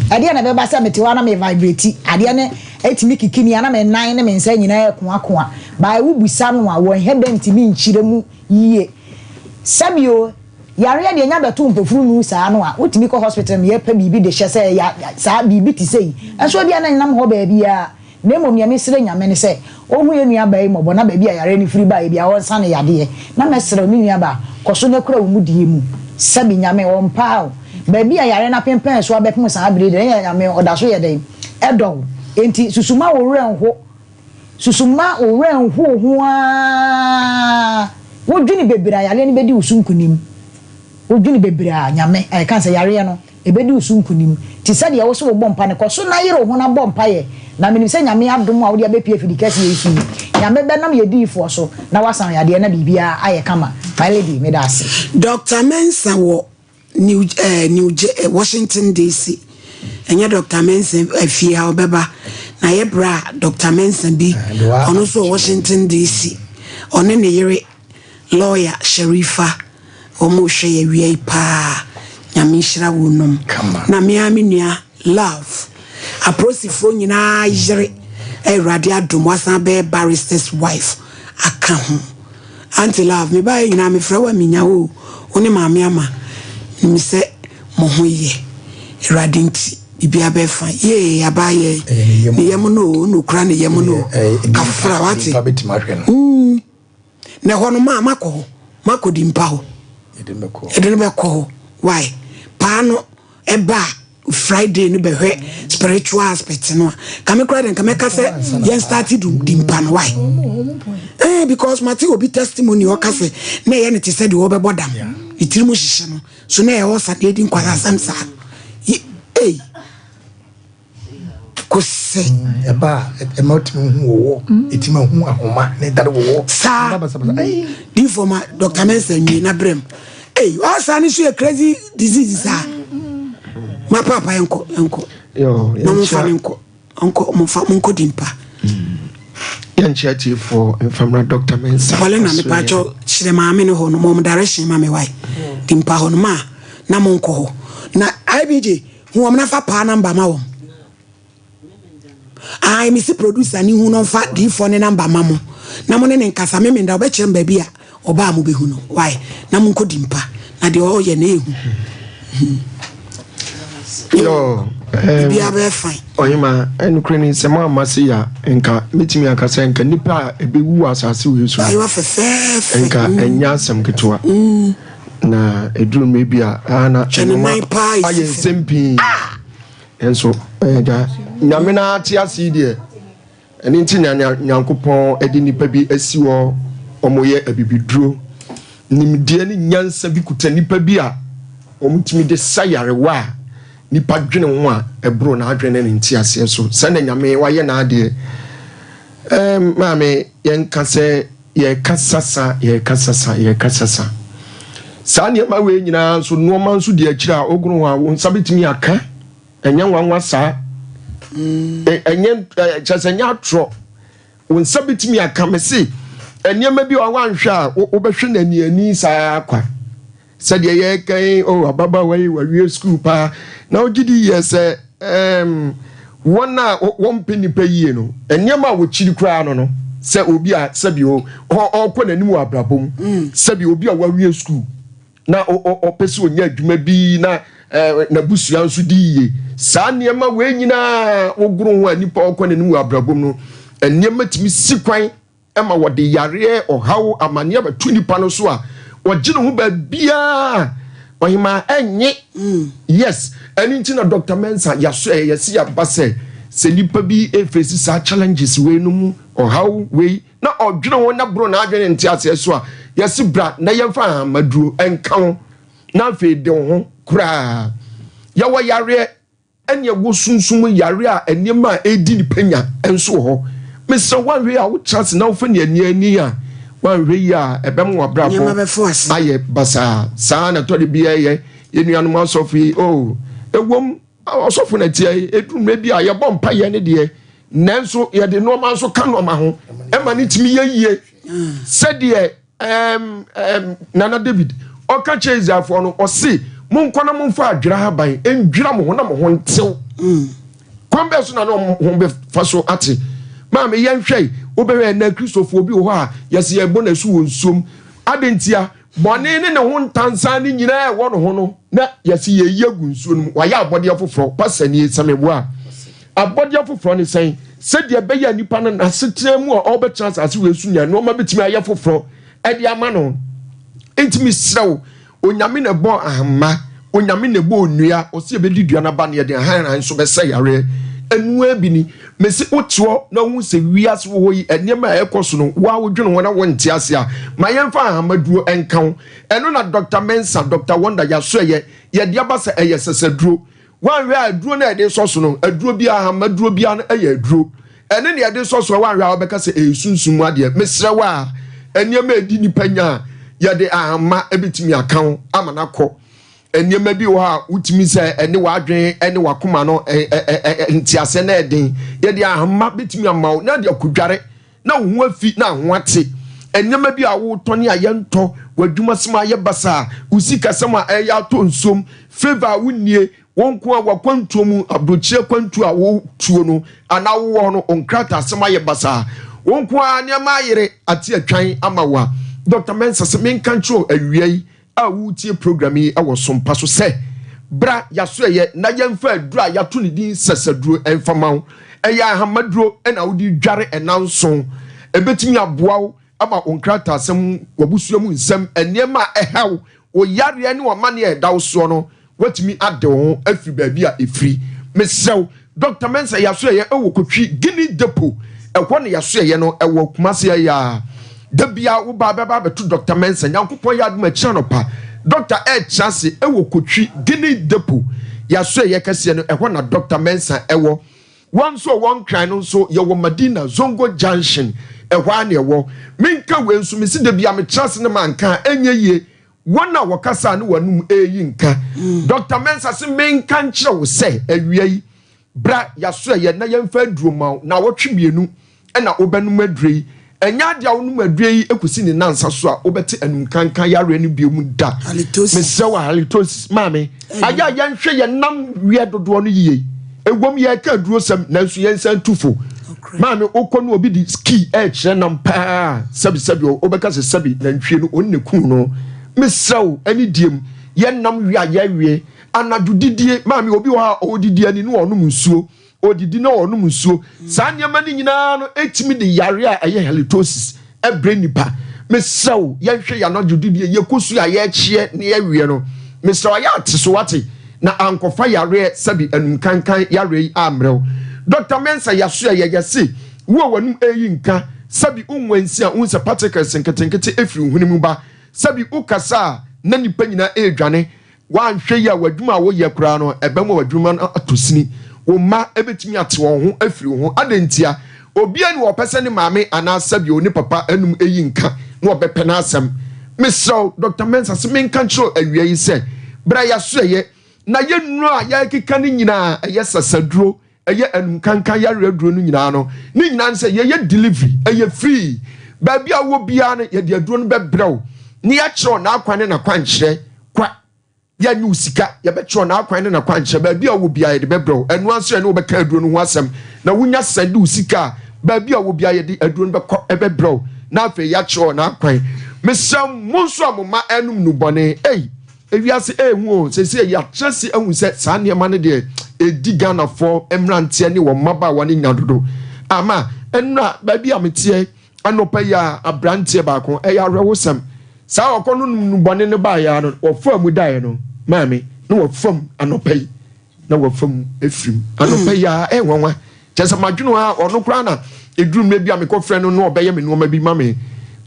Ɛdeɛn na ɛbɛba sɛ mete hɔ a na me vibrate, adeɛ no tumi kiki me a na me nan ne me nsa nyinaa ɛrekoakoa. But wo bisa no a, wɔnhɛ da ntumi nkyerɛ mu yie. Sɛbi o, yareɛ deɛ nya bɛto mpofunu saa no a, wotumi kɔ hospital ma yɛpɛ biribi de hyɛ sɛ ya saa biribi te sei. Nso ebia na ɛnenam hɔ baabiara. Na mmom nea mesrɛ Nyame ne sɛ ɔnhu yɛn nua baa yi mmɔbɔ na baabi a yareɛ no firi baeɛ biara ɔnsa no yadeɛ. Na mɛsrɛ wo me nua baa, kɔ so na kura wo mudie mu. Sɛbi Nyame ɔmpaa wo. Baabi a yareɛ no apempɛn so abɛpem saa bere yi deɛ na Nyame ɔda so yɛ dɛn? Ɛdɔ wo. Enti susu ma wo werɛ nho. Susu ma wo werɛ nho wo ho ara. Wodwene bebree a yareɛ no bɛdi wo so nkunim. Wodwene bebree a Nyame, ɛka sɛ yareɛ no. Ɛbɛdi wo so nkunim. Te sɛ deɛ wo se wobɔ mpa no, kɔ so na yere wo ho na bɔ mpaeɛ. Na menim sɛ Nyame adom a wode abɛpue afidi kɛseɛ yi so yi, Nyame bɛnam yɛn diyifoɔ so na wasan wo yadeɛ na biribiara ayɛ kama. My lady, meda ase. Doctor Mensah wɔ New eh, New Je eh, Washington DC. Ɛnyɛ Doctor Mensah eh, fie ha ɔbɛba. Na yɛ bra Doctor Mensah bi, ɔno nso wɔ Washington DC. Ɔne ne yere lawyer Sharifa. Wɔn rehwɛ yɛ awia yi paa Nyame nhyira wo nom na me ara me nua Love aprosifoɔ nyinaa yere Awurade adom wasan bɛyɛ barrister's wife aka ho. Auntie Love, mebaeɛ nyinaa mefrɛ wo a mennya wo o, wo ne Maame Ama, menim sɛ mo ho yɛ, Awurade nti biribiara bɛyɛ fine. Yee, abaayewa yi, ne yam no o, na okura ne yam no o, kafra, wate? Mm. Na ɛhɔ no, maa makɔ hɔ, makɔdi mpa hɔ. Yɛde no bɛkɔ hɔ. Why? Paa no ɛba a Friday no bɛhwɛ spiritual aspect no a ka me koraa de nka mɛka sɛ yɛn start do di mpa no why eh because mate obi testimony ɔka sɛ na ɛyɛ ne te sɛ deɛ ɔbɛbɔ dam ne tiri mu hyehye no so na ɛyɛ ɔsa na ɛdi nkwara asɛm saa ei kosɛ. Ɛba a, ɛma wotumi hu wɔwɔ, ɛtumi hu ahoma na ɛdare wɔwɔ. Saa difoɔ ma Dr. Mensah nwie na brɛ mu. Ei, ɔsa ne so yɛ crazy disease saa. Ma paapa yɛnkɔ yɛnkɔ. Na momfa ne nkɔ nkɔ momfa monkɔ di mpa. Yɛnkyɛ atiefoɔ mfamra Dr. Mensah. Bɔle na mepakyɛ kyerɛ maame no hɔ no mom direction ma me wae. Di mpa hɔ no ma na monkɔ hɔ. Na IBJ Hu wɔn na fa paa number ma wɔn. Ae mesi producer ni hu no nfa diifoɔ ne number ma mo na mo ne ne nkasa memenda ɔbɛkyerɛ mo baabi a ɔba a mobɛhu no why na mo nkɔ di mpa na deɛ ɔyɛ no ɛhu. Yo, biribiara bɛyɛ fine. Ɔhema, ɛnokorɛ ni sɛ moamma sei a, nka mɛtumi aka sɛ nka nnipa a ɛbɛwu wɔ asase wei so no, Ayewa fɛfɛɛfɛ. nka ɛnyɛ asɛm ketewa. Na ɛduru mmerɛ bi a, a na nnoɔma ayɛ nsɛm pii. Nanso agya, Nyame no ara te ase yi deɛ, ɛno nti na Nyankopɔn de nnipa bi asi hɔ, wɔyɛ abibiduro. Nimdeɛ ne nyansa bi kuta nnipa bi a wɔtumi de sa yarewa a nipa dwene ho a ɛboro n'adwene ne ne nteaseɛ so. Sɛ na Nyame wayɛ n'adeɛ. Ɛɛm, maame, yɛnka sɛ Yɛreka sasa, yɛreka sasa, yɛreka sasa. Saa nneɛma wei nyinaa nso, nneɛma nso di akyire a wogono ho a wo nsa bɛtumi aka. Ɛnyɛ nwanwa saa. Ɛnyɛ kyerɛ sɛ ɛnyɛ atorɔ. Wo nsa bɛtumi aka. Mese nneɛma bi a woanhwɛ a wobɛhwɛ no aniani saa kwa. Sɛdeɛ yɛreka yi, oh, ababaawa yi wawie sukuu paa, na wogye di yɛ sɛ um, wɔn a wɔmpɛ nnipa yie no, nneɛma a wɔkyiri koraa no no, sɛ obi a sɛbi ɔrekɔ n'anim wɔ abrabɔ mu, mm. sɛbi obi a wawie sukuu na ɔpɛ sɛ ɔnya adwuma bi na eh, n'abusua nso di yie. Saa nneɛma wei nyinaa wogoro ho a nipa ɔkɔ n'anim wɔ abrabɔ mu no, nneɛma tumi si kwan ma wɔde yareɛ, ɔhaw, amaneɛ bɛto nipa no so a, ɔgye ne ho baabiara. Ɔhemaa ɛnye. Yes, ɛno nti na Doctor Mensah yɛaso ɛ yɛsi yɛaba sɛ sɛ nipa bi efesi saa challenges wei no mu, ɔhaw wei na ɔdwene ho na boro n'adwene nte aseɛ so a, yɛsi bra na yɛmfa ahamaduro nka ho na afei de wo ho koraa. Yɛwɔ yareɛ Ɛne ɛwɔ sunsum yare a nneɛma a ɛredi nipa nya nso wɔ hɔ. Mesrɛ wo, woanhwɛ yie a wotra ase na wofa nea ani ani a, woanhwɛ yie a ɛbɛma w'abrabɔ ayɛ basaa. Saa na ɛtɔ de bi ɛyɛ yɛn nuanom asɔfo yi. Oh, ɛwom, ɔsɔfo na ɛteɛ yi, ɛduru mmerɛ bi a yɛbɔ mpaeɛ ne deɛ, nanso yɛde nneɛma nso ka nneɛma ho ɛma ne tumi yɛ yie sɛdeɛ Um, um, Nana David, ɔka kyerɛ Israelfoɔ no, ɔse, monkɔ na momfa adwera haban ndwira mo ho na mo ho ntew. Mm. Kwan bɛɛ so na ne ɔmo ho bɛfa so ate. Maame, yɛnhwɛ, wobɛhwɛ ɛnɛ Kristofoɔ bi wɔ hɔ a yɛse yɛbɔ n'asu wɔ nsuom. Adɛn ntia? Bɔne ne ne ho ntansan ne nyinaa ɛwɔ ne ho no, na yɛse yɛyi agu nsuo no mu. Wayɛ abɔdeɛ foforɔ. Pastor nie, sɛ meboa a. Abɔdeɛ foforɔ ne sɛn? Sɛdeɛ ɛbɛyɛ a nipa no n'asetena mu a ɔrebɛtena asase wei so nya nneɛma bɛtumi ayɛ foforɔ de ama no. Enti mesrɛ wo, Onyame na ɛbɔɔ ahama, Onyame na ɛbɔɔ nnua, ɔse yɛbɛdi dua no aba na yɛde ahanhan nso bɛsa yareɛ. Ɛno ara bi ni. Mese wote hɔ na wohu sɛ wiase wɔ hɔ yi, nneɛma a ɛrekɔ so no, wo ara wodwene ho na wonte ase a, ma yɛmfa ahamaduro nka ho. Ɛno na Dɔkta Mensah, Dɔkta Wonder, yɛasoɛyɛ, yɛde aba sɛ ɛyɛ sɛsɛduro. Woanhwɛ a aduro no a yɛde sɔ so no, aduro biara, ahamaduro biara no yɛ aduro. Ɛne nea yɛde sɔ so a woanhwɛ a wobɛka sɛ ɛyɛ sunsum mu adeɛ. Mesrɛ wo a, nneɛma a ɛdi nipa nya a yɛde ahama bɛtumi aka ho ama no akɔ. Nneɛma bi wɔ hɔ a wotumi sɛ ɛne w'adwene ne w'akoma no nteaseɛ na ɛden. Yɛde ahama bɛtumi ama wo na de akɔdware na wo ho afi na ho ate. Nneɛma bi a wotɔ ne a yɛntɔ, w'adwumasɛm a ayɛ basaa, wo sikasɛm a ɛreyɛ atɔ nsuom, favour a wonnie, wo nko ara w'akwantuo mu, aburokyire akwantuo a wotuo no anaa wowɔ hɔ no, wo nkrataasɛm ayɛ basaa, wo nko ara nneɛma ayere ate atwan ama wo a, Dɔkta Mensah sɛ menka nkyerɛ wo awia yi a woretie program yi wɔ sompa so sɛ, bra yɛasoɛyɛ na yɛmfa aduro a yɛato ne din sasaduro mfa ma wo. Ɛyɛ ahamaduro na wode dware nnanson. Ɛbɛtumi aboa wo ama wo nkrataasɛm, w'abusua mu nsɛm, nneɛma a ɛha wo, wo yareɛ ne w'amanneɛ a ɛda wo soɔ no, woatumi ade wo ho afiri baabi a ɛfiri. Mesrɛ wo, Dɔkta Mensah yɛasoɛeɛ wɔ Kotwi Guinea Depot, ɛhɔ na yɛasoɛeɛ no, ɛwɔ Kumasi ha yi ara. Da biara wo ba bɛba abɛto Dɔkta Mensah, Nyankopɔn yɛ adom a akyiri anɔpa, Dɔkta ɛrekyerɛ ase wɔ Kotwi Guinea Depot, yɛasoɛeɛ kɛseɛ no, ɛhɔ na Dɔkta Mensah ɛwɔ. Wɔn nso a wɔwɔ Nkran no nso, yɛwɔ Madina, Zongo Junction, ɛhɔ ara na ɛwɔ. Menka wei nso, mese da biara metra ase na manka a, ɛnyɛ yie. Wɔn a wɔkasa a ne wɔn anom reyi nka. Dɔkta Mensah se menka nkyerɛ wo sɛ, awia yi, bra yɛasoɛeɛ na yɛmfa aduro mma wo, naawɔtwe mmienu na wobɛnom aduro yi. Ɛnyɛ adeɛ a wonom aduro yi kɔsi ne nnansa so a wobɛte anumkanka yareɛ no bio mu da. Mesrɛ wo, halitosis, maame, ayɛ a yɛnhwɛ yɛn nam weɛ dodoɔ no yie. Ɛwom yɛreka adurosɛm nanso yɛnsan tu fo. Maame, wokɔ no obi de ski ɛrekyerɛ nam paa, sɛbi sɛbi o, wobɛka sɛ sɛbi nantwie no ɔno na ɛkuu no. Mesrɛ wo, ɛne diem, yɛn nam we a yɛwe, anadwo didie, maame obi wɔ hɔ a ɔredidi ani na ɔnom nsuo. Ɔdidi na ɔnom nsuo. Saa nneɛma no nyinaa no ɛtumi de yareɛ a ɛyɛ halitosis ɛbrɛ nipa. Mesrɛ wo, yɛnhwɛ yɛn anadwo didie, yɛkɔ su a yɛkyeɛ na yɛweɛ no. Mesrɛ wo, ayɛ ate so wate, na ankɔfa yareɛ sɛbi anumkankan yareɛ yi ammrɛ wo. Dɔkta Mensah Yasoɛ yɛ yɛse wo a w'anum ɛreyi nka, sɛbi wo nwansi a wohu sɛ particles nketenkete ɛfiri wo hwene mu ba, sɛbi wo kasa a na nipa nyinaa ɛredwane, Woanhwɛ yie a, w'adwuma a woyɛ koraa no, ɛbɛma w'adwuma no atɔ sini. Wo mma bɛtumi ate wɔn ho afiri wo ho. Adɛn ntia? Obiara nni hɔ a ɔpɛ sɛ ne maame anaa sɛbio ne papa anom yi nka na ɔbɛpɛ n'asɛm. Mesrɛ wo, Dɔkta Mensah, se menka nkyerɛ wo awia yi sɛ, berɛ a yɛasoɛeɛ na yɛn nnuro a yɛrekeka no nyinaa, ɛyɛ sasaduro, ɛyɛ anumkankan yareɛ aduro no nyinaa no, ne nyinaa ne sɛ yɛyɛ delivery, ɛyɛ free. Baabi a wowɔ biara no, yɛde aduro no bɛbrɛ wo na yɛakyerɛ wo n'akwan ne n'akwankyerɛ kwa. Yɛnnye wo sika, yɛbɛkyerɛ wo n'akwan ne n'akwankyerɛ. Baabi a wowɔ biara yɛde bɛbrɛ wo. Ɛno ara nso yɛne wo bɛka aduro no ho asɛm na wonya sɛnde wo sika a, baabi a wowɔ biara yɛde aduro no bɛkɔ bɛbrɛ wo na afei yɛakyerɛ wo n'akwan. Mesrɛ mo nso a mo mma ɛrenom nnubɔne, ei! Ewiase ehu o, seesei yɛatra ase ahu sɛ saa nneɛma no deɛ ɛdi Ghanafoɔ mmeranteɛ ne wɔn mmabaawa no nya dodo. Ama nnora baabi a meteɛ anɔpa yi a aberanteɛ baako, ɛyɛ awerɛhosɛm. Saa ɔkɔ no nom nnubɔne no baeɛ ara no, wɔfaa mu daeɛ no, maame, na wɔfam anɔpa yi. na wafa mu afiri mu anɔpa yi ara ɛyɛ nwanwa kyɛ sɛ madwene a ɔno koraa na ɛduru mmerɛ bi a mekɔfrɛ no na ɔbɛyɛ me nneɛma bi ma me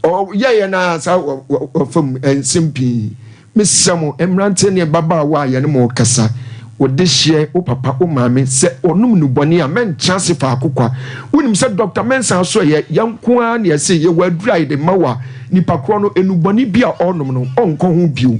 ɔyɛyɛ no a saa wafa mu nsɛm pii mesrɛ mo mmeranteɛ ne mmabaawa a yɛne mo kasa wo dehyeɛ wo papa wo maame sɛ ɔnom nnubɔne a mɛntra ase faako kwa wonim sɛ Dr. Mensah so ɛyɛ yɛn nko ara ne ɛse yɛwɔ aduru a yɛde ma wo a nipa korɔ no nnubɔne bi a ɔnom no ɔnkɔ ho bio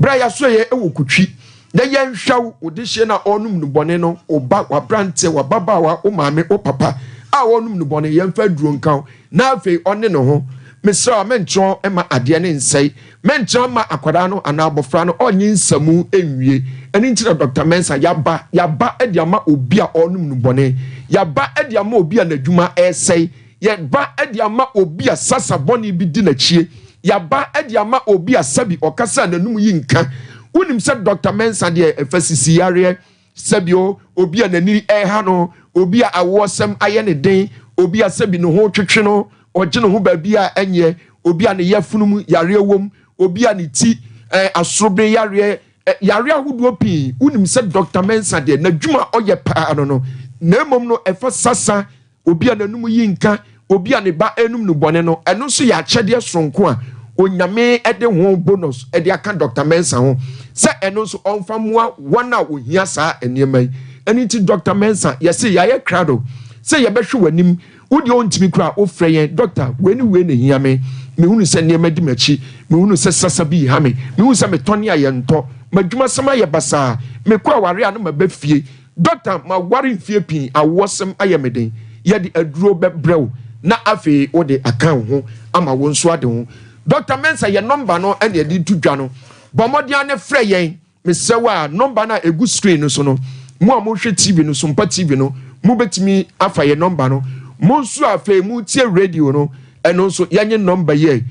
berɛ a yɛaso ɛyɛ ɛwɔ kotwi Na yɛnhwɛ wo, wo dehyeɛ no a ɔrenom nnubɔne no, wo ba, w'aberanteɛ, w'ababaawa, wo maame, wo papa a ɔrenom nnubɔne, yɛmfa aduro nka wo, na afei ɔne ne ho. Mesrɛ wo, mɛnkyerɛ mma adeɛ no nsɛe. Mɛnkyerɛ mma akwadaa no anaa abɔfra no ɔnnye nsamu nwie. Ɛno nti na Dɔkta Mensah, yɛaba, yɛaba de ama obi a ɔrenom nnubɔne. Yɛaba de ama obi a n'adwuma resɛe. Yɛaba de ama obi a sasa bɔne bi di n'akyie. Yɛaba de ama obi a sɛbi ɔkasa a n'anum yi nka. Wonim sɛ Dɔkta Mensah deɛ ɛfa sisi yareɛ, sɛbi o, obi a n'ani reha no, obi a awoɔsɛm ayɛ ne den, obi a sɛbi ne ho retwetwe no, ɔgye ne ho baabi a ɛnyɛ, obi a ne yafunu mu yareɛ wom, obi a ne ti eh, asorobene yareɛ, eh, yareɛ ahodoɔ pii. Wonim sɛ Dɔkta Mensah deɛ n'adwuma a ɔyɛ paa no no, na mmom no ɛfa sasa Obi a n'anom yi nka obi a ne ba renom nnubɔne no, ɛno nso yɛ akyɛdeɛ soronko a Onyame de ho bonus de aka Dɔkta Mensah ho sɛ ɛno nso ɔmfa mmoa wɔn a wɔhia saa nneɛma yi. Ɛno nti Dɔkta Mensah, yɛse yɛayɛ krado sɛ yɛbɛhwɛ w'anim. Wo deɛ wontumi koraa a, wofrɛ yɛn, Dɔkta, wei ne wei na ɛhia me. Mehunu sɛ nneɛma di m'akyi. Mehunu sɛ sasa bi reha me. Mehunu sɛ metɔne a yɛntɔ. M'adwumasɛm ayɛ basaa. Mekɔ awareɛ a na maba fie. Dɔkta, maware mfeɛ pii, awoɔsɛm ayɛ me den. Yɛde aduro bɛbrɛ wo na afei wode aka wo ho ama wo nso ade ho. Dɔkta Mensah, yɛn nɔmba no na yɛde reto dwa no. Bɔ mmɔden ara na frɛ yɛn. Mesrɛ wo a, nɔmba no a ɛgu screen no so no, mo a mohwɛ TV no, Sompa TV no, mobɛtumi afa yɛn nɔmba no. Mo nso a afei moretie radio no, ɛno nso yɛnye nɔmba yi ɛ.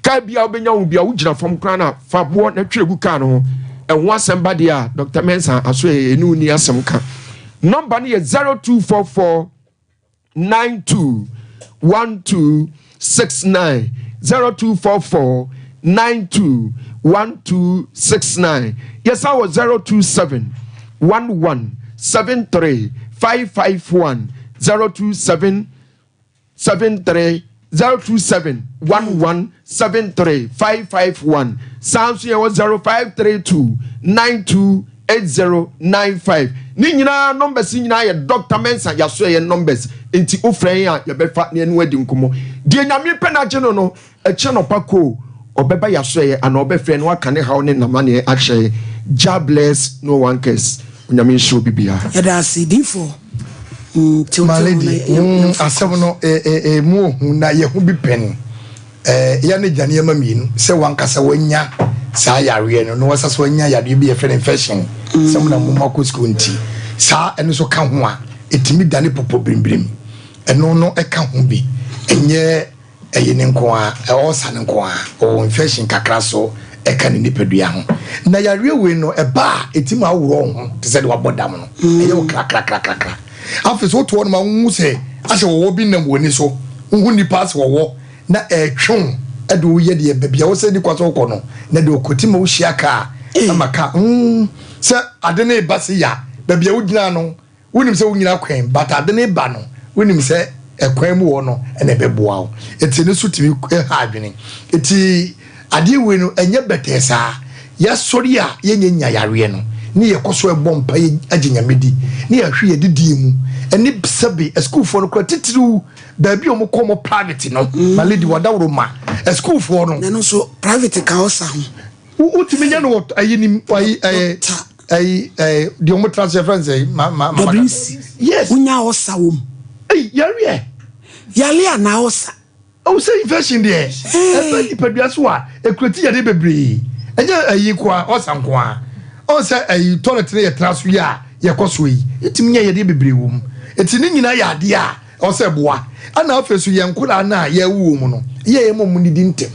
Kaa biara wobɛnya wo bia wogyina fam koraa na fa boɔ na twerɛ gu kaa no ho. Ɛho asɛm ba deɛ a, Dr. Mensah aso ɛyɛ ɛne wo ni asɛm ka. Nɔmba no yɛ 0244 92 1269 0244 92 1269. Yɛsan wɔ 027 11 73 551 027 73 027 11 73 551 saa nso yɛwɔ 0532 92 8095 ne nyinaa numbers nyinaa yɛ Dr. Mensah yaso yɛ numbers nti wofrɛ yɛn a yɛbɛfa ne ɛno adi nkɔmmɔ deɛ nyame pɛ no agye no no Ɛkyɛ anɔpa koo ɔbɛba yasoɛeɛ anaa ɔbɛfrɛ na waka ne haw ne namaneɛ akyerɛ yɛn. Jah bless no one curse. Onyame nhyira obi biara. Yɛda ase difoɔ mm tew My tew na lady, yɛn mm, yɛn asɛm focus. no eh, eh, eh, mu ohu na yɛho bi pɛn. Eh, ya ne gya nneɛma mmienu sɛ wankasa wanya saa yareɛ no na wasa so anya yareɛ bi yɛfrɛ no infection sɛ mo na mo makɔ sukuu nti saa ɛno nso ka ho a ɛtumi dane popo birimbirim ɛno no ɛka ho bi ɛnyɛ Ɛyi no nko ara, ulcer no nko ara, ɔwɔ infection kakra so ɛka ne nipadua ho. Na yareɛ wei no, ɛba a, ɛtumi aworɔ wo ho te sɛ deɛ wabɔ dam no. Ɛyɛ wo krakrakrakra. Afei so woto hɔ nom a, wohu sɛ asɛ wɔwɔ bi nam w'ani so. Wohu nnipa asɛ wɔwɔ na ɛretwe wo de wo yɛ deɛ baabi a wosɛ ni kwa sɛ wokɔ no, na deɛ ɔkɔti ma wohyia kaa ama kaa. Mm, sɛ ade no reba se ya, baabi a wogyina no, Wonim sɛ wonyina kwan but ade no ba no wonim sɛ ɛkwan mu hɔ no na ɛbɛboa wo nti ɛno nso tumi ha adwene nti adeɛ wei no ɛnyɛ bɛtɛɛ saa yɛasɔre a yɛnyɛ nya yareɛ no ne yɛkɔ so ɛbɔ mpa yɛ agye nyame di ne yɛahwe yɛ didie mu ɛne sɛbe asukuufoɔ no kora titiriw baabi a wɔkɔ wɔn private no ma lady wadaworo ma asukuufoɔ no. Na ɛno nso private ka ɔsa ho. Wotumi nya no wɔ ayi nim ayi ɛɛ ayi ɛɛ deɛ wɔn tra se yɛfrɛ no sɛ ma ma ma. WC. Yes. Wonya ɔsa wɔ mu. Eyi yareɛ. Yale anaa ɔsa. Ɛwɔ sɛ infection deɛ ɛbɛ nipadua so a ekura ti yadeɛ bebree ɛnyɛ ayi nkoa ɔsa nkoa ɔn sɛ ayi toilet no yɛ tra so yi a yɛkɔ so yi etumi nya yadeɛ bebree wɔ mu eti ne nyinaa yɛ adeɛ a Ɛwɔ sɛ ɛboa. Ɛna afei nso yɛn nkwadaa no a yɛrewo wɔn no, yɛ yɛma wɔn nidi ntɛm.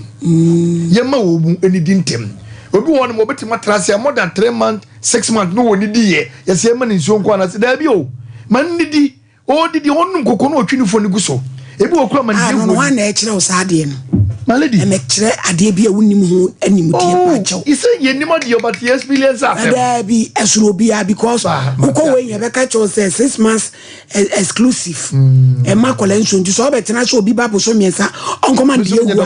Yɛma wɔn nidi ntɛm. Obi wɔ hɔ nom obetumi atena ase more than 3 months, 6 months no wɔ nidi yɛ. Yɛsɛ yɛma no nsuo nko anaasɛ daabi o. Ma no nidi. Ɔdidi ɔnum koko na ɔtwe nufoɔ no gu so. Ebi wɔ kora ma no Ah, di no, no, eguo. hwan na ɛkyerɛ wo saa adeɛ no? My lady. Ɛmɛkyerɛ adeɛ bi a wonim ho animdeɛ Oh, paakyɛw. you say yɛnim adeɛ but yɛ experience asɛm. Daabi, ɛsoro obiara because wokɔ wei yɛbɛka kyerɛ wo sɛ 6 months exclusive mm. ɛma akwadaa nsuo nti sɛ ɔbɛtena sɛ obi ba boso mmiɛnsa ɔnkɔma no deɛ wu a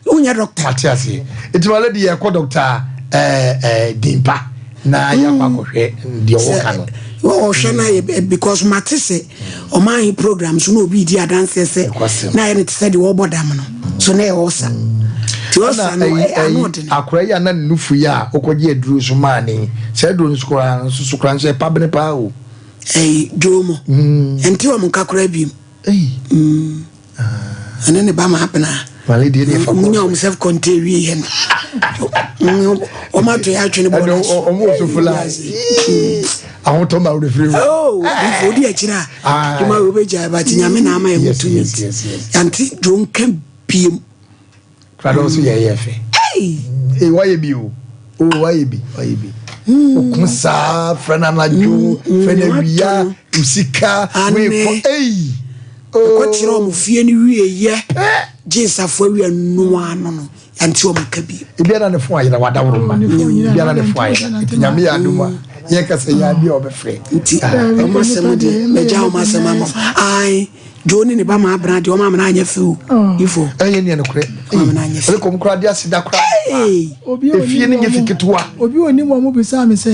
wonyɛ dɔkta. Mate aseɛ nti ma lady yɛkɔ dɔkta ɛɛ ɛɛ Dimpa na yɛakɔ mm. akɔhwɛ deɛ ɔwɔ no. Ɔhwɛ na yɛ because mate sɛ ɔman he program so na obi di adanseɛ sɛ na ayɛ no te sɛ deɛ ɔbɔ dam no so na ɛwɔ sa nti ɔsa no ano ɔde no. Akora yi a na ne nufu yi a ɔkɔgye aduro so maa ne sɛ aduro no so koraa nso so koraa nso ɛpa bene paa o. Ɛyi dwoo mo. Ɛnte wɔn nka koraa biem. Ɛne ne ba ma abena. Wɔn nya wɔn self contained wie yɛ no. Wɔn ato yɛ atwene bɔ na so. Wɔn wɔ so fula. Ahotɔ ma wuli firi. Oh, bifo odi akyire a. Juma wo bɛ gya ɛba ti nyame na ama yɛ mu tumi. Yante dwoo nka biem. Kura dɔw so yɛ yɛ fɛ. Ee wayɛ bi o. O wayɛ bi wayɛ bi. Okun saa frɛ no anadwo frɛ no awia osika wei kɔ eyi. Ɛkɔ kyerɛ wɔn fie no wie yɛ gye nsafo awia noa no no yante wɔn ka bi. Ebi ana ne fo ayera wadaworo mma. Ebi ana ne fo ayera nti nyame yɛ adum a yɛn kasa yɛ abi a ɔbɛfrɛ. Nti wɔn asɛm deɛ mɛgya wɔn asɛm ama ayi. Joe ne ne ba maa abena deɛ ɔma amena anyɛ fɛ o mm. ifo. Ɛyɛ nea nokorɛ. Ɔma amena anyɛ fɛ. Ɛne kɔm koraa de aseda koraa. Efie ne nyɛ fi ketewa. Obi onim wɔn bisa mi sɛ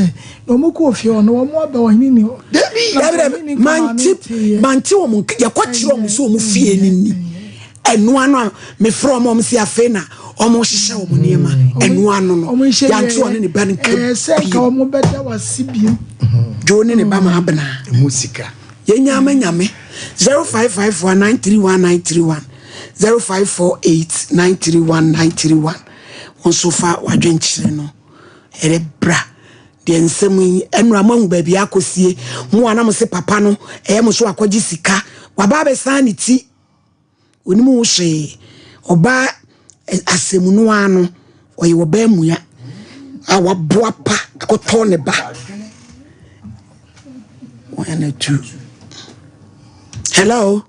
na wɔn kɔ ofie hɔ no wɔn aba ɔhene ni hɔ. Dabi dabi dabi mante mante wɔn yɛkɔ kyerɛ wɔn sɛ wɔn fie ne ni ɛno ano a mefrɛ wɔn wɔn si afei na wɔn hyehyɛ wɔn nneɛma ɛno ano no yante wɔn ne ne ba no nka pie. Ɛsɛ nka wɔn bɛda wase biem. Joe ne ne ba maa abena. Emu sika. Yɛnya ama Nyame. 0554 931 931 0548 931 931 Wo nso fa w'adwenkyerɛ no ɛrɛ bra deɛ nsɛm yi ɛnora mo ahu baabi akɔsie mo a na mo se papa no ɛyɛ mo so akɔgye sika waba abɛsan ne ti onim ho hwee ɔbaa. Asɛm no ara no, ɔyɛ ɔbaa mua a waboa pa akɔtɔ ne ba. Wɔn na tu. Hello.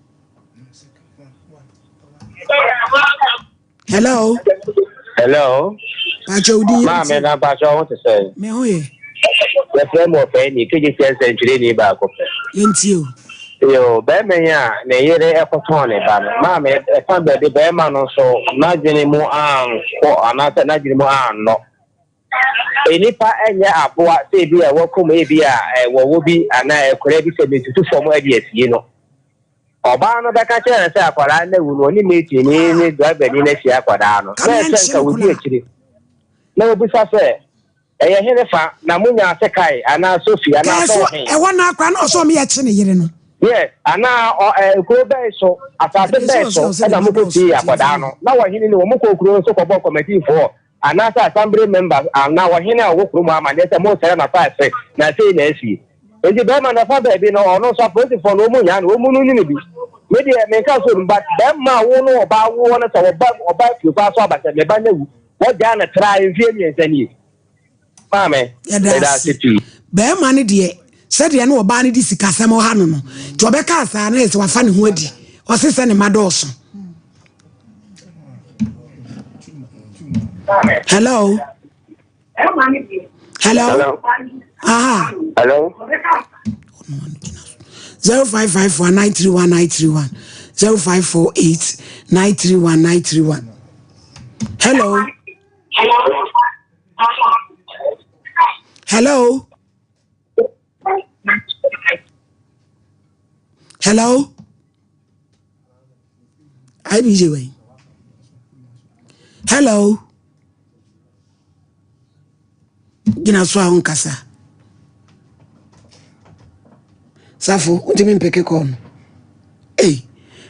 Hello. Hello. Pàṣẹ odi yẹn ti. Maame na pàṣẹ ọ̀hún ti sẹ́yìn. Mi ho yẹ. Yɛfrɛ mu ɔfɛɛ ni kegye sɛ nsɛntwerɛni baako pɛ. Yɛntie o. Yo, bɛrima yi a ne yere kɔtɔn ne ba no, maame ɛfa baabi bɛrima no nso n'adwene mu ankɔ anaasɛ n'adwene mu annɔ. Nnipa nyɛ aboa sɛ ebi a wakum ebi a wɔwɔ bi anaa akwadaa bi sɛ metutu fam de asie no. Ɔbaa no bɛka kyerɛ no sɛ akwadaa no awu no, ɔne matini ne driverni no ahyia akwadaa no. Na ɛsɛ nka wɔdi akyire na wɔbisa sɛ Ɛyɛ henefa na munya ase kae anaa sofi anaa Kɛɛ so sɛ ɔhe? ɛhɔ naa koraa na ɔsɛ ɔmo yɛ kye ne yere no. Yes, anaa ɔ ɛ kuro bɛn so, asase Ɛdeɛ sɛ bɛn ɔsɛ so ɔsɛ ne na mma mokɔ dɔɔso siee nti akwadaa ɛmfa no? Na ɔhene ne wɔn kɔɔ kuro no so kɔbɔɔ kɔmɛtiifoɔ anaasɛ asambere members anaa ɔhene a ɔwɔ kurom hɔ amanneɛ sɛ moresɛe n'asase na sei na asie. Enti bɛrima no ɛfa baabi no ɔno nso apolisifoɔ no wɔn nyaa no wɔn no nyini bi. Me deɛ menka sɛ onim but bɛrima a wo ne ɔbaa woɔ no sɛ ɔba ɔba fie koraa so aba sɛ me ba no awu Wagyaa no traa mfeɛ mmiɛnsa nie. Maame, Yɛda meda ase. ase pii. Barima no deɛ, sɛdeɛ na ɔbaa no de sikasɛm ɔha no no, nti ɔbɛkaa saa na yɛ sɛ wafa ne ho adi. Ɔse sɛ ne mma dɔɔso. Hello. Hello. Hello. Aha. Hello. 0554 931 931 0548 931 931. Hello. Hello. Hello. IBJ way. Hello. Gyina so a wonkasa. Safo, wontumi mpeke kɔɔ no. Ei,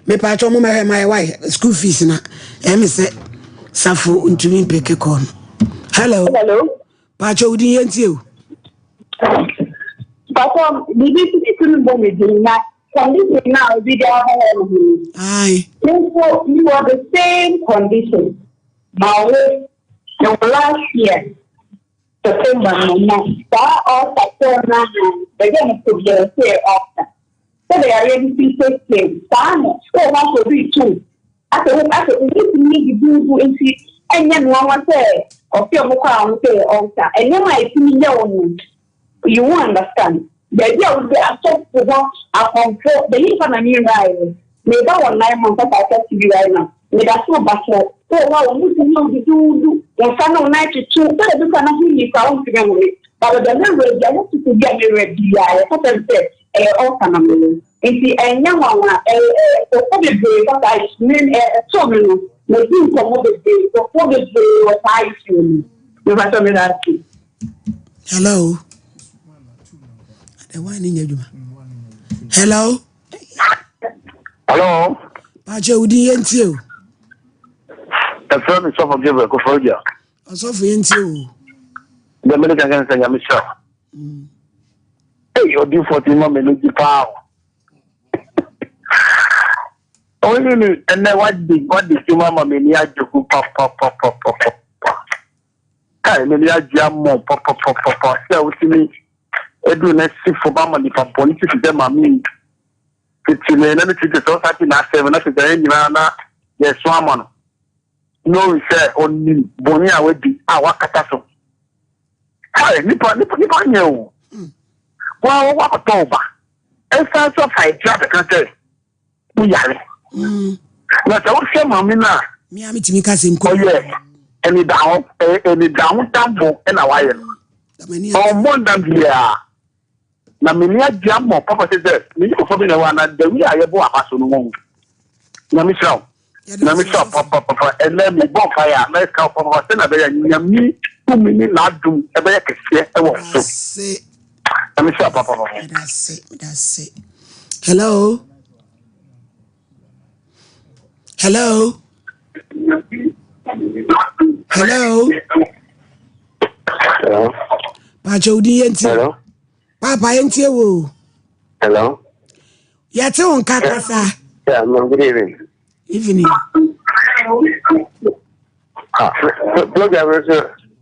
mepaakyɛ ɔmo mɛhwɛ ma yɛ school fees na ɛmi sɛ Safo ntumi mpeke kɔɔ no. Hello. Hello. Paakyɛ wo din yɛn tie o. Papa, biribi ti ti mi bɔ mi din na condition na obi de aba hɔ no ho. Aye. Nso you are the same condition. Ma wo Mewɔ last year September no na saa ulcer korɔ no ara baabi a mekɔ biara sɛ yɛ ulcer. Sɛdeɛ yareɛ no si sɛsɛm saa na wowɔ hɔ asɛ obi reto wo asɛ wo asɛ wotumi yɛ duduudu nti ɛnyɛ me nwanwa sɛ ɔfe ɔmo kɔ a ɔmo sɛ yɛ ulcer. Nneɛma a ɛtumi yɛ wo no You won't understand. Baabi a wode asɔfo hɔ akɔmfo, the nipa na me wuraeɛ. Meba wɔ 9 months as I talk to you right now. Meda so ba so. Wowɔ hɔ a wɔn mu tumi yɛ wo duduudu, wo nsa ne wo nan twetwe wo, sɛdeɛ bi koraa na ho nni koraa wontumi nwore. But baabi a mewura bi a wotutu bi a mewura biara yɛka kyerɛ me sɛ ɛyɛ ulcer na mewɔ. Nti ɛnyɛ nwanwa, ɛyɛ ɛyɛ nkurɔfoɔ bebree fa saa issue me ɛtoo me no, madi nkɔmmɔ bebree, nkurɔfoɔ bebree wɔ saa issue no mu. Mepakyɛw meda ase. Hello. The wine in your Hello. Hello. Pache udi yentie o. Ɛfrɛ me sɔfo Gabriel Koforidua. Ɔsɔfo yentie o. Deɛ mede kankan sɛ nyame hyira. Ei odiifoɔ ti ma m'ani gye paa o. Ɔne ne ɛnɛ wadi wadi dwuma ma m'ani agye ho papapapapapa. Kai, m'ani agye ama wo papapapapa sɛ wotumi adu na si fam ama nipa bɔne ti te sɛ maame yi. Tete me na ne ti te sɛ ɔsa te n'asɛm na te sɛ yɛn nyinaa na yɛso ama no. Knowing sɛ ɔnim bɔne a wadi a wakata so. Kai, nipa nipa nipa nyɛ o. Wa wakɔtɔ wo ba. Ɛsan so afa akyire abɛka sɛ wo yare. Mm. Na sɛ wohwɛ maame no a. Me a metumi ka sɛ nkɔ. Ɔyɛ anidaho anidaho tamfo na wayɛ no. Ɔmmɔ nna biara. Na m'ani agye ama papa sɛ sɛ me ne papa bi na ɛwɔ ana dawi a yɛbɔ aba so no wɔn. Nyame hyira wo. Nyame hyira wo papa papa ɛnɛ mebɔ mpaeɛ a mɛka wo papa sɛ na ɛbɛyɛ Nyame tumi ne n'adom ɛbɛyɛ kɛseɛ ɛwɔ so. Nyame hyira wo papa papa. Medase, medase. Hello. Hello. Hello. Hello. Paakyɛ wo din yɛ ntie. Hello. Paapa yɛ ntie wo. Hello. Yɛte wo nka kasa. Yeah, good evening. Evening. Ah, program yi so,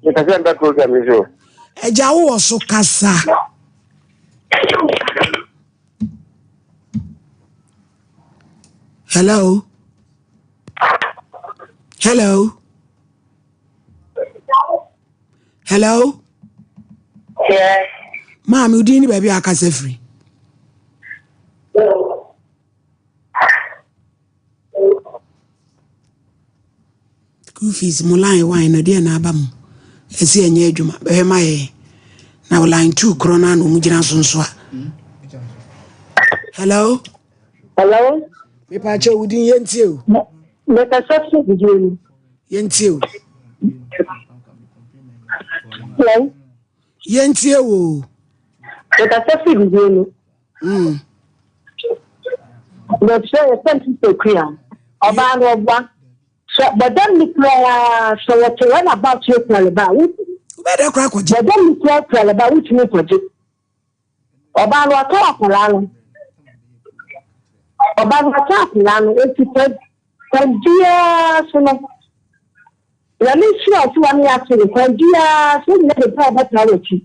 mepɛ sɛ mba program yi so. Agya wowɔ so kasa. Hello. Hello. Hello. Yes. Maame, wo din ne baabi a akasa firi. School fees mo line one no deɛ na aba mu ɛsi ɛnyɛ adwuma bɛhwɛ ma yɛ na line two korɔ no ano ɔmo gyina so nso a. Hello. Hello. Mepaakyɛ wo din yɛntie o. Mekasa fi didie mu. Yɛntie o. Hello. Yɛntie o. Mekasa fi didie mu. Mm. Mɛkyerɛ yɛ sɛ sɛ kua ɔbaa no ɔboa sɛ bɔdam ni koraa sɛ wɔte wɔn about yɛ kura le ba a wobɛdɛ koraa kɔgye bɔdam ni koraa kura le ba a wotumi kɔgye ɔbaa no ɔtɔ akwadaa no ɔbaa no ɔtɔ akwadaa no eti pɛ kwan biara so no nyame nhyira ɔso wa ne ase no kwan biara so nyina de ba ɔbɛtaa wɔ akyi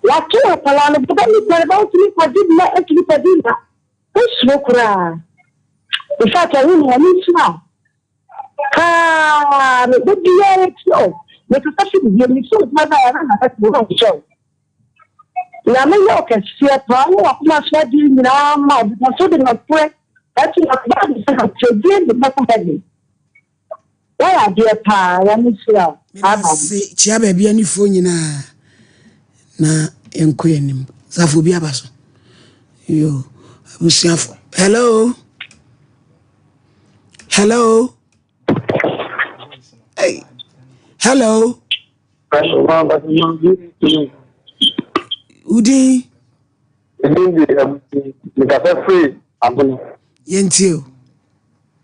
wato akwadaa no bɔdam ni kura le ba wotumi kɔgye ma etumi kɔgye ma wosuro koraa in fact ɛho nyame nhyira paa me da biara akyi o mekasa fi bibia mi so ɔduma ba yɛ na na bɛtɛ wɔn nhyɛ o Nyame yɛ ɔkɛseɛ paa ɔyɛ wakoma so adeɛ nyinaa ma wo because wode nɔkorɛ ɛto na Bible sɛ nɔkorɛdie de bɛkɔ heaven wayɛ adeɛ paa Nyame nhyira wo bye bye. Medase kyia baabi anifoɔ nyinaa na yɛnkɔ yɛn anim. Safo obi aba so. Yo, abusuafo. Hello. Hello. Hey. Hello. Wodin? Mekasa firi Abono. Yɛntie o.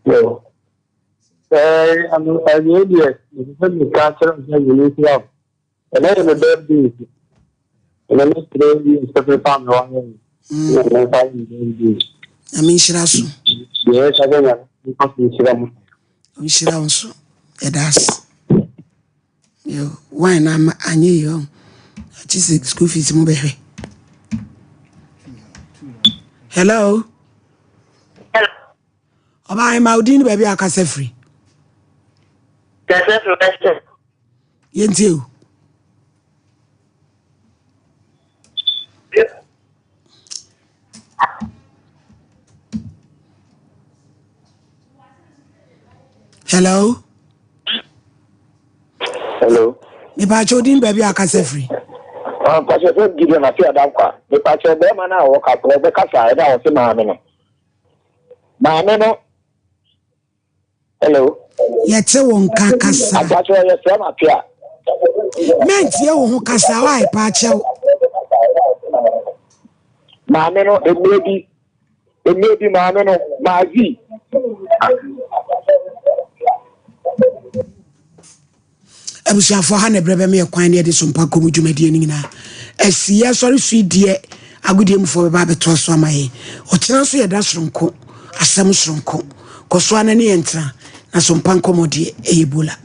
Yo. Ɛɛ, awie deɛ, mepɛ sɛ meka kyerɛ sɛ nyame nhyira wo. Ɛnɛ yɛ me birthday. Ɛnɛ me srɛ yi nsɛpɛ pa me wayɛ me. Na me nfa yɛ me birthday. Nyame nhyira so. Deɛ ɛka sɛ nyame nfa so nhyira mo. Nhyira wo nso. Yɛda ase. Yo, wine na ama anyɛ yie ɔn. Akyi sɛ school fees mo bɛhwɛ. Hello. Hello. Ɔbaa ahema wo din ne baabi a akasa firi. Kasa firi Western. Yɛntie o. Hello. Hello. Mepaakyɛ odin baabi a akasa firi. Mpakyɛ sɛ Gideon afi Adankwa. Mepaakyɛ bɛrima no a wɔbɛkasa ɛna ɔse maame no. Maame no. Hello. Yɛte wo nka kasa. Mpakyɛ ɔyɛ sɛ ma pia. Mɛntie wo ho kasa wa epaakyɛw. Maame no mmerɛ bi mmerɛ bi maame no maazi. Abusuafoɔ ha na ɛberɛ bɛma yɛ kwan ne yɛde sompa kɔ mu dwumadie no nyinaa asi. Yɛsɔre so yi deɛ agodie mufoɔ bɛba abɛtoa so ama yɛn. Ɔkyena nso yɛda soronko, asɛm soronko. Kɔ so ara na ne yɛn ntena na sompa nkɔmmɔ deɛ ɛyɛ bola.